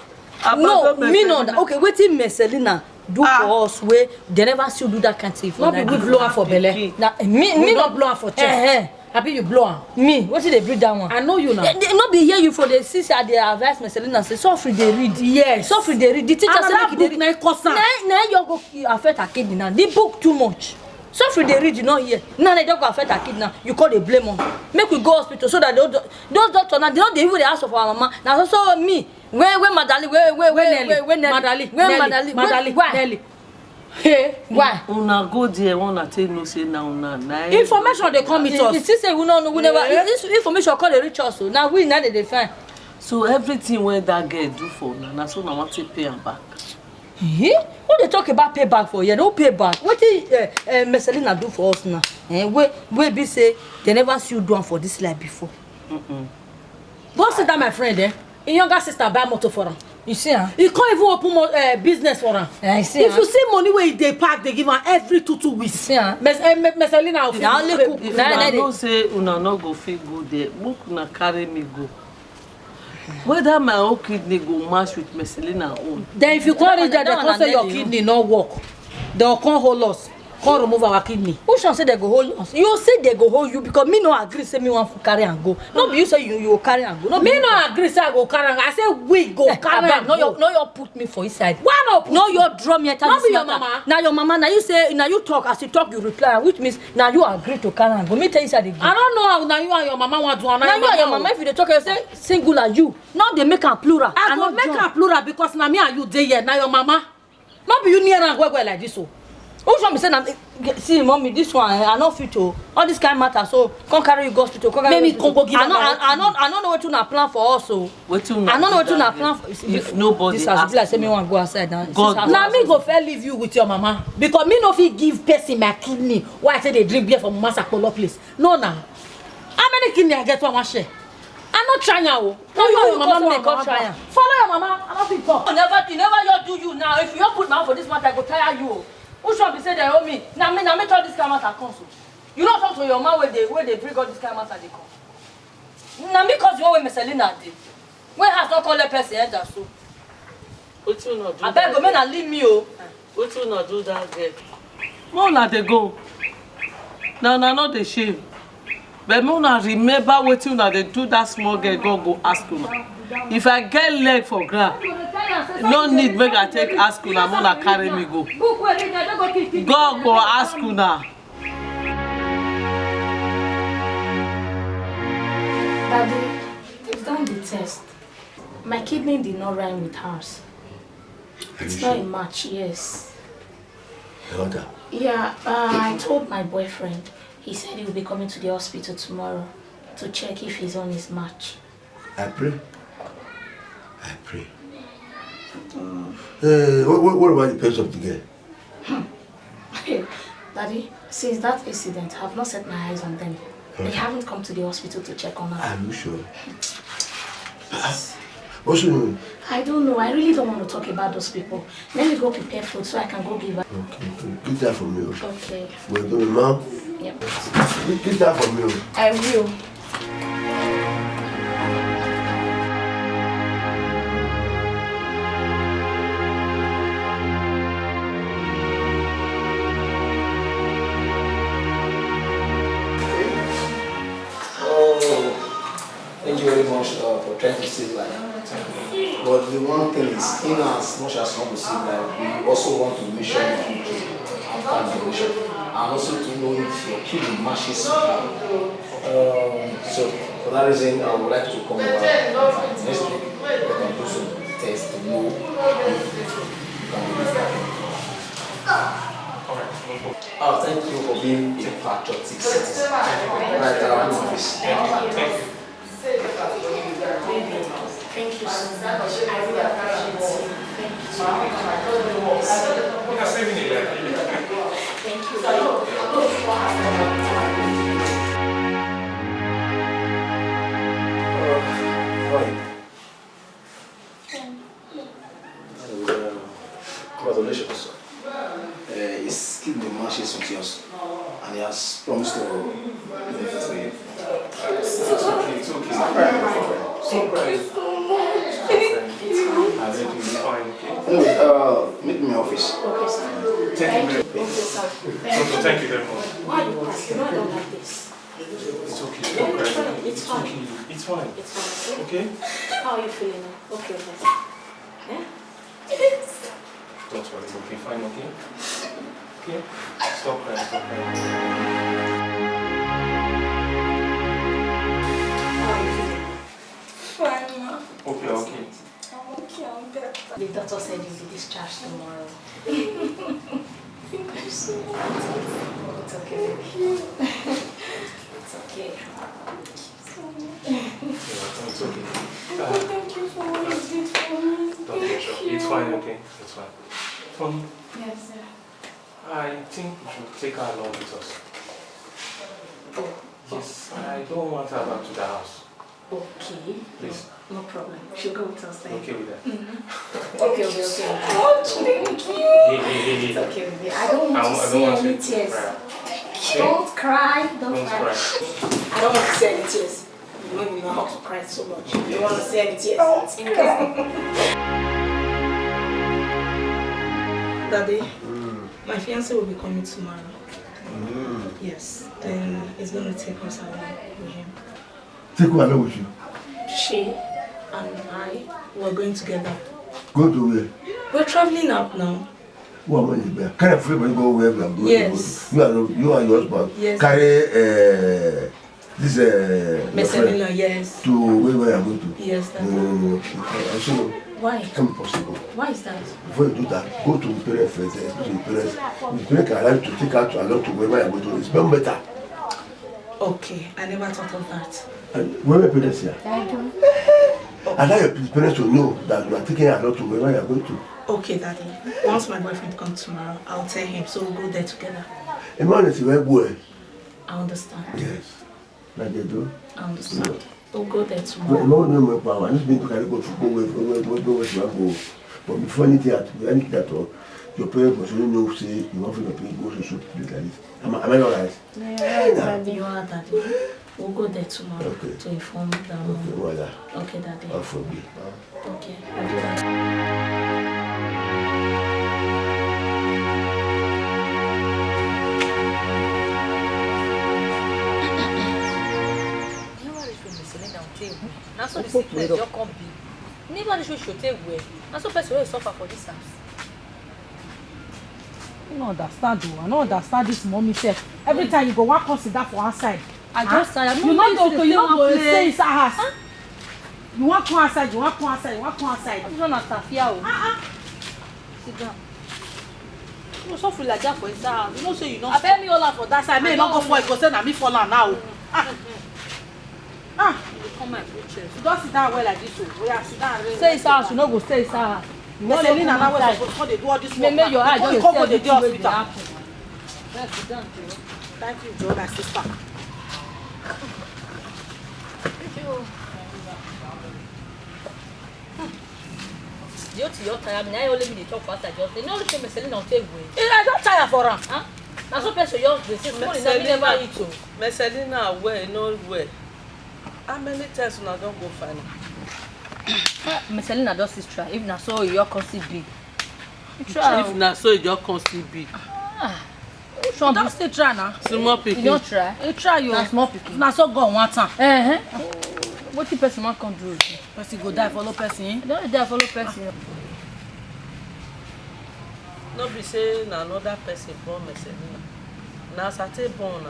No, me no. Okay, wetin Marcelina do for us wey they never still do that kind thing for Nigeria? No be we blow her for belle. Na me, me no blow her for chest. Eh, eh. Abi you blow am? Me, wetin dey breed that one? I know you now. Eh, they no be hear you for the see say I dey advise Marcelina say sofri dey read. Yes. Sofri dey read. The teacher say make e dey read. Another book na cause am. Na, na your go affect her kidney now. The book too much. Sofri dey read, you no hear. Now they don go affect her kidney now. You call dey blame am. Make we go hospital so that those, those doctor now, they no dey even dey ask for our mama. Na so so me, where, where Madali, where, where, where Nelly? Where Madali, where Nelly, Madali, why? Hey, why? Una go there, una take know say na una, na information dey come meet us. You see say we no know, we never, this information come dey reach us o. Na we na dey dey find. So everything wey that girl do for una, na so una wan take pay am back. Eh? Who dey talk about pay back for here? No pay back. Wetin, eh, eh, Marcelina do for us now? Eh, wey, wey be say they never see you do am for this life before. Go see that my friend, eh? Im younger sister buy motor for am. You see, huh? You can't even open more uh, business for her. I see, If huh? you see money where they pack, they give her every two two weeks. See, huh? Mes- uh, Me- Meselina will Now, fit look, pay- who- If Nah, una nah, know dey- say una no go fit go there, make una carry me go. Whether my own kidney go match with Meselina own. Then if you come reach there, they That one come say na your dead, you kidney no work. They will come hold us, come remove our kidney. Which one say they go hold us? You say they go hold you because me no agree say me want to carry and go. No be you say you you carry and go. No be Me you. No agree say I go carry am. I say we go carry Abeg, am no go. Your no your put me for inside. Why not put No you? Your draw me enter No this be your matter. Mama. Now your mama. Now you say now you talk as you talk you reply, which means now you agree to carry and go. Me tell inside again. I don't know how now you and your mama want to. Now you and your mama, if you dey talk, you say singular you. Now they make am plural. I go no make join. Am plural because na me and you dey here. Na your mama. No be you near am well well like this o. Which one be say na see mommy this one eh, I no fit o. All this kind matter so come carry you go hospital. Come carry Make you me come go give I am no my I, I no I no know wetin una plan for us o. Wetin una I no know do wetin una that plan day? for. If nobody This house ask be like say me una. Wan go outside now. God This house- Na me go first leave you with your mama because me no fit give person my kidney. Why I say they drink beer for mama sakpolo place? No na. How many kidney I get wey I wan share? I no try am o. Na you your you mama come no dey come mama try go. Am. Follow your mama. I no fit come. You never you never your do you now. If you put mouth for this matter, I go tire you o. Which one be say they owe me? Na me na me talk this kind matter come so. You no talk to your man wey dey wey dey bring all this kind matter dey come. Na me cause the one wey Meselina dey. Wey house no come let person enter so. Wetin una do? Abeg go make na leave me o. Wetin una do that girl? Make una dey go. Na una no dey shame. But make una remember wetin una dey do that small girl, God go ask una. If I get leg for ground, no need make I take ask una, make una carry me go. God go ask una. Daddy, they've done the test. My kidney did not rhyme with hers. It's not a match, yes. Elder, Yeah, uh, I told my boyfriend. He said he will be coming to the hospital tomorrow to check if his own is match. I pray. I pray. Uh, what, what, what about the parents of the girl? Daddy, since that incident, I've not set my eyes on them. They haven't come to the hospital to check on her. Are you sure? Also, I don't know. I really don't want to talk about those people. Let me go prepare food so I can go give her. Okay, okay. Get that for me. Oh. Okay. Well, do it, ma'am. Yep. Get that for me. Oh. I will. Oh, thank you very much uh, for trying to save life. But the one thing is, in as much as you want to save life, we also want to make sure you keep after donation. And also to know if your kidney matches. Um, so for that reason, I would like to come over next week. We can do some tests to know if you can do this. Oh, thank you for being a patriotic citizen. Right, our home office. Thank you so much. I really appreciate you. Thank you so much. Thank you. Congratulations. Uh, his kidney matches with yours, and he has promised to do it for you. It's okay, it's okay. Stop crying. Stop crying. Thank you. Everything is fine, okay? Anyway, uh, meet me in my office. Okay, sir. Thank you very much. Okay, sir. Doctor, thank you very much. Why are you crying? You know I don't like this. It's okay, stop crying. It's fine. It's fine. It's fine. Okay? How are you feeling now? Okay, okay. Eh? Don't worry, it's okay, fine, okay? Okay? Stop crying, stop crying. How are you feeling? Fine, ma. Hope you're okay. I'm okay, I'm better. The doctor said you'll be discharged tomorrow. Thank you so much. It's okay, baby. It's okay. You're welcome, it's okay. Uncle, thank you for what you did for me. Don't be sure. It's fine, okay? It's fine. Mommy, Yes, sir. I think we should take her along with us. Yes, I don't want her back to the house. Okay, Please. No problem. She'll go with us then. Okay with that. Okay, okay, okay. Oh, thank you. It's okay with me. I don't want to see any tears. Don't cry. Don't cry. I don't want to see any tears. You know you know how to cry so much. You don't want to see any tears. Daddy, my fiance will be coming tomorrow. Yes, and he's going to take us along with him. Take who along with you? She and I were going together. Go to where? We're traveling out now. Who am I there? Can I free go where we are going? Yes. You are you and your husband Yes. Carry uh, this uh, your friend Messelina, yes. To where we are going to? Yes, No, Daddy. no, no. I say no. Why? It can't be possible. Why is that? Before you do that, go to the parents first, eh, speak to the parents. The parents can allow you to take out along to wherever you are going to. It's not better. Okay, I never thought of that. And where my parents here? I do. Allow your parents to know that you are taking her along to wherever you are going to. Okay, Daddy. Once my boyfriend comes tomorrow, I'll tell him. So we'll go there together. A man is where go. I understand. Yes. Like they do. I understand. We'll go there But tomorrow. no, no, my power. This people can go to go where go where go where go where go. But before anything at anything at all, your parents must really know say you want to pay go to soup place like this. Am I, am I not right? Yeah, Daddy. You are, Daddy. We'll go there tomorrow Okay. to inform them. Okay, voilà. Okay, Daddy. I'll forgive. Okay, I'll do that. Never reach when Miss Elena take well. Na so the sickness just come be. Never reach when she take well. Na so person wey suffer for this house. I no understand o. I no understand this mommy sef. Every time you go wan come sit down for outside. I just tire. You no go you no go say inside house. You wan come outside, you wan come outside, you wan come outside. This one na tafia o. Ah ah. Sit down. You no suffer like that for inside house. You know say you no. Abeg me hold am for that side, make e no go fall, you go say na me fall am now. Ah. Ah. You come my good chest. You don sit down well like this o. Oya sit down. Stay inside house, you no go stay inside house. You wan Messelina come now wey outside. Suppose come dey do all this Make work make your now. eye Before just you come see go dey do everything wey dey hospital. Happen. Yes, sit down, Joe. Thank you, Joe, my sister. The only thing you tire me, na only me dey talk for outside just say, no, look at Messelina on table. Eh, I don tire for am. Huh? Na so person just dey say, small enough, me never eat o. Messelina well, no well. How many times una don go find am? Messelina don still try. If na so, you come still be. You try. If na so, you just come still be. Which one be still try na? Small You no pikin. Try. You try you. Na small pikin. Na so God want am. Uh-huh. Wetin person wan come do again? Person go die follow person. You don dey follow person. No be say na another person born Messelina. Na as I take born na.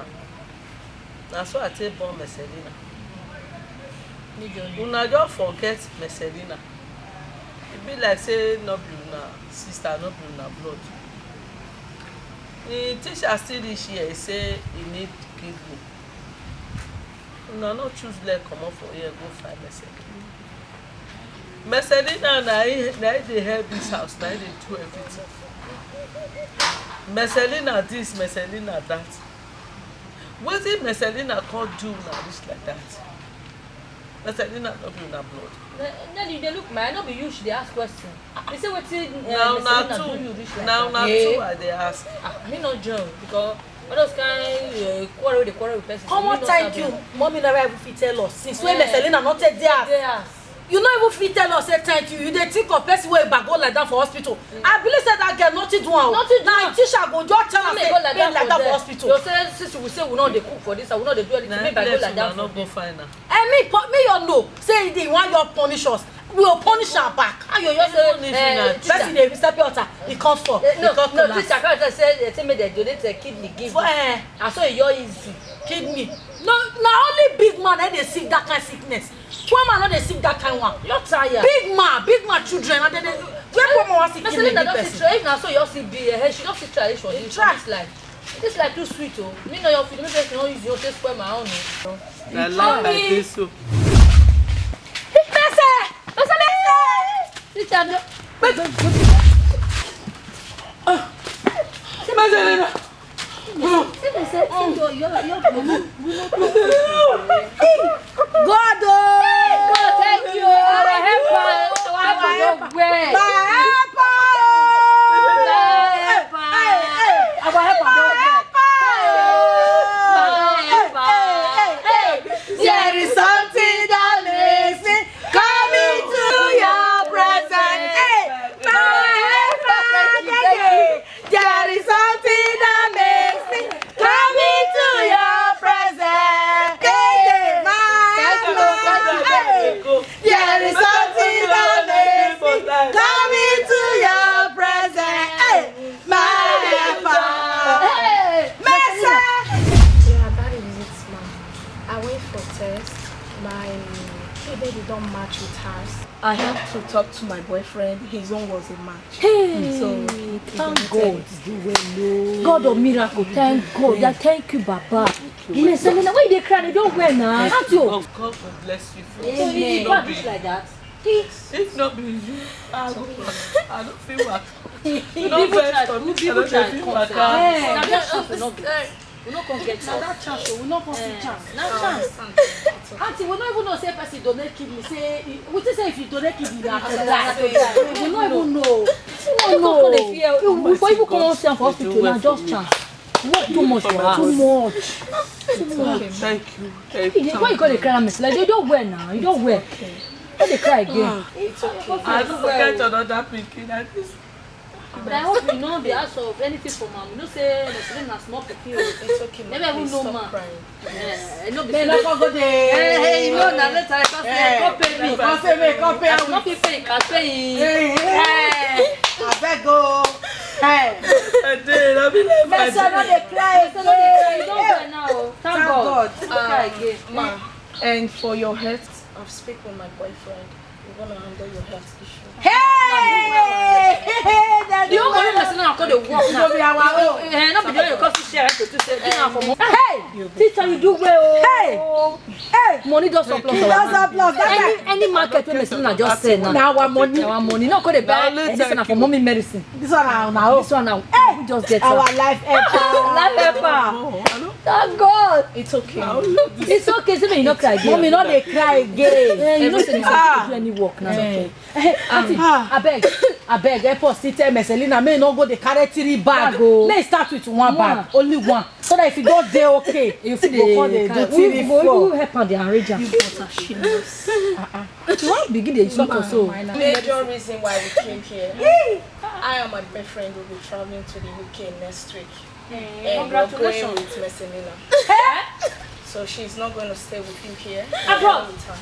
Na so I take born Messelina. Me just Una just forget Messelina. E be like say no be una sister, no be una blood. The teacher still reach here, e say e need kidney. Una no choose leg comot for here go find Messelina. Messelina na him na him dey help this house, na him dey do everything. Messelina this, Messelina that. Wetin Messelina come do una reach like that? Messelina no be una blood. Nelly, you dey look my eye, no be you she dey ask question. You say wetin Na uh, una Messelina do two, you reach like na that? una Eh. two I dey ask. Ah, me no join because all those kind uh, quarrel wey dey quarrel with person. Come me on, no thank sabi you. Am. Mommy never even fit tell us since when Yeah. Messelina no take dey house. Dey house. You no even fit tell us say thank you. You dey think of person wey bago like that for hospital. I believe say that girl nothing do am. Nothing do Na am. Teacher go just tell am Make say go like make that like that for there. Hospital. You say since we say we no dey cook for this, we no dey do anything. Na Make I go place like una that no for go there. find am. And me, po- me, you know, say they want your punish us. We will punish her back. Ayo, you say Even if eh, na teacher. Person dey step out, he come fall. Eh, no, He come no, collapse. Teacher, come say eh, say make dem donate eh, kidney give. For, eh, Ah, so e your easy. Kidney. No, na only big man eh dey sick that kind sickness. Poor man no dey sick that kind one. You tire. Big man, big man children, and then they, where poor man wan sick Person kidney like big that person. Try, if na so you see be eh, she don see try for Dey this, try. This life. This life too sweet o. Me no your food, make person no use your taste spoil my own o. Na life I dey so. Person, person, person. Teacher, no. Person, See me say, see your, your, your, God oh. They don't match with hers. I have to talk to my boyfriend. His own was a match. Hey, so thank God. God of miracle, thank God. Yeah, thank you, Baba. Yes, Selena, why you dey cry? You don't wear now. Aren't you? God, God will bless you. So if you back like that, if not be you, I go. I don't feel what. You don't vex for me. I don't feel what. Now that chance will not be. We no come get chance. That chance, we no come see chance. Na chance. Auntie, we no even know say person donate kidney. Say we think say if you donate kidney, na to die. We no even know. We no know. Before you come see am for hospital, na just chance. Work too much for her. Too much. Too much. Thank you. Thank you. Why you go dey cry, Miss? Like, you don't wear now. You don't wear. Why dey cry again? It's okay. I don't get another pikin. I just But I hope you know the house of anything for mom. You know say Muslim na small pikin o. It's okay, ma. Never even know ma. Crying. Eh, no be. Then no go go there. Hey, hey, you know na later I come say come pay me. Come pay me, come pay me. No fit pay, can pay. Hey, hey. I beg go. Hey. I dey, I be like, Mister, no dey cry. Mister, no dey cry. You don't cry now. Thank God. Thank God. No cry again. Ma, and for your health, I've speak with my boyfriend. We're gonna handle your health issue. Hey! The whole money person now come dey work now. No be our own. Eh, no be the way you come see share to say give am for money. Hey! Teacher, you do well. Hey! Hey! Money don surplus. Don surplus. Any market wey person na just sell now. Na our money. Our money. No come dey buy. This one na for mommy medicine. This one na our own. This one na we just get our life helper. Life helper. Thank God. It's okay. It's okay. Say make you no cry again. Mommy, no dey cry again. Eh, you know say you no do any work now. Eh. Eh, auntie, abeg, abeg, help us still tell Messelina make e no go dey carry three bag. Bag o. Make e start with one bag, only one. So that if you don dey okay, you fit dey carry. You go come dey do three, four. We go help am dey arrange am. You butter shameless. Uh-uh. You wan begin dey insult us so. Major reason why we came here. I and my boyfriend will be traveling to the U K next week. And we're going with Messelina. So she's not going to stay with you here. Abroad. With her.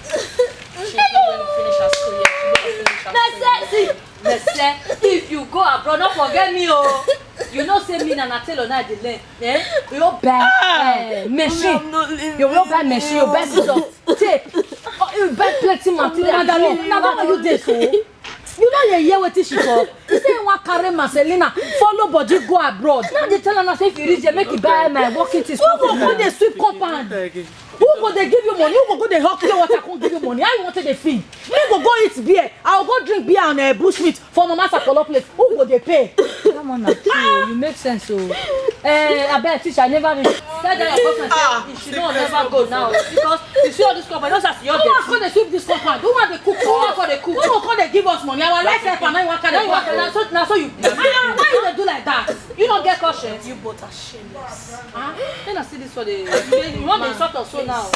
She's not going to finish her school yet. She's going to finish her school yet. If you go abroad, no forget me o. You know say me na na tailor na I dey learn. Eh? You buy, eh, machine. You will buy machine, you buy scissors, tape. Oh, you buy plenty material. Madam, na why you dey so? You no dey hear wetin she talk? She say you wan carry Marcelina follow body go abroad. Now dey tell her now say if you reach there, make you buy my working things. Who go go dey sweep compound? Who go dey give you money? Who go go dey hawk pure water come give you money? How you wan take dey feed? Me go go eat beer. I go go drink beer and, eh, bush meat for Mama Sakolo place. Who go dey pay? That one na true. You make sense o. Eh, abeg, teacher, I never reach. Tell that your boyfriend say she no never go now because you see all this compound. You know say you dey. Who go dey sweep this compound? Who wan dey cook? Who wan come dey cook? Who go come dey give us money? Our life help and now you wan carry. Now you wan carry. Na so, na so you. Ah, why you dey do like that? You no get conscience. You both are shameless. Ah, then I see this one. Dey, you dey, you wan dey insult us so now.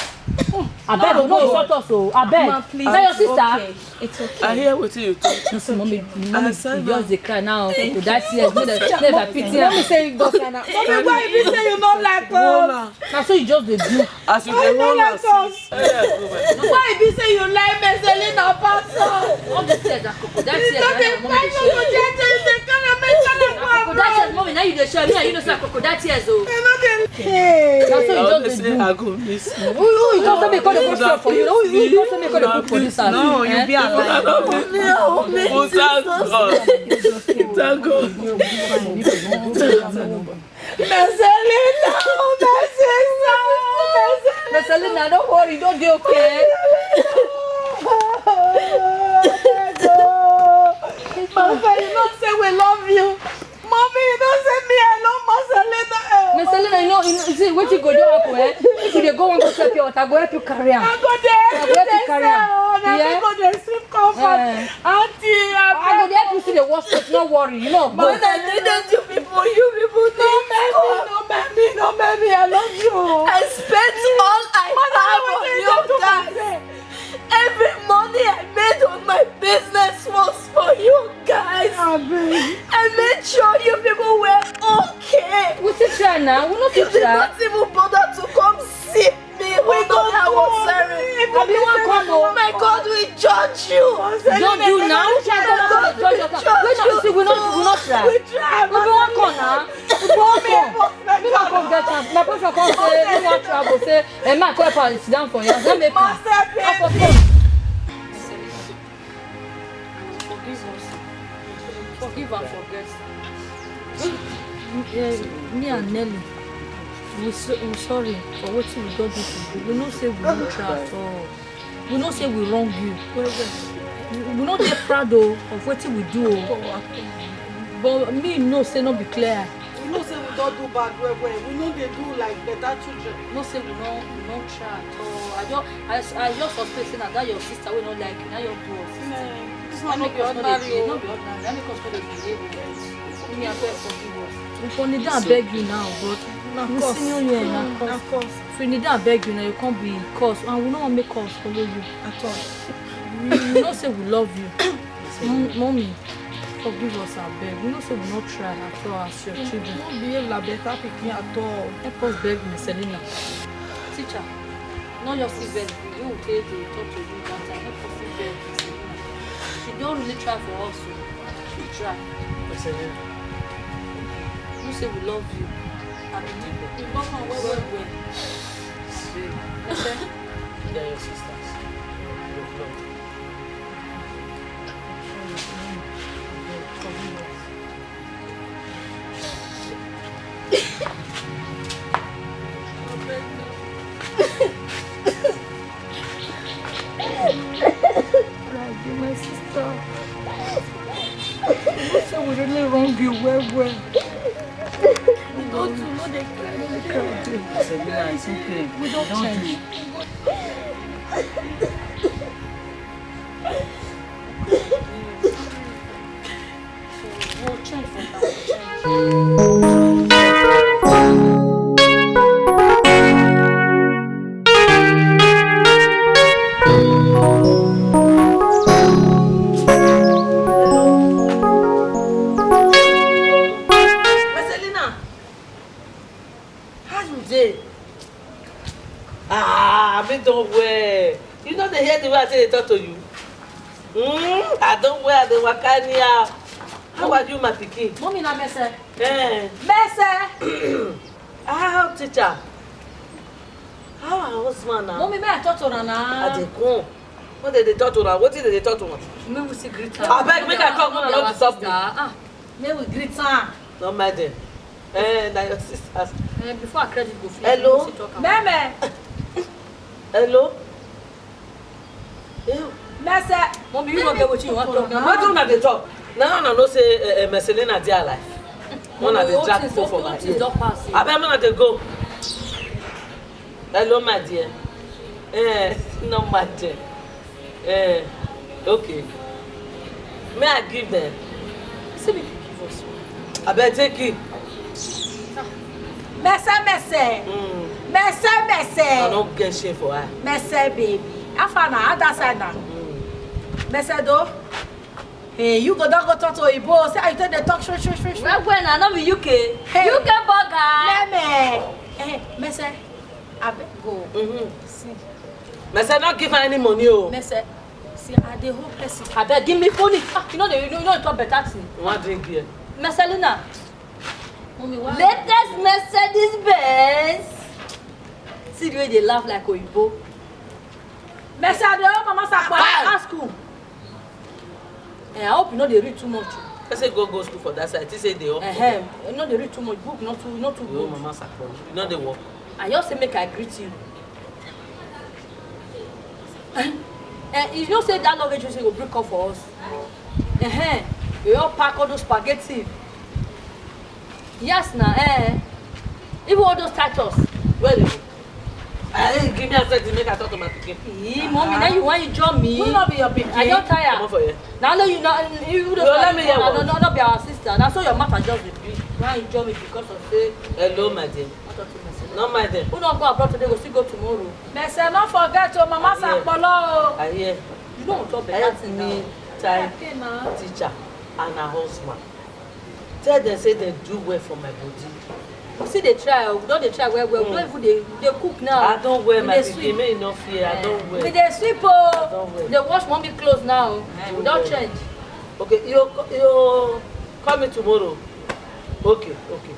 Abeg, no insult us o. Abeg. Ma, please, na your sister. It's okay. I hear wetin you talk. You see, mommy, mommy, you just dey cry now. That tears, make dem, make dem pity am. Mommy say you go cry now. Mommy, why you say you no like us? Na so you just dey do. As you dey roll us. Why e be say you like Marcelina pass us? All the tears na crocodile tears. You no dey find no go change, you dey carry am, make carry am go abroad. Crocodile tears, mommy, now you dey show me, now you know say na crocodile tears o. I no dey. Hey. Na so you just dey do. I go miss you. Who, who you talk say make come dey cook for you? Who, who you talk say make come dey cook for this house? No, you be alive. Thank God. Thank God. Marcelina, oh, my sister, oh, my sister. Marcelina, don't worry, don't dey okay. Mama, you know say we love you. Mommy, you know say me, I love Marcelina. Eh. Marcelina, you know, you know, see, wetin go do happen, eh? If you dey go wan go sell pure water, I go help you carry am. I go dey help you take care. I go dey sweep compound. Eh. Auntie, I go dey help you see the worst place, no worry, you know. When I needed you people, you people didn't come. No, baby, no, baby, I love you. I spent all I have on you guys. Every money I made on my business was for you guys. I made sure you people were okay. We still try now. We no fit try. You did not even bother to come see me. We don't have a sorry. Abi wan come o. My God will judge you. Judge you now. Why you come dey judge us? Wait, no, see, we no, we no try. We try. We wan come now. We wan come. Me wan come get chance. My boyfriend come say he wan travel. Say, eh, ma, come help am sit down for here. Come make am. Master, baby. Come for phone. Yeah, me and Nelly, we, so, we sorry for wetin we don do to you. We know say we no try at all. We know say we wrong you. Well, well. We, we no dey proud o of wetin we do o. But me know say no be clear. We know say we don do bad well well. We no dey do like better children. No say we no, we no try at all. I just, I, I just suspect say na that your sister wey no like you, na your boss. This one no be ordinary o. No be ordinary. Na make us come dey behave like this. Me, abeg forgive us. We for need am beg you now, but we senior you na curse. If we need am beg you now, you come be curse, and we no wan make curse follow you at all. We, we know say we love you. Mm, mommy, forgive us, abeg. We know say we no try at all as your children. No behave like better pikin at all. Help us beg Miss Selina. Teacher, no just sit beg. You take dey talk to you that time. Help us still beg Miss Selina. She don really try for us o. She try. Miss Selina. You say we love you. Abi we love am well well well. See, they are your sisters. Your blood. Like you, my sister. You know say we really wrong you well well. We don do, no dey cry. Selina, it's okay. We don change. Marcelina, how you dey? Ah, me don well. You no dey hear the way I take dey talk to you? Hmm? I don well, I dey waka anyhow. How are you, my pikin? Mommy, na mese. Eh. Mese. Ah, teacher. How her husband now? Mommy, may I talk to una now? I dey come. What dem dey talk to una? Wetin dem dey talk to una? Make we still greet her. Abeg, make I come, una no disturb me. Ah, make we greet her. No mind dem. Eh, na your sisters. Eh, before her credit go finish, hello? Make we still talk am. Meme. Hello? Ew. Mese. Mommy, you no get wetin you wan talk now. Wetin una dey talk? Na una know say, eh, eh, Marcelina dey alive. Una dey drag people for my ear. Abeg, una dey go. Hello, my dear. Eh, no, my dear. Eh, okay. May I give them? See, make you give us one. Abeg, take it. Mese, mese. Mm. Mese, mese. I don't get shame for her. Mese, baby. How far now? How that side now? Mm. Mese, though. Hey, you go don go talk to Oyibo. Say how you take dey talk shwe, shwe, shwe, shwe. Well, well, na no be U K. Hey. U K burger. Meme. Hey, mese. Abeg go. Mm-hmm. See. Mese, not give her any money, oh. Mese, see, I dey hold person. Abeg, give me phone. Ah, you know the, you know, you know the talk better thing. One drink beer. Marcelina. Mommy, why? Latest Mercedes Benz. See the way they laugh like Oyibo. Mese, I dey hold Mama Sakwa. Hi. Ask who? Eh, I hope you no dey read too much. I say go go school for that side. He say they up. Ehem, you no dey read too much. Book not too, not too good. Mama Sakwa, you no dey work. I just say make I greet you. Eh, you know say that luggage you say go bring come for us. Ehem, you all pack all those spaghetti. Yes na, eh. Even all those titles. Where they go? Eh, give me a second, make I talk to my pikin. Ee, mommy, now you want you join me? Who no be your pikin? I don tire. Come on for here. Now no, you know, you don't let me hear no, no, no, no, be our sister. That's why your matter just dey be. Why you join me because of say. Hello, my dear. Not talk to myself. Not my dear. Who don't go abroad today, go still go tomorrow. Mese, not forget to Mama Sakpolo. I hear. You don't talk better thing now. Help me thank teacher and her husband. Tell them say they do well for my body. You see, they try. We don dey try well well. We don even dey, dey cook now. I don well, my pikin. Make you no fear. I don well. We dey sweep o. I don well. Dey wash mommy clothes now. We don change. Okay, you, you call me tomorrow. Okay, okay.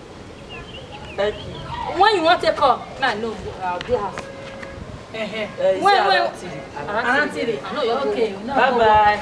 Thank you. When you want to call, man, no, I'll do house. Uh-huh. When, when? Auntie. Auntie. I know you're okay. Bye bye.